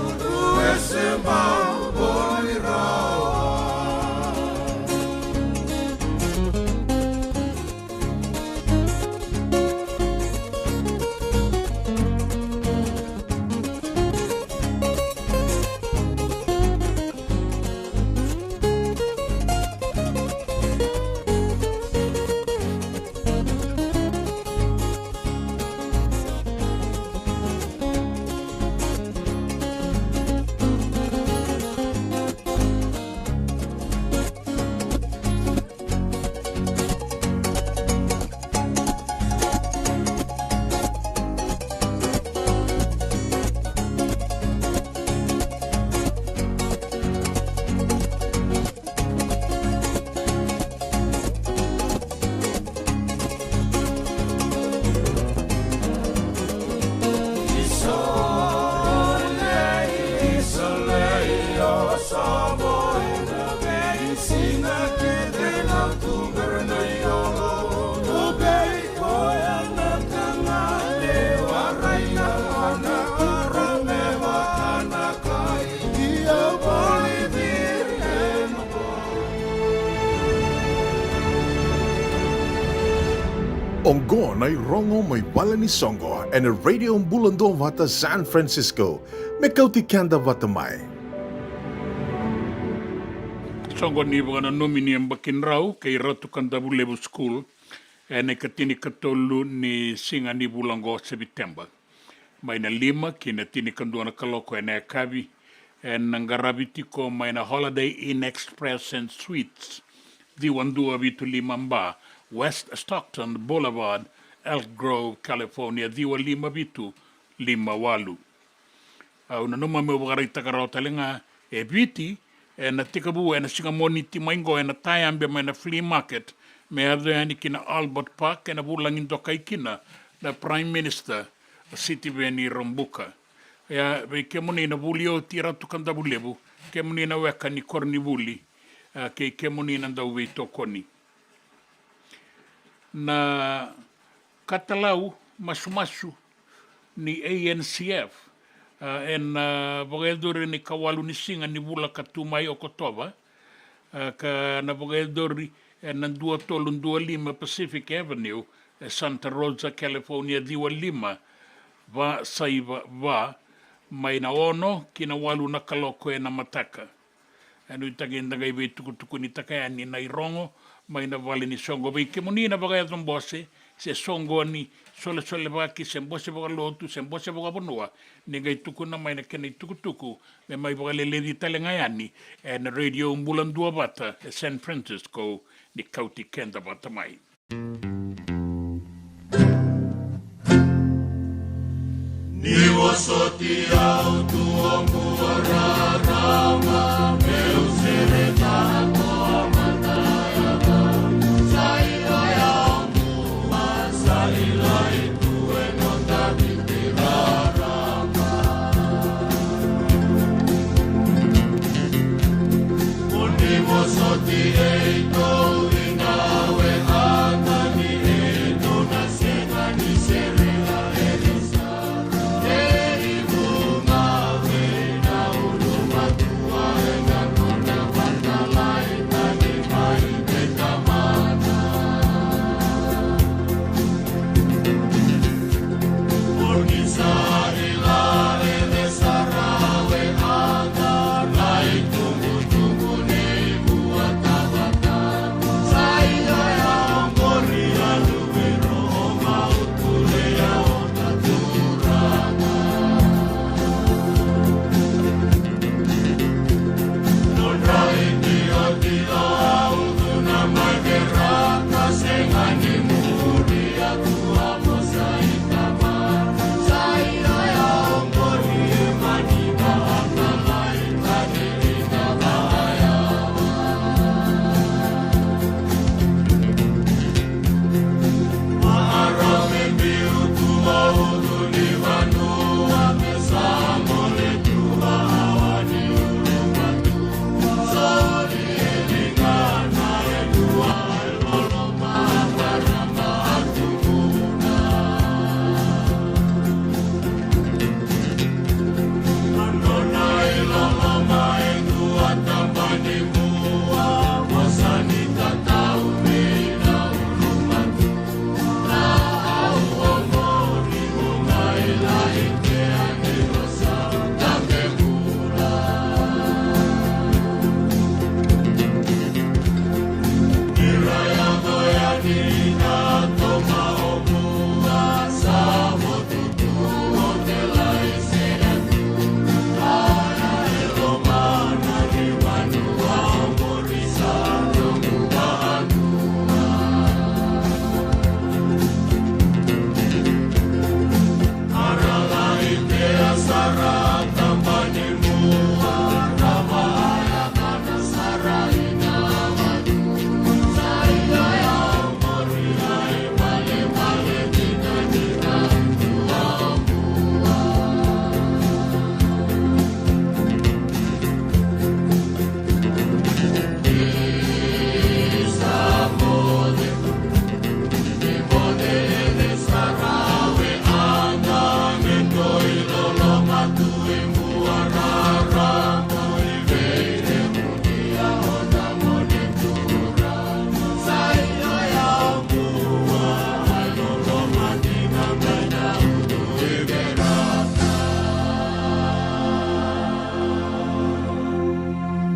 Oqo na irogo mai vale ni soqo ena Radio Bula Duavata San Francisco. Me kauti keda vata mai. Soqo ni vakananumi ni yabaki drau kei Ratu Kadavulevu School ena ikatinikatolu ni siga ni vula oqo, Seviteba, mai na lima ki na tinikadua na kaloko ena yakavi. Ena qaravi tiko mai na Holiday Inn Express and Suites, ciwa dua vitu lima ba West Stockton Boulevard, Elk Grove, California, ciwa lima vitu lima walu. Au nanuma meu vakaraitaka rawa tale ga, e Viti ena tekivu ena siga Moniti mai qo ena Tayabe mai na flea market me yaco yani ki na Albert Park ena vulagi dokai kina na Prime Minister, Sitiveni Rabuka. Ia, vei kemuni na vuli oti Ratu Kadavulevu, kemuni na weka ni koronivuli, a, kei kemuni na dauveitokoni. Na katalau masumasu ni A N C F, a, ena, a, vakayacori ni kawalu ni siga ni vula ka tu mai Okotova, a, ka na vakayacori ena dua tolu dua lima Pacific Avenue, e Santa Rosa, California, ciwa lima va saiva va, mai na ono ki na walu na kaloko ena mataka. E nuitaki eda qai veitukutukunitaka yani na irogo mai na vale ni soqo. Vei kemuni na vakayaco bose, se soqoni, solesolevaki, se bose vakalotu, se bose vakavanua, ni qai tukuna mai na kena itukutuku me mai vakaleleci tale ga yani ena Radio Bula Duavata e San Francisco, ni kauti keda vata mai. Ni vosoti au tu oqo rarama, meu sereka na tua mata. Sa i oya oqo, sa i lai tu e noda viti rarama. Mo ni vosoti e i tou i na we a tani e i tou na sega ni sere a e i sa. E i vunga we i na ulu matua e na nona vata lai tani mai te tamata.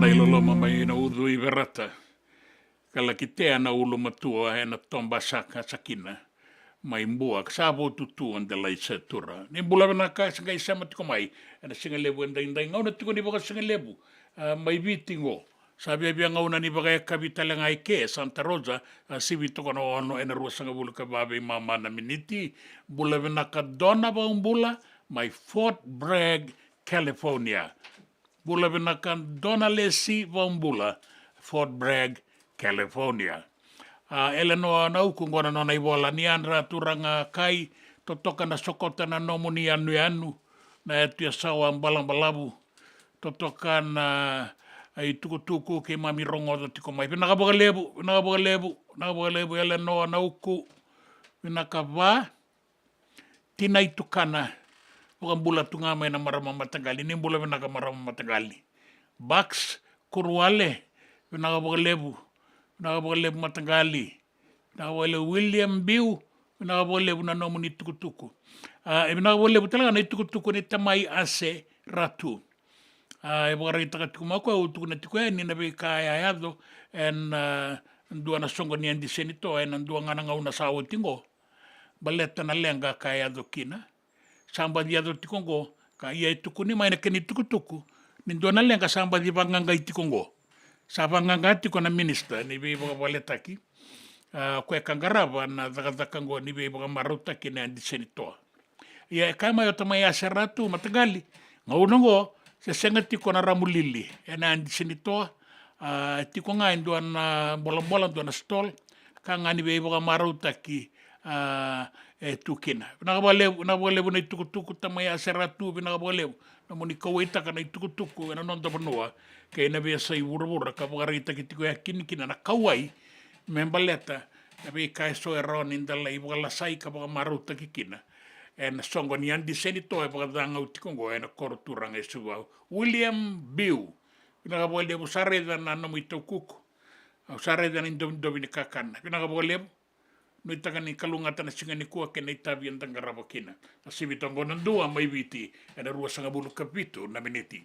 Na iloloma mai na ucu i Verata. Ka laki tea na ulumatua ena toba saka sakina mai Bua, ka sa votu tu o Delai Setura. Ni bula vinaka, sa qai sema tiko mai ena sigalevu edaidai, gauna tiko ni vakasigalevu, a, mai Viti qo. Sa viavia gauna ni vakayakavi tale ga eke e Santa Rosa, a, sivi toka na ono ena ruasagavulu ka va veimama na miniti. Bula vinaka Dona Vaubula mai Fort Bragg, California. Bula vinaka Dona Lesi Vaubula, Fort Bragg, California. A, Elenoa Nauku, qo na nona ivola: Ni yadra turaga kai, totoka na sokota na nomuni yanuyanu, na yatu Yasawa balabalavu, totoka na, a, itukutuku keimami rogoca tiko mai. Vinaka vakalevu, vinaka vakalevu, vinaka vakalevu Elenoa Nauku. Vinaka va. Tina i Tukana, vakabula tu ga mai na marama mataqali. Ni bula vinaka marama mataqali. Bucks Kuruwale, vinaka vakalevu, vinaka vakalevu mataqali. Vinaka vakalevu William Biu, vinaka vakalevu na nomuni tukutuku. A, e vinaka vakalevu tale ga na itukutuku ni tamai Ase Ratu. A, e vakaraitaka tiko mai o koya, au tukuna tiko yani na veika e a yaco ena, a, dua na soqo ni Adi Senitoa ena dua ga na gauna sa oti qo. Baleta na leqa ka yaco kina. Sa baci yaco tiko qo, ka ia e tukuni mai na kena itukutuku ni dua na leqa sa baci vaqaqai tiko qo. Sa vaqaqa tiko na minisita ni veivakavaletaki, a, koya ka qarava na cakacaka qo ni veivakamarautaki na Adi Senitoa. Ia e kaya mai o tamai Ase Ratu, mataqali, gauna qo se sega tiko na ramu lili ena Adi Senitoa, a, tiko ga e dua na bolabola, dua na stall, ka ga ni veivakamarautaki, a, e tu kina. Vinaka vakalevu, vinaka vakalevu na itukutuku tamai Ase Ratu, vinaka vakalevu. Nomuni kauwaitaka na itukutuku ena noda vanua kei na veiyasai vuravura, ka vakaraitaki tiko yani kina na kauwai me baleta na veika eso e rawa ni da lai vakalasai ka vakamarautaki kina ena soqo ni Adi Senitoa e vakacagau tiko qo ena koro turaga e Suva. William Biu, vinaka vakalevu, sa raica na nomu itaukuku. Au sa raica na idovidovi ni kakana. Vinaka vakalevu. Nuitaka ni kalougata na siga nikua kei na itavi eda qarava kina. Sa sivi toka qo na dua mai Viti ena ruasagavulu ka vitu na miniti.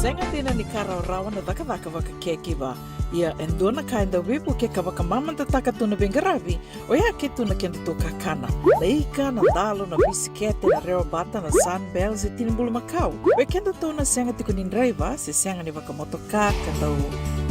Sega dina ni ka rawarawa na cakacaka vaka caregiver. Ia e dua na ka e dau veivukei ka vakamamadataka tu na veiqaravi, oya ke tu na kedatou kakana. Na ika, na dalo, na bisikete, na rewa bata, na Sunbell, se tini bulumakau. Vei kedatou na sega tiko ni draiva, se sega ni vakamotoka, ka dau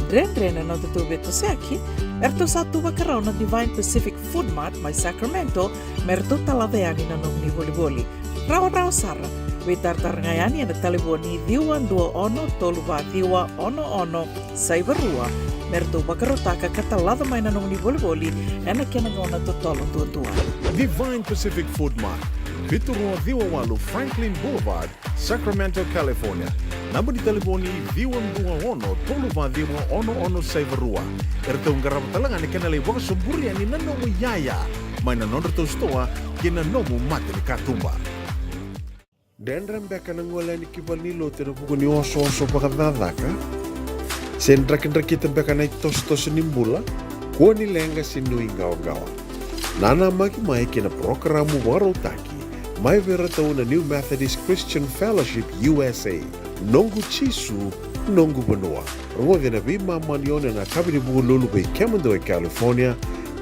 dredre na nodatou veitosoyaki, eratou sa tu vakarau na Divine Pacific Food Mart mai Sacramento, me ratou talaca yani na nomuni volivoli. Rawarawa sara. Veitaratara ga yani ena talevoni ciwa dua ono tolu va ciwa ono ono saiva rua, me ratou vakarautaka ka talaca mai na nomuni volivoli ena kena gauna totolo duadua. Divine Pacific Food Mart, vitu rua ciwa walu Franklin Boulevard, Sacramento, California. Naba ni talevoni ciwa dua ono tolu va ciwa ono ono saiva rua. Eratou qarava tale ga na kena lai vakasoburi yani na nomu iyaya mai na nodratou sitoa kei na nomu matanikatuba. Dredre beka na gole yani ki valenilotu ena vuku ni osooso vakacakacaka? Se drakidrakita beka na itosotoso ni bula? Kua ni leqa se nuiqawaqawa. Nanamaki mai ki na parokaramu vakarautaki mai vei iratou na New Methodist Christian Fellowship U S A. Noqu Jisu, noqu vanua. Rogoci ena veimama ni ono ena yakavi ni Vukelulu vei kemudou e California,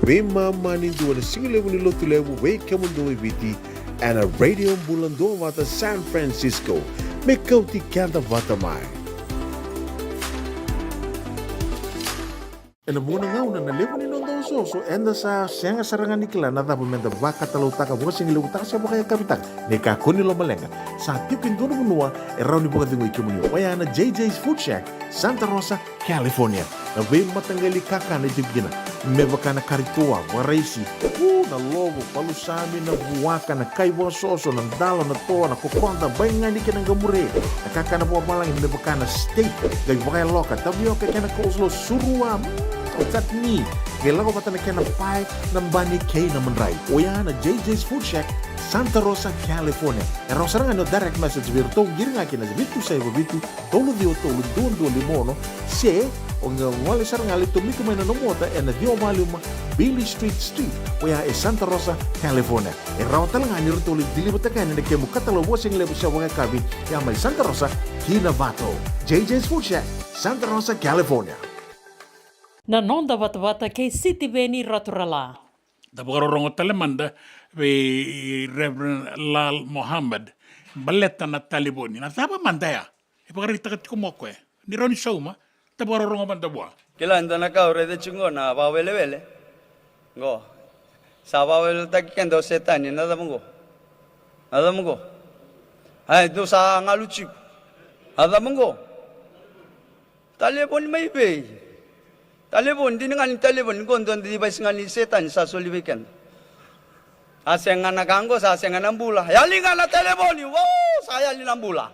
veimama ni dua na sigalevu ni Lotulevu vei kemudou e Viti, ena Radio Bula Duavata San Francisco. Me kauti keda vata mai. Ena vuqa na gauna na levu ni noda osooso, eda sa sega sara ga ni kila na cava meda vakatalautaka, vakasigalevu-taka se vakayakavi-taka. Ni kakua ni lomaleqa, sa tiko e dua na vanua e rawa ni vakacegui kemuni, oya na J J's Food Shack, Santa Rosa, California. Na veimataqali kakana e tiko kina, me vaka na kari toa, vakaraisi, u, na lovo, palusami, na vuaka, na kai vakasoso, na dalo, na toa, na kokoda, baigani kei na qamure. Na kakana vakavalagi me vaka na steak, qai vakayaloka, tavioka kei na coleslaw, surua, mm, o chutney, qai lako vata na kena pae, na bani kei na madrai. Oya na J J's Food Shack, Santa Rosa, California. E rawa sara ga ni o direct message vei iratou, qiri ga kina vitu saiva vitu, tolu ciwa tolu, dua dua lima ono, se o qai gole sara ga lai tomika mai na nomu ota ena ciwa va lima Beale Street Suite, oya e Santa Rosa, California. E rawa tale ga ni ratou lai deliver-taka yani na kemu katalau vakasigalevu se vakayakavi, ya mai Santa Rosa ki Navato. J J's Food Shack, Santa Rosa, California. Na noda vatavata kei Sitiveni Raturala. Da vakarorogo tale mada vei Reverend Lal Mohammed baleta na talevoni. Na cava mada ya e vakaraitaka tiko mai o koya? Ni rawa ni sauma, da vakarorogo mada vua. Kila e dua na ka au raica tiko qo na vakawelewele. Qo. Sa vakaweleweletaki keda o Setani, na cava qo? Na cava qo? Ai, dou sa galu tiko. Na cava qo? Talevoni mai vei? Talevoni, dina ga ni talevoni qo dua na device ga ni Setani sa soli vei keda. A sega na ka qo, sa sega na bula. Yali ga na talevoni, wo, sa yali na bula.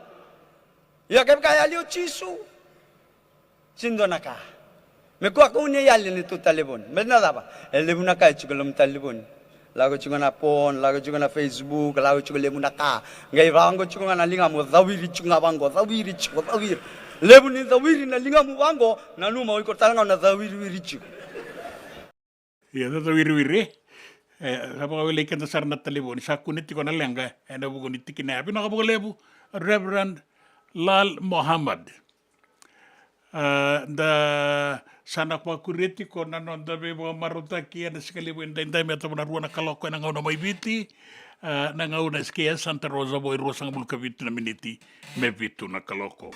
Ia kevaka e yali o Jisu, sega ni dua na ka. Me kua kau ni yali na tou talevoni. Me na cava? E levu na ka e tiko e loma ni talevoni. Lako tiko na phone, lako tiko na Facebook, lako tiko levu na ka. Qai vaqo tiko ga na ligamu, cawiri tiko ga vaqo, cawiri tiko, cawiri. Levu ni cawiri na ligamu vaqo, nanuma o iko tale ga o na cawiriwiri tiko. Ia, cawiriwiri. E, sa vakawelei keda sara na talevoni, sa kune tiko na leqa ena vuku ni tikina ya. Vinaka vakalevu, Reverend Lal Mohammed. A, da sa na vakuria tiko na noda veivakamarautaki ena siga levu edaidai me yacova na rua na kaloko ena gauna mai Viti. A, na gauna e Santa Rosa vo e ruasagavulu ka vitu na miniti me vitu na kaloko.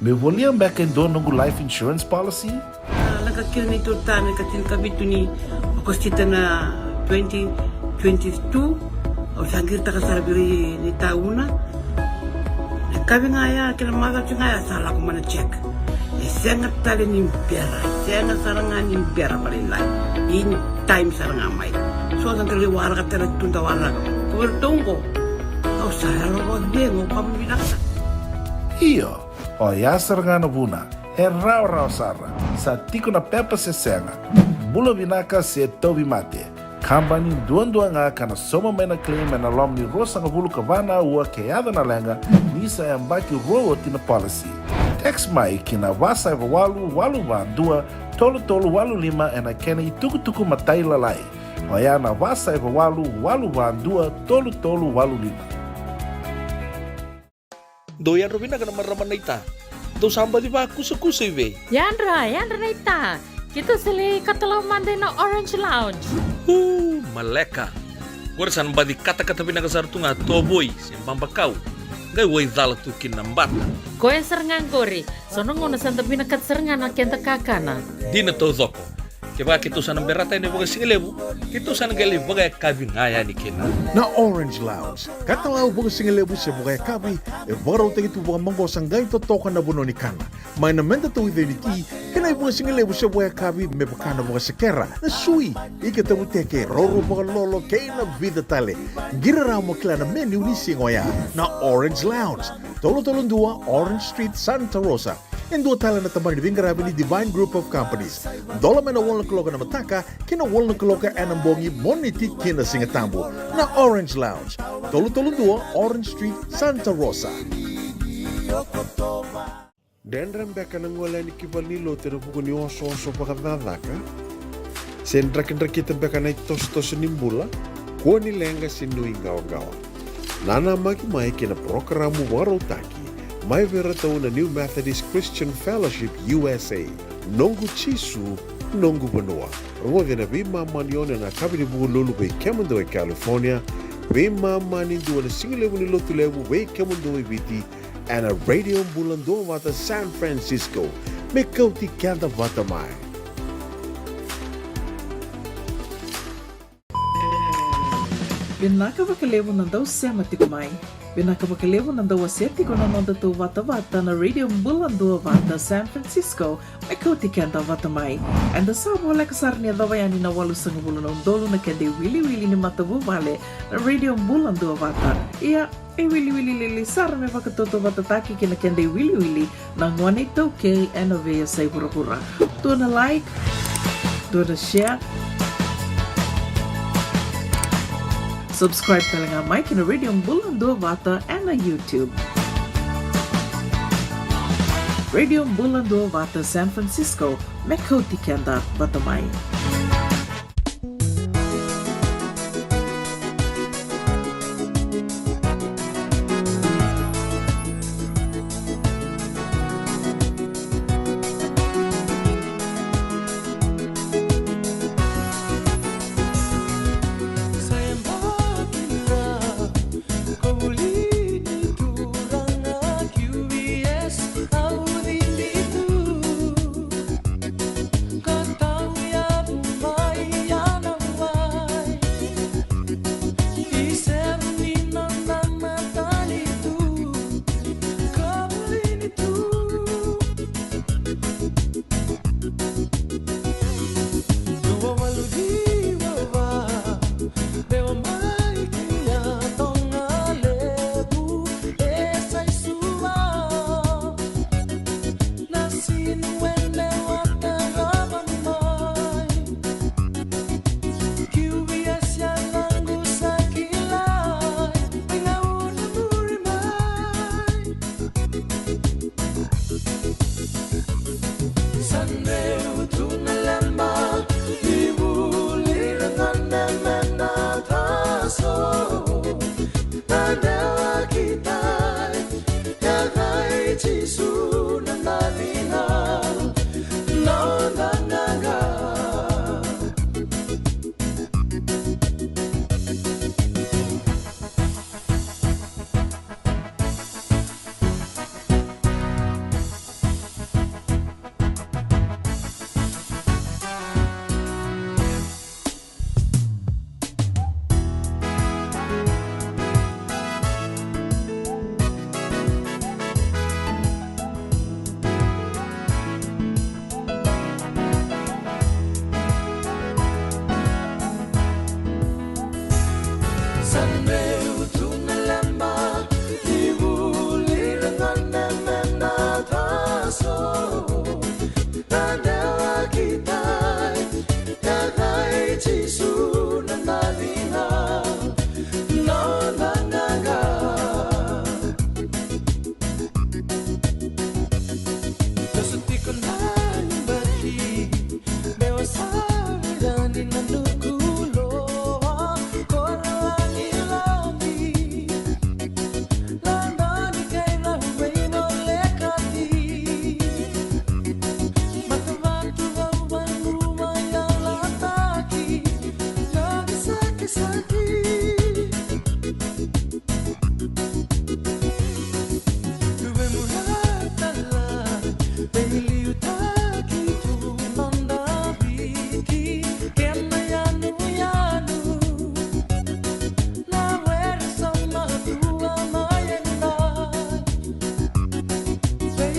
Meu volia beka e dua noqu life insurance policy? A, lako kina ni tolu tani ka tini ka vitu ni Okosita na twenty twenty-two, au sa qiritaka sara vei ira ni tauna. E kavi ga ya, kena macawa ga ya sa lako mai na check. E sega tale ni bera, e sega sara ga ni bera vale lai. Ini time sara ga mai. So sa qai waraka tale tu da waraka. Ko vei ratou qo, au sa yalo vakacegu, ka vinaka sara. Io, oya sara ga na vuna. E rawarawa sara, sa tiko na pepa se sega. Bula vinaka se tauvimate. Kabani duadua ga ka na sauma mai na claim ena loma ni ruasagavulu ka va na aua ke yaco na leqa, ni sa yabaki rua oti na policy. Text mai ki na va saiva walu walu va dua tolu tolu walu lima ena kena itukutuku matailalai. Oya na va saiva walu walu va dua tolu tolu walu lima. Dou yadra vinaka na marama naita. Dou sa baci vakusakusa i vei? Yadra, yadra naita. Keitou sa lai katalau mada ina Orange Lounge. Uu, maleka. Qori sa na baci katakata vinaka sara tu ga tovoi se babakau. Qai wai cala tu kina na bata. Koya sara ga qori. So na gauna sa da vinakata sara ga na keda kakana. Dina taucoko. Kevaka keitou sa na berata yani vakasigalevu, keitou sa na qai lai vakayakavi ga yani kina. Na Orange Lounge, katalau vakasigalevu se vakayakavi, e vakarautaki tu vakamaqosa qai totoka na vanua ni kana. Mai na meda tauica ni ti, kei na ivakasigalevu se vakayakavi me vaka na vakasekera, na sui, ika tavuteke, roro vakalolo, kei na vica tale. Qiri rawa mo kila na menu ni siga oya. Na Orange Lounge, tolu tolu dua Orange Street, Santa Rosa. E dua tale na tabana ni veiqaravi ni Divine Group of Companies. Dola mai na walu na kaloko na mataka ki na walu na kaloko ena bogi, Moniti ki na Sigatabu. Na Orange Lounge, tolu tolu dua Orange Street, Santa Rosa. Dredre beka na gole yani ki valenilotu ena vuku ni osooso vakacakacaka? Se drakidrakita beka na itosotoso ni bula? Kua ni leqa se nuiqawaqawa. Nanamaki mai ki na parokaramu vakarautaki mai vei iratou na New Methodist Christian Fellowship U S A, Noqu Jisu, Noqu Vanua. Rogoci ena veimama ni ono ena yakavi ni Vukelulu vei kemudou e California, veimama ni dua ena sigalevu ni Lotulevu vei kemudou e Viti, ena Radio Bula Duavata San Francisco, me kauti keda vata mai. Vinaka vakalevu na dau sema tiko mai. Vinaka vakalevu na dau wasea tiko na nodatou vatavata na Radio Bula Duavata San Francisco, me kauti keda vata mai. Eda sa voleka sara ni yacova yani na walusagavulu na udolu na keda iwiliwili ni matavuvale na Radio Bula Duavata. Ia, e wiliwili lili sara me vakatautauvatataki kei na keda iwiliwili na gone iTaukei ena veiyasai vuravura. Dua na like, dua na share. Subscribe tale ga mai ki na Radio Bula Duavata ena YouTube. Radio Bula Duavata San Francisco, me kauti keda vata mai.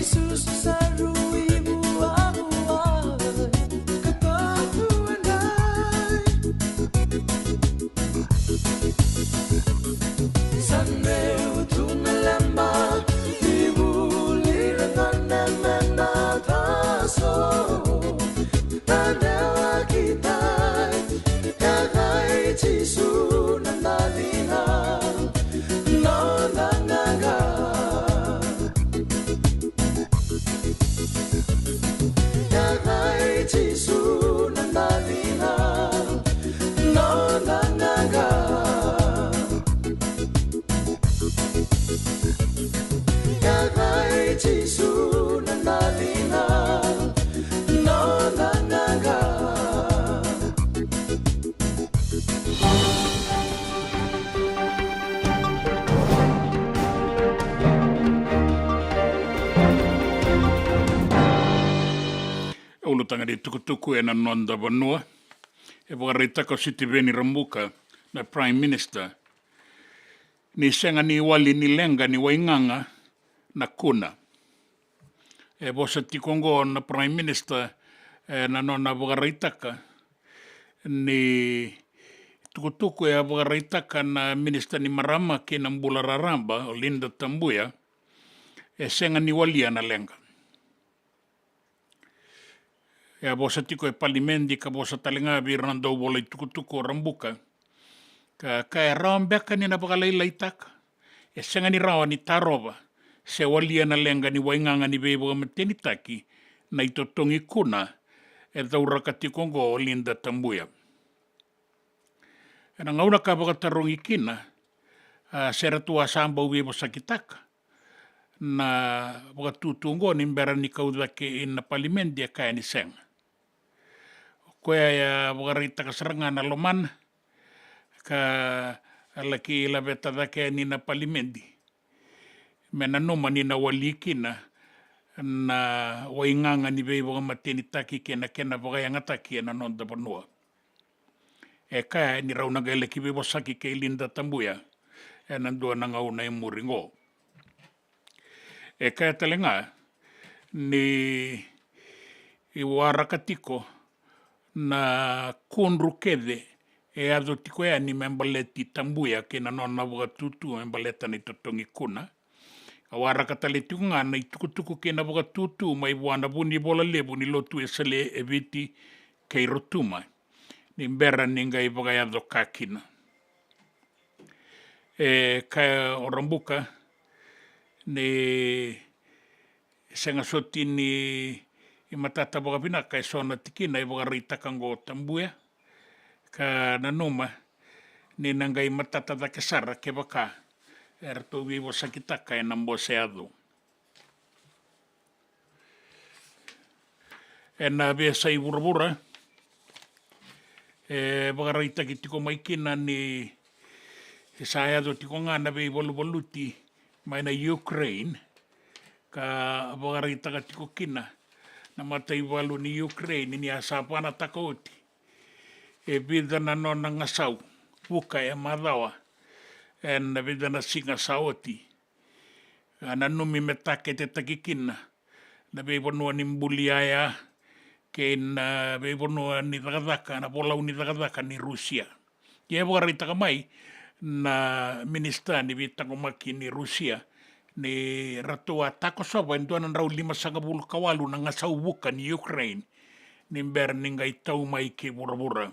Susu sa rui muamua, ka totu e dai. Sa meu tu na leba, ni vuli ra gone me na taso. Na dewa ki tai, e kai Jisu na dacina, noda qaqa. E kai Jisu na dacina, noda qaqa. E kai Jisu na dacina, noda qaqa. E ulutaga ni tukutuku ena noda vanua. E vakaraitaka o Sitiveni Rabuka, na Prime Minister, ni sega ni wali ni leqa ni waigaga na kuna. E vosa tiko oqo na Prime Minister, e, na nona vakaraitaka ni tukutuku e a vakaraitaka na Minisita ni Marama kei na Bula Raraba, o Linda Tabuya, e sega ni walia na leqa. E a vosa tiko e Palimedi ka vosa tale ga vei ira na dauvola itukutuku o Rabuka, ka kaya e rawa beka ni na vakalailaitaka, e sega ni rawa ni tarova se walia na leqa ni waigaga ni veivakamatenitaki na itotogi kuna e cauraka tiko oqo o Linda Tabuya. Ena gauna ka vakatarogi kina, a, se ratou a sa bau veivosakitaka na vakatutu oqo ni bera ni kau cake ina Palimedi, e kaya ni sega. O koya e a vakaraitaka sara ga na lomana ka a laki laveta cake yani na Palimedi me nanuma ni na wali kina na waigaga ni veivakamatenitaki kei na kena vakayagataki ena noda vanua. E kaya ni rau na qai laki veivosaki kei Linda Tabuya ena dua na gauna e muri oqo. E kaya tale ga ni waraka tiko na kudru kece e yaco tiko yani me baleti Tabuya kei na nona vakatutu me baleta na itotogi kuna. A waraka tale tiko ga na itukutuku kei na vakatutu mai vua na Vunivola Levu ni Lotu Wesele e Viti kei Rotuma ni bera ni qai vakayaco ka kina. E kaya o Rabuka ni sega soti ni matata vakavinaka e so na tikina e vakaraitaka oqo o Tabuya, ka nanuma ni na qai matata cake sara kevaka e ratou veivosakitaka ena bose yaco. Ena veiyasai vuravura, e vakaraitaki tiko mai kina ni sa yaco tiko ga na veivaluvaluti mai na Ukraine, ka vakaraitaka tiko kina na mataivalu ni Ukraine ni a sa vanataka oti e vica na nona gasau vuka e macawa ena vica na siga sa oti. A nanumi me taketetaki kina na veivanua ni buli yaya kei na veivanua ni cakacaka, na volau ni cakacaka ni Rusia. Ia e vakaraitaka mai na minisita ni veitaqomaki ni Rusia ni ratou a takosova e dua na drau limasagavulu ka walu na gasau vuka ni Ukraine ni bera ni qai tau mai ki vuravura.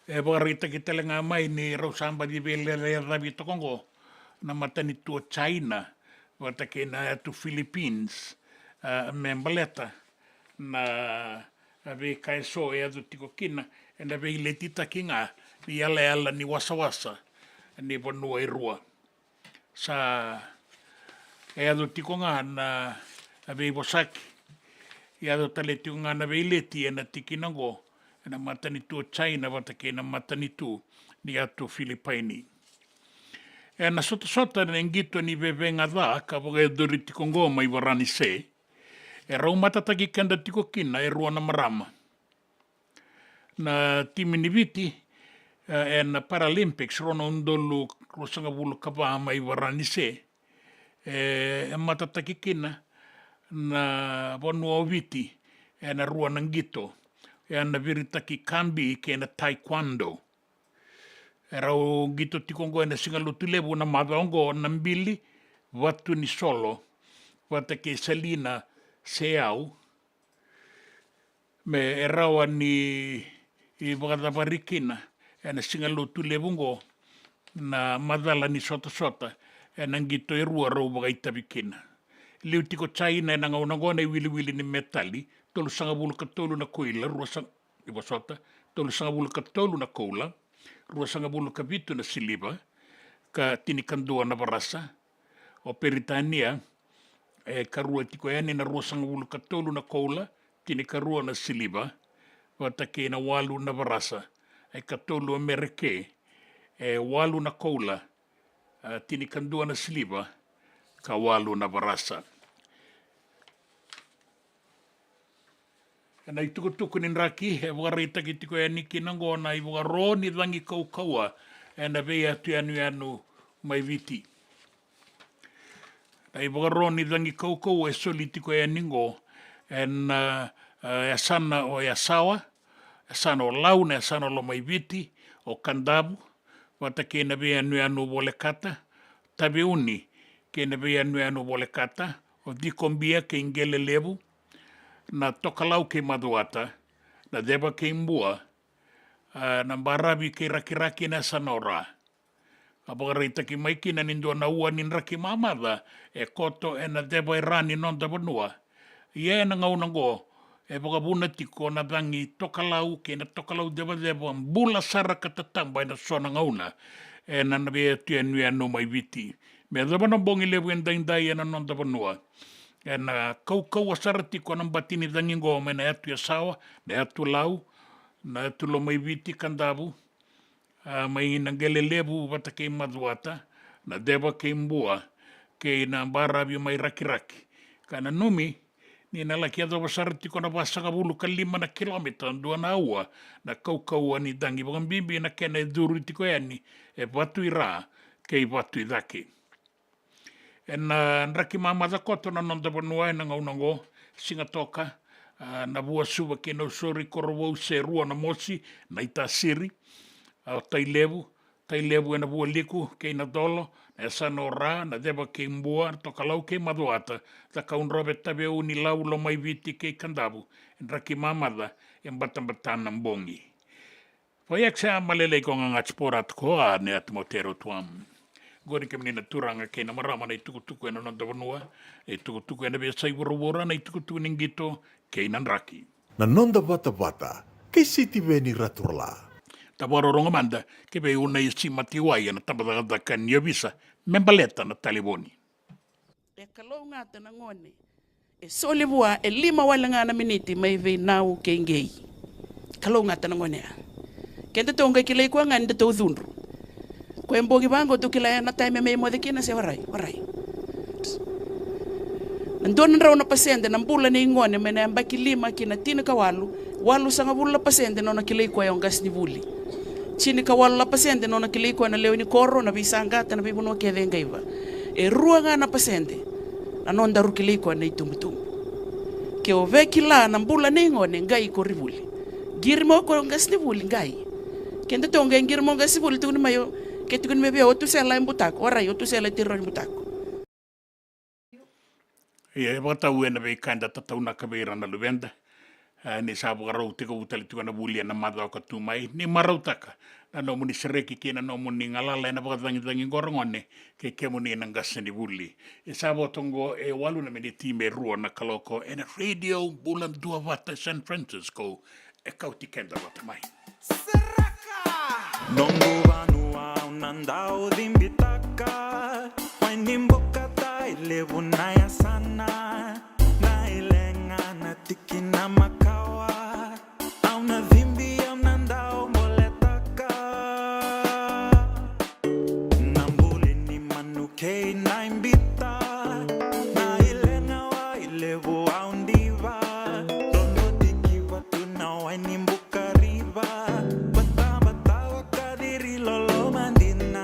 E vakaraitaki tale ga mai ni rau sa baci veilecayaki toka oqo na matanitu o China vata kei na yatu Philippines, a, me baleta na veika eso e yaco tiko kina ena veiletitaki ga ni yalayala ni wasawasa ni vanua e rua. Sa yaco tiko ga na veivosaki, yaco tale tiko ga na veileti ena tikina oqo ena matanitu o China vata kei na matanitu ni yatu Filipaini. Ena sotasota na qito ni vevega ca ka vakayacori tiko oqo mai Varanise, e rau matataki keda tiko kina e rua na marama. Na timi ni Viti, e, ena Paralympics rua na udolu ruasagavulu ka va mai Varanise, e matataki kina na vanua o Viti ena rua na qito, ena viritaki kabi kei na taekwondo. E rau qito tiko oqo ena Siga Lotulevu na macawa oqo na Bili Vatunisolo vata kei Salina Seau, me e rawa ni vakacavari kina ena Siga Lotulevu oqo na macala ni sotasota ena qito e rua rau vakaitavi kina. Liu tiko Jaina ena gauna oqo na iwiliwili ni metali, tolusagavulu ka tolu na koula, rua sa-, ni vosota, tolusagavulu ka tolu na koula, ruasagavulu ka vitu na siliva, ka tinikadua na varasa. O Peritania e karua tiko yani ena ruasagavulu ka tolu na koula, tinikarua na siliva, vata kei na walu na varasa. E katolu o Mereke, e walu na koula, a, tinikadua na siliva, ka walu na varasa. Ena itukutuku ni draki e vakaraitaki tiko yani kina oqo na ivakaro ni cagi kaukauwa ena veiyatu yanuyanu mai Viti. Na ivakaro ni cagi kaukauwa e soli tiko yani oqo ena, e, yasana o Yasawa, yasana o Lau, na yasana o Lomaiviti, o Kadavu, vata kei na veiyanuyanu volekata, Taveuni kei na veiyanuyanu volekata, o Cikobia kei Qelelevu, na Tokalau kei Macuata, na Ceva kei Bua, a, na Baravi kei Rakiraki, na yasana o Ra. A vakaraitaki mai kina ni dua na ua ni draki mamaca e koto ena ceva e ra ni noda vanua. Ia ena gauna oqo e vakavuna tiko na cagi tokalau kei na tokalau cevaceva bula sara ka tataba ena so na gauna ena veiyatu yanuyanu mai Viti. Me yacova na bogi levu edaidai ena noda vanua, ena kaukauwa sara tiko na bati ni cagi oqo mai na yatu Yasawa, na yatu Lau, na yatu Lomaiviti, Kadavu, a, mai na Qelelevu vata kei Macuata, na Ceva kei Bua, kei na Baravi mai Rakiraki. Ka nanumi ni na laki yacova sara tiko na vasagavulu ka lima na kilomita, dua na aua na kaukauwa ni cagi, vakabibi na kena e curu tiko yani e Vatuira kei Vatuicake. Ena draki mamaca koto na noda vanua ena gauna oqo, Sigatoka, a, Navuasuva kei Nausori, Korovou, Serua, Namosi, Naitasiri, a, Tailevu, Tailevu ena Vualiku kei Nacolo, na yasana o Ra, na Ceva kei Bua, na Tokalau kei Macuata, Cakaudrove, Taveuni, Lau, Lomaiviti kei Kadavu, e draki mamaca e batabata na bogi. Vaiyaku sa malelei ko gagati poratu ko a ne atu mo tero tuam. Qori kemuni na turaga kei na marama na itukutuku ena noda vanua, na itukutuku ena veiyasai vuravura, na itukutuku ni qito kei na draki. Na noda vatavata kei Sitiveni Raturala. Da vakarorogo mada kei vei Unaisi Matiwai ena tabacakacaka ni ovisa me baleta na talevoni. E kalougata na gone e soli vua e lima wale ga na miniti mai vei Nau kei Qei. Kalougata na gone ya. Kedatou qai kilai koya ga ni datou cudru. Koya e bogi vaqo tou kila ya na taimi me moce kina se warai, warai. Na dua na drau na pasede na bula nei gone mai na yabaki lima ki na tinikawalu, walusagavulu na pasede na nona kilai koya o qasenivuli. Tinikawalu na pasede na nona kilai koya na lewe ni koro, na veisaqata, na veivanua kece e qaiva. E rua ga na pasede na nodaru kilai koya na itubutubu. Ke o via kila na bula nei gone, qai ko ri vuli. Qiri mai o koya o qasenivuli, qai. Kedatou qai qiri mai o qasenivuli, tukuni mai o, ke tukuni mai vei au o Tusela e butako, warai, o Tusela e tei rawa ni butako. Ia, e vakatau ena veika eda tataunaka vei ira na luveda. A, ni sa vakarau tekivu tale tiko na vuli ena macawa ka tu mai, ni marautaka na nomuni sereki kei na nomuni galala ena vakacagicagi qo, ra gone kei kemuni na qasenivuli. E sa vo toka qo e walu na miniti me rua na kaloko ena Radio Bula Duavata San Francisco, e kauti keda vata mai. Sereka! Noqu vanua au na dau cibitaka, mai ni buka tai levu na yasana, na ilega na tiki na makawa, au na cibi au na dau boletaka. Na buli ni manu kei na ibita, na ilega wa ilevu au diva, dodo tiki vatu na wai ni buka riva, batabata wa kaciri loloma dina.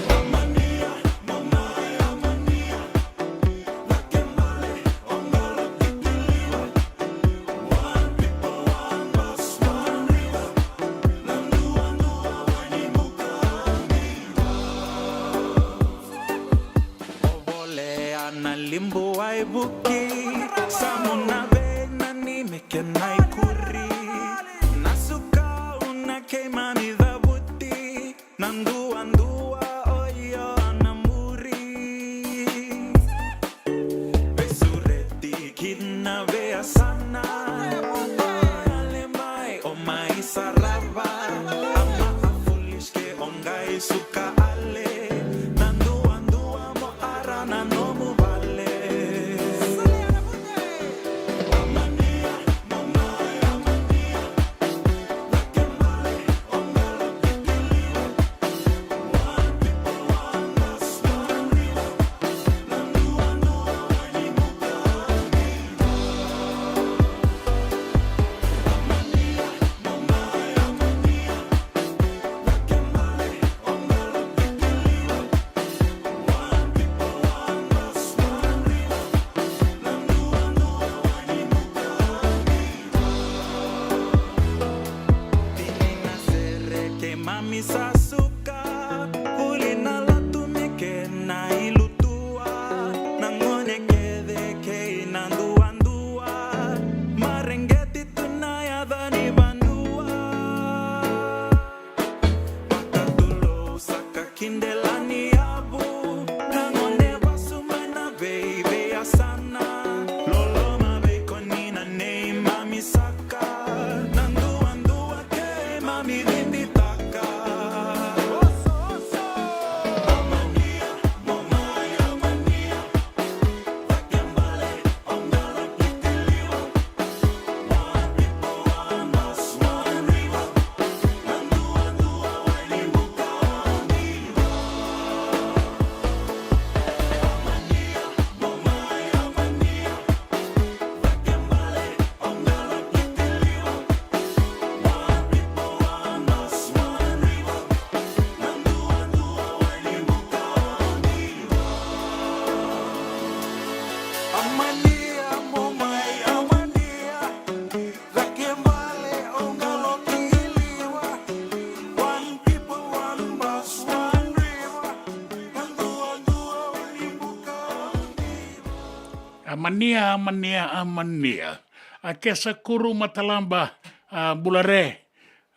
Amania. Buai vuki, samu na vei na ni me kena i kuri. Na suka una keimami cavuti, na duadua o io na muri. Veisureti ki na veiyasana, yale mai o mai sarava. Ama a foolish ke o qai suka ale, na duadua mo ara na nomu vale. Tini na sere keimami sa suka, vuli na lotu me kena i lutua, na gone kece kei na duadua, mareqeti tu na yaca ni vanua. Vakatulou saka ki dela ni yavu, na gone vasu mai na veiveiyasana. Loloma vei koni na neimami saka, na duadua keimami ciditaka. Amania, mo mai amania. Amania, mo mai amania. Cake vale o qalo ki liwa. One people, one bus, one river. Na duadua o ni buka o ni. Amania, amania, amania. A kesa kuru matalaba, a bula re.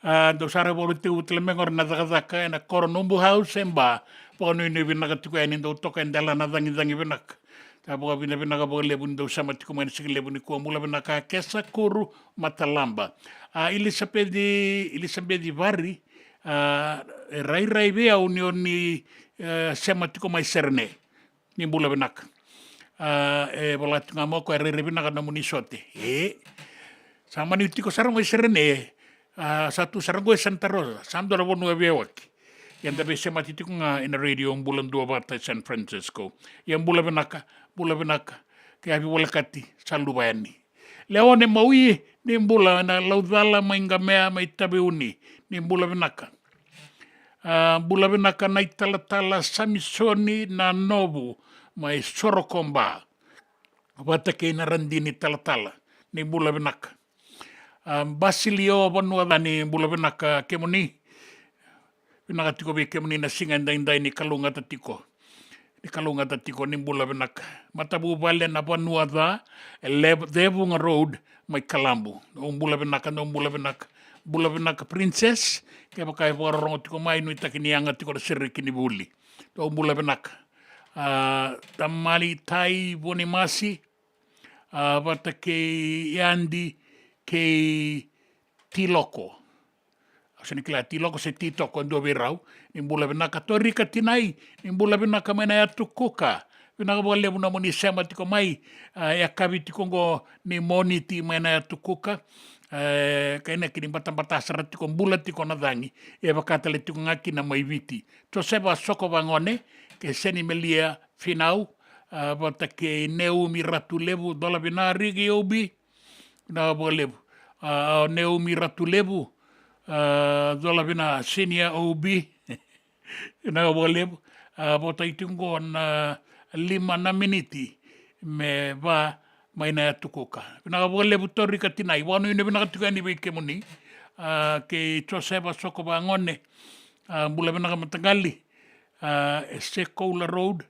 A dou sa ra valu tiko vuta le me qora na cakacaka ena koro Nobu House e Ba. Vakanuinui vinaka tiko yani dou toka e dela na cagicagi vinaka. Sa vakavinavinaka vakalevu ni dou sema tiko mai na siga levu nikua. Bula vinaka a kesa kuru matalaba. A Ilisapeci, Ilisapeci Vari, a e rairai vei au ni o ni e sema tiko mai Serene. Ni bula vinaka. A e vola tiko ga mai o koya e rairai vinaka na nomuni sote. E sa mani tiko sara qo i Serene. A sa tu sara qo i Santa Rosa, sa dua na vanua e veiyawaki. Ia da veisemati tiko ga ena Radio Bula Duavata e San Francisco. Ia bula vinaka, bula vinaka. Ke yavi volekati sa luva yani. Leone Maui, ni bula. Na Laucala mai Qamea mai Taveuni, ni bula vinaka. A bula vinaka na italatala Samisoni na Novu mai Sorokoba. Vata kei na Radini talatala, ni bula vinaka. A Basilio Vanuaca, ni bula vinaka kemuni. Vinaka tiko vei kemuni na siga edaidai, ni kalougata tiko. Ni kalougata tiko, ni bula vinaka. Matavuvale na Vanuaca, e Lev-, Cevunga Road mai Kalabu. Dou bula vinaka, dou bula vinaka. Bula vinaka Princess, kevaka e vakarorogo tiko mai, nuitaki ni yaga tiko na sereki ni vuli. Dou bula vinaka. A Tamalitai Vonimasi, a vata kei Yadi kei Tiloko. Au sa ni kila Tiloko se Titoko, e dua vei rau. Ni bula vinaka Torika Tinai, ni bula vinaka mai na yatu Kuka. Vinaka vakalevu nomuni sema tiko mai. A e yakavi tiko qo ni Moniti mai na yatu Kuka. E kainaki ni batabata sara tiko, bula tiko na cagi. E vaka tale tiko ga kina mai Viti. Josefa Sokovagone, kei Seni Melia Finau, a vata kei Neumi Ratulevu, cola vina Riki Obi. Vinaka vakalevu. A Neumi Ratulevu, a cola vina Senior Obi. Vinaka vakalevu. A vota i tiko qo na lima na miniti me va mai na yatu Kuka. Vinaka vakalevu Torika Tinai, vakanuinui vinaka tiko yani vei kemuni. A kei Josefa Sokovagone, a bula vinaka mataqali. A e Sekoula Road.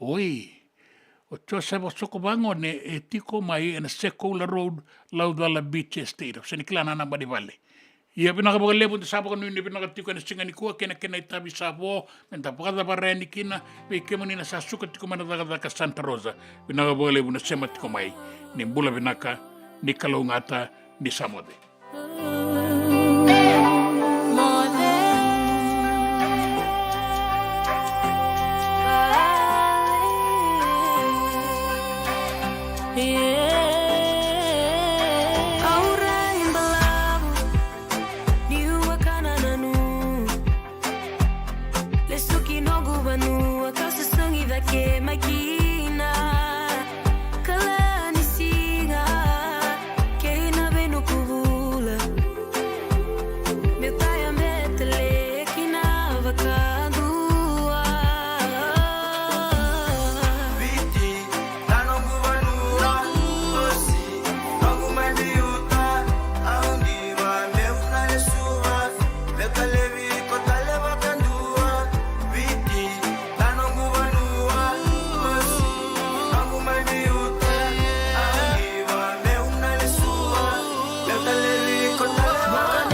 Oi. O Josefa Sokovagone e tiko mai ena Sekoula Road, Laucala Beach Estate. Au sega ni kila na naba ni vale. Ia vinaka vakalevu, da sa vakanuinui vinaka tiko ena siga nikua kei na kena itavi sa vo, me da vakacavara yani kina, vei kemuni na sa suka tiko mai na cakacaka Santa Rosa. Vinaka vakalevu na sema tiko mai. Ni bula vinaka, ni kalougata, ni sa moce. Lesu ki noqu vanua, kau sa sogi cake mai kina. Kala ni siga kei na vei noqu vula, meu taya betele kina vakadua. Viti na noqu vanua, mosi noqu mai biuta, au diva meu na lesuva, meu talevi iko tale vakadua. Viti na noqu vanua, mosi noqu mai biuta, au diva meu na lesuva, meu talevi iko tale vakadua.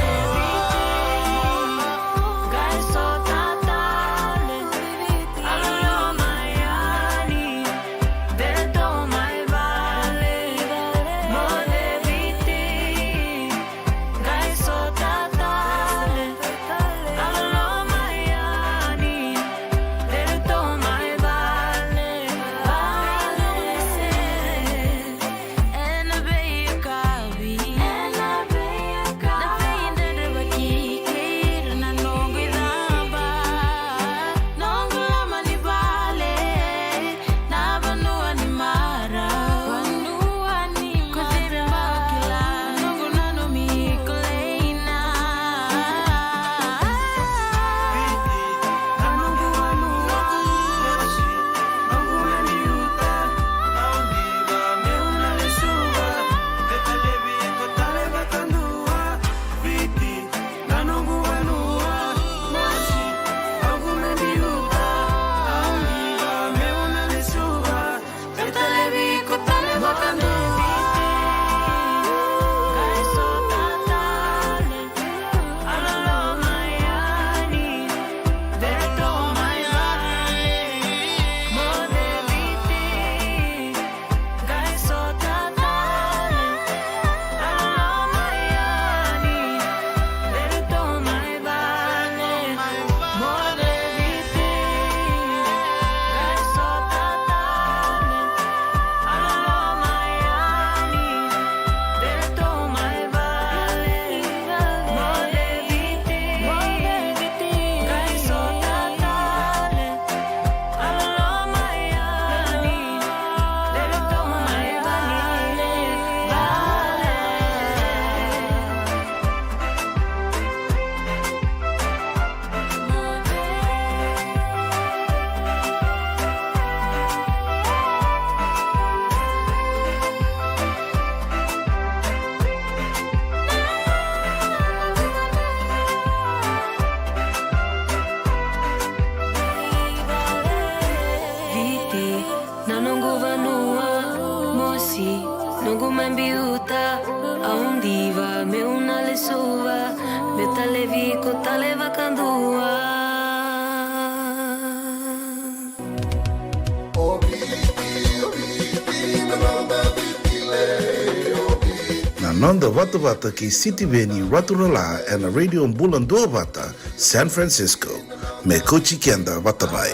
Viti na noqu vanua, mosi noqu mai biuta, au diva meu na lesuva, meu talevi iko tale vakadua. Na noda vatavata kei Sitiveni Raturala ena Radio Bula Duavata, San Francisco. Me kauti keda vata mai.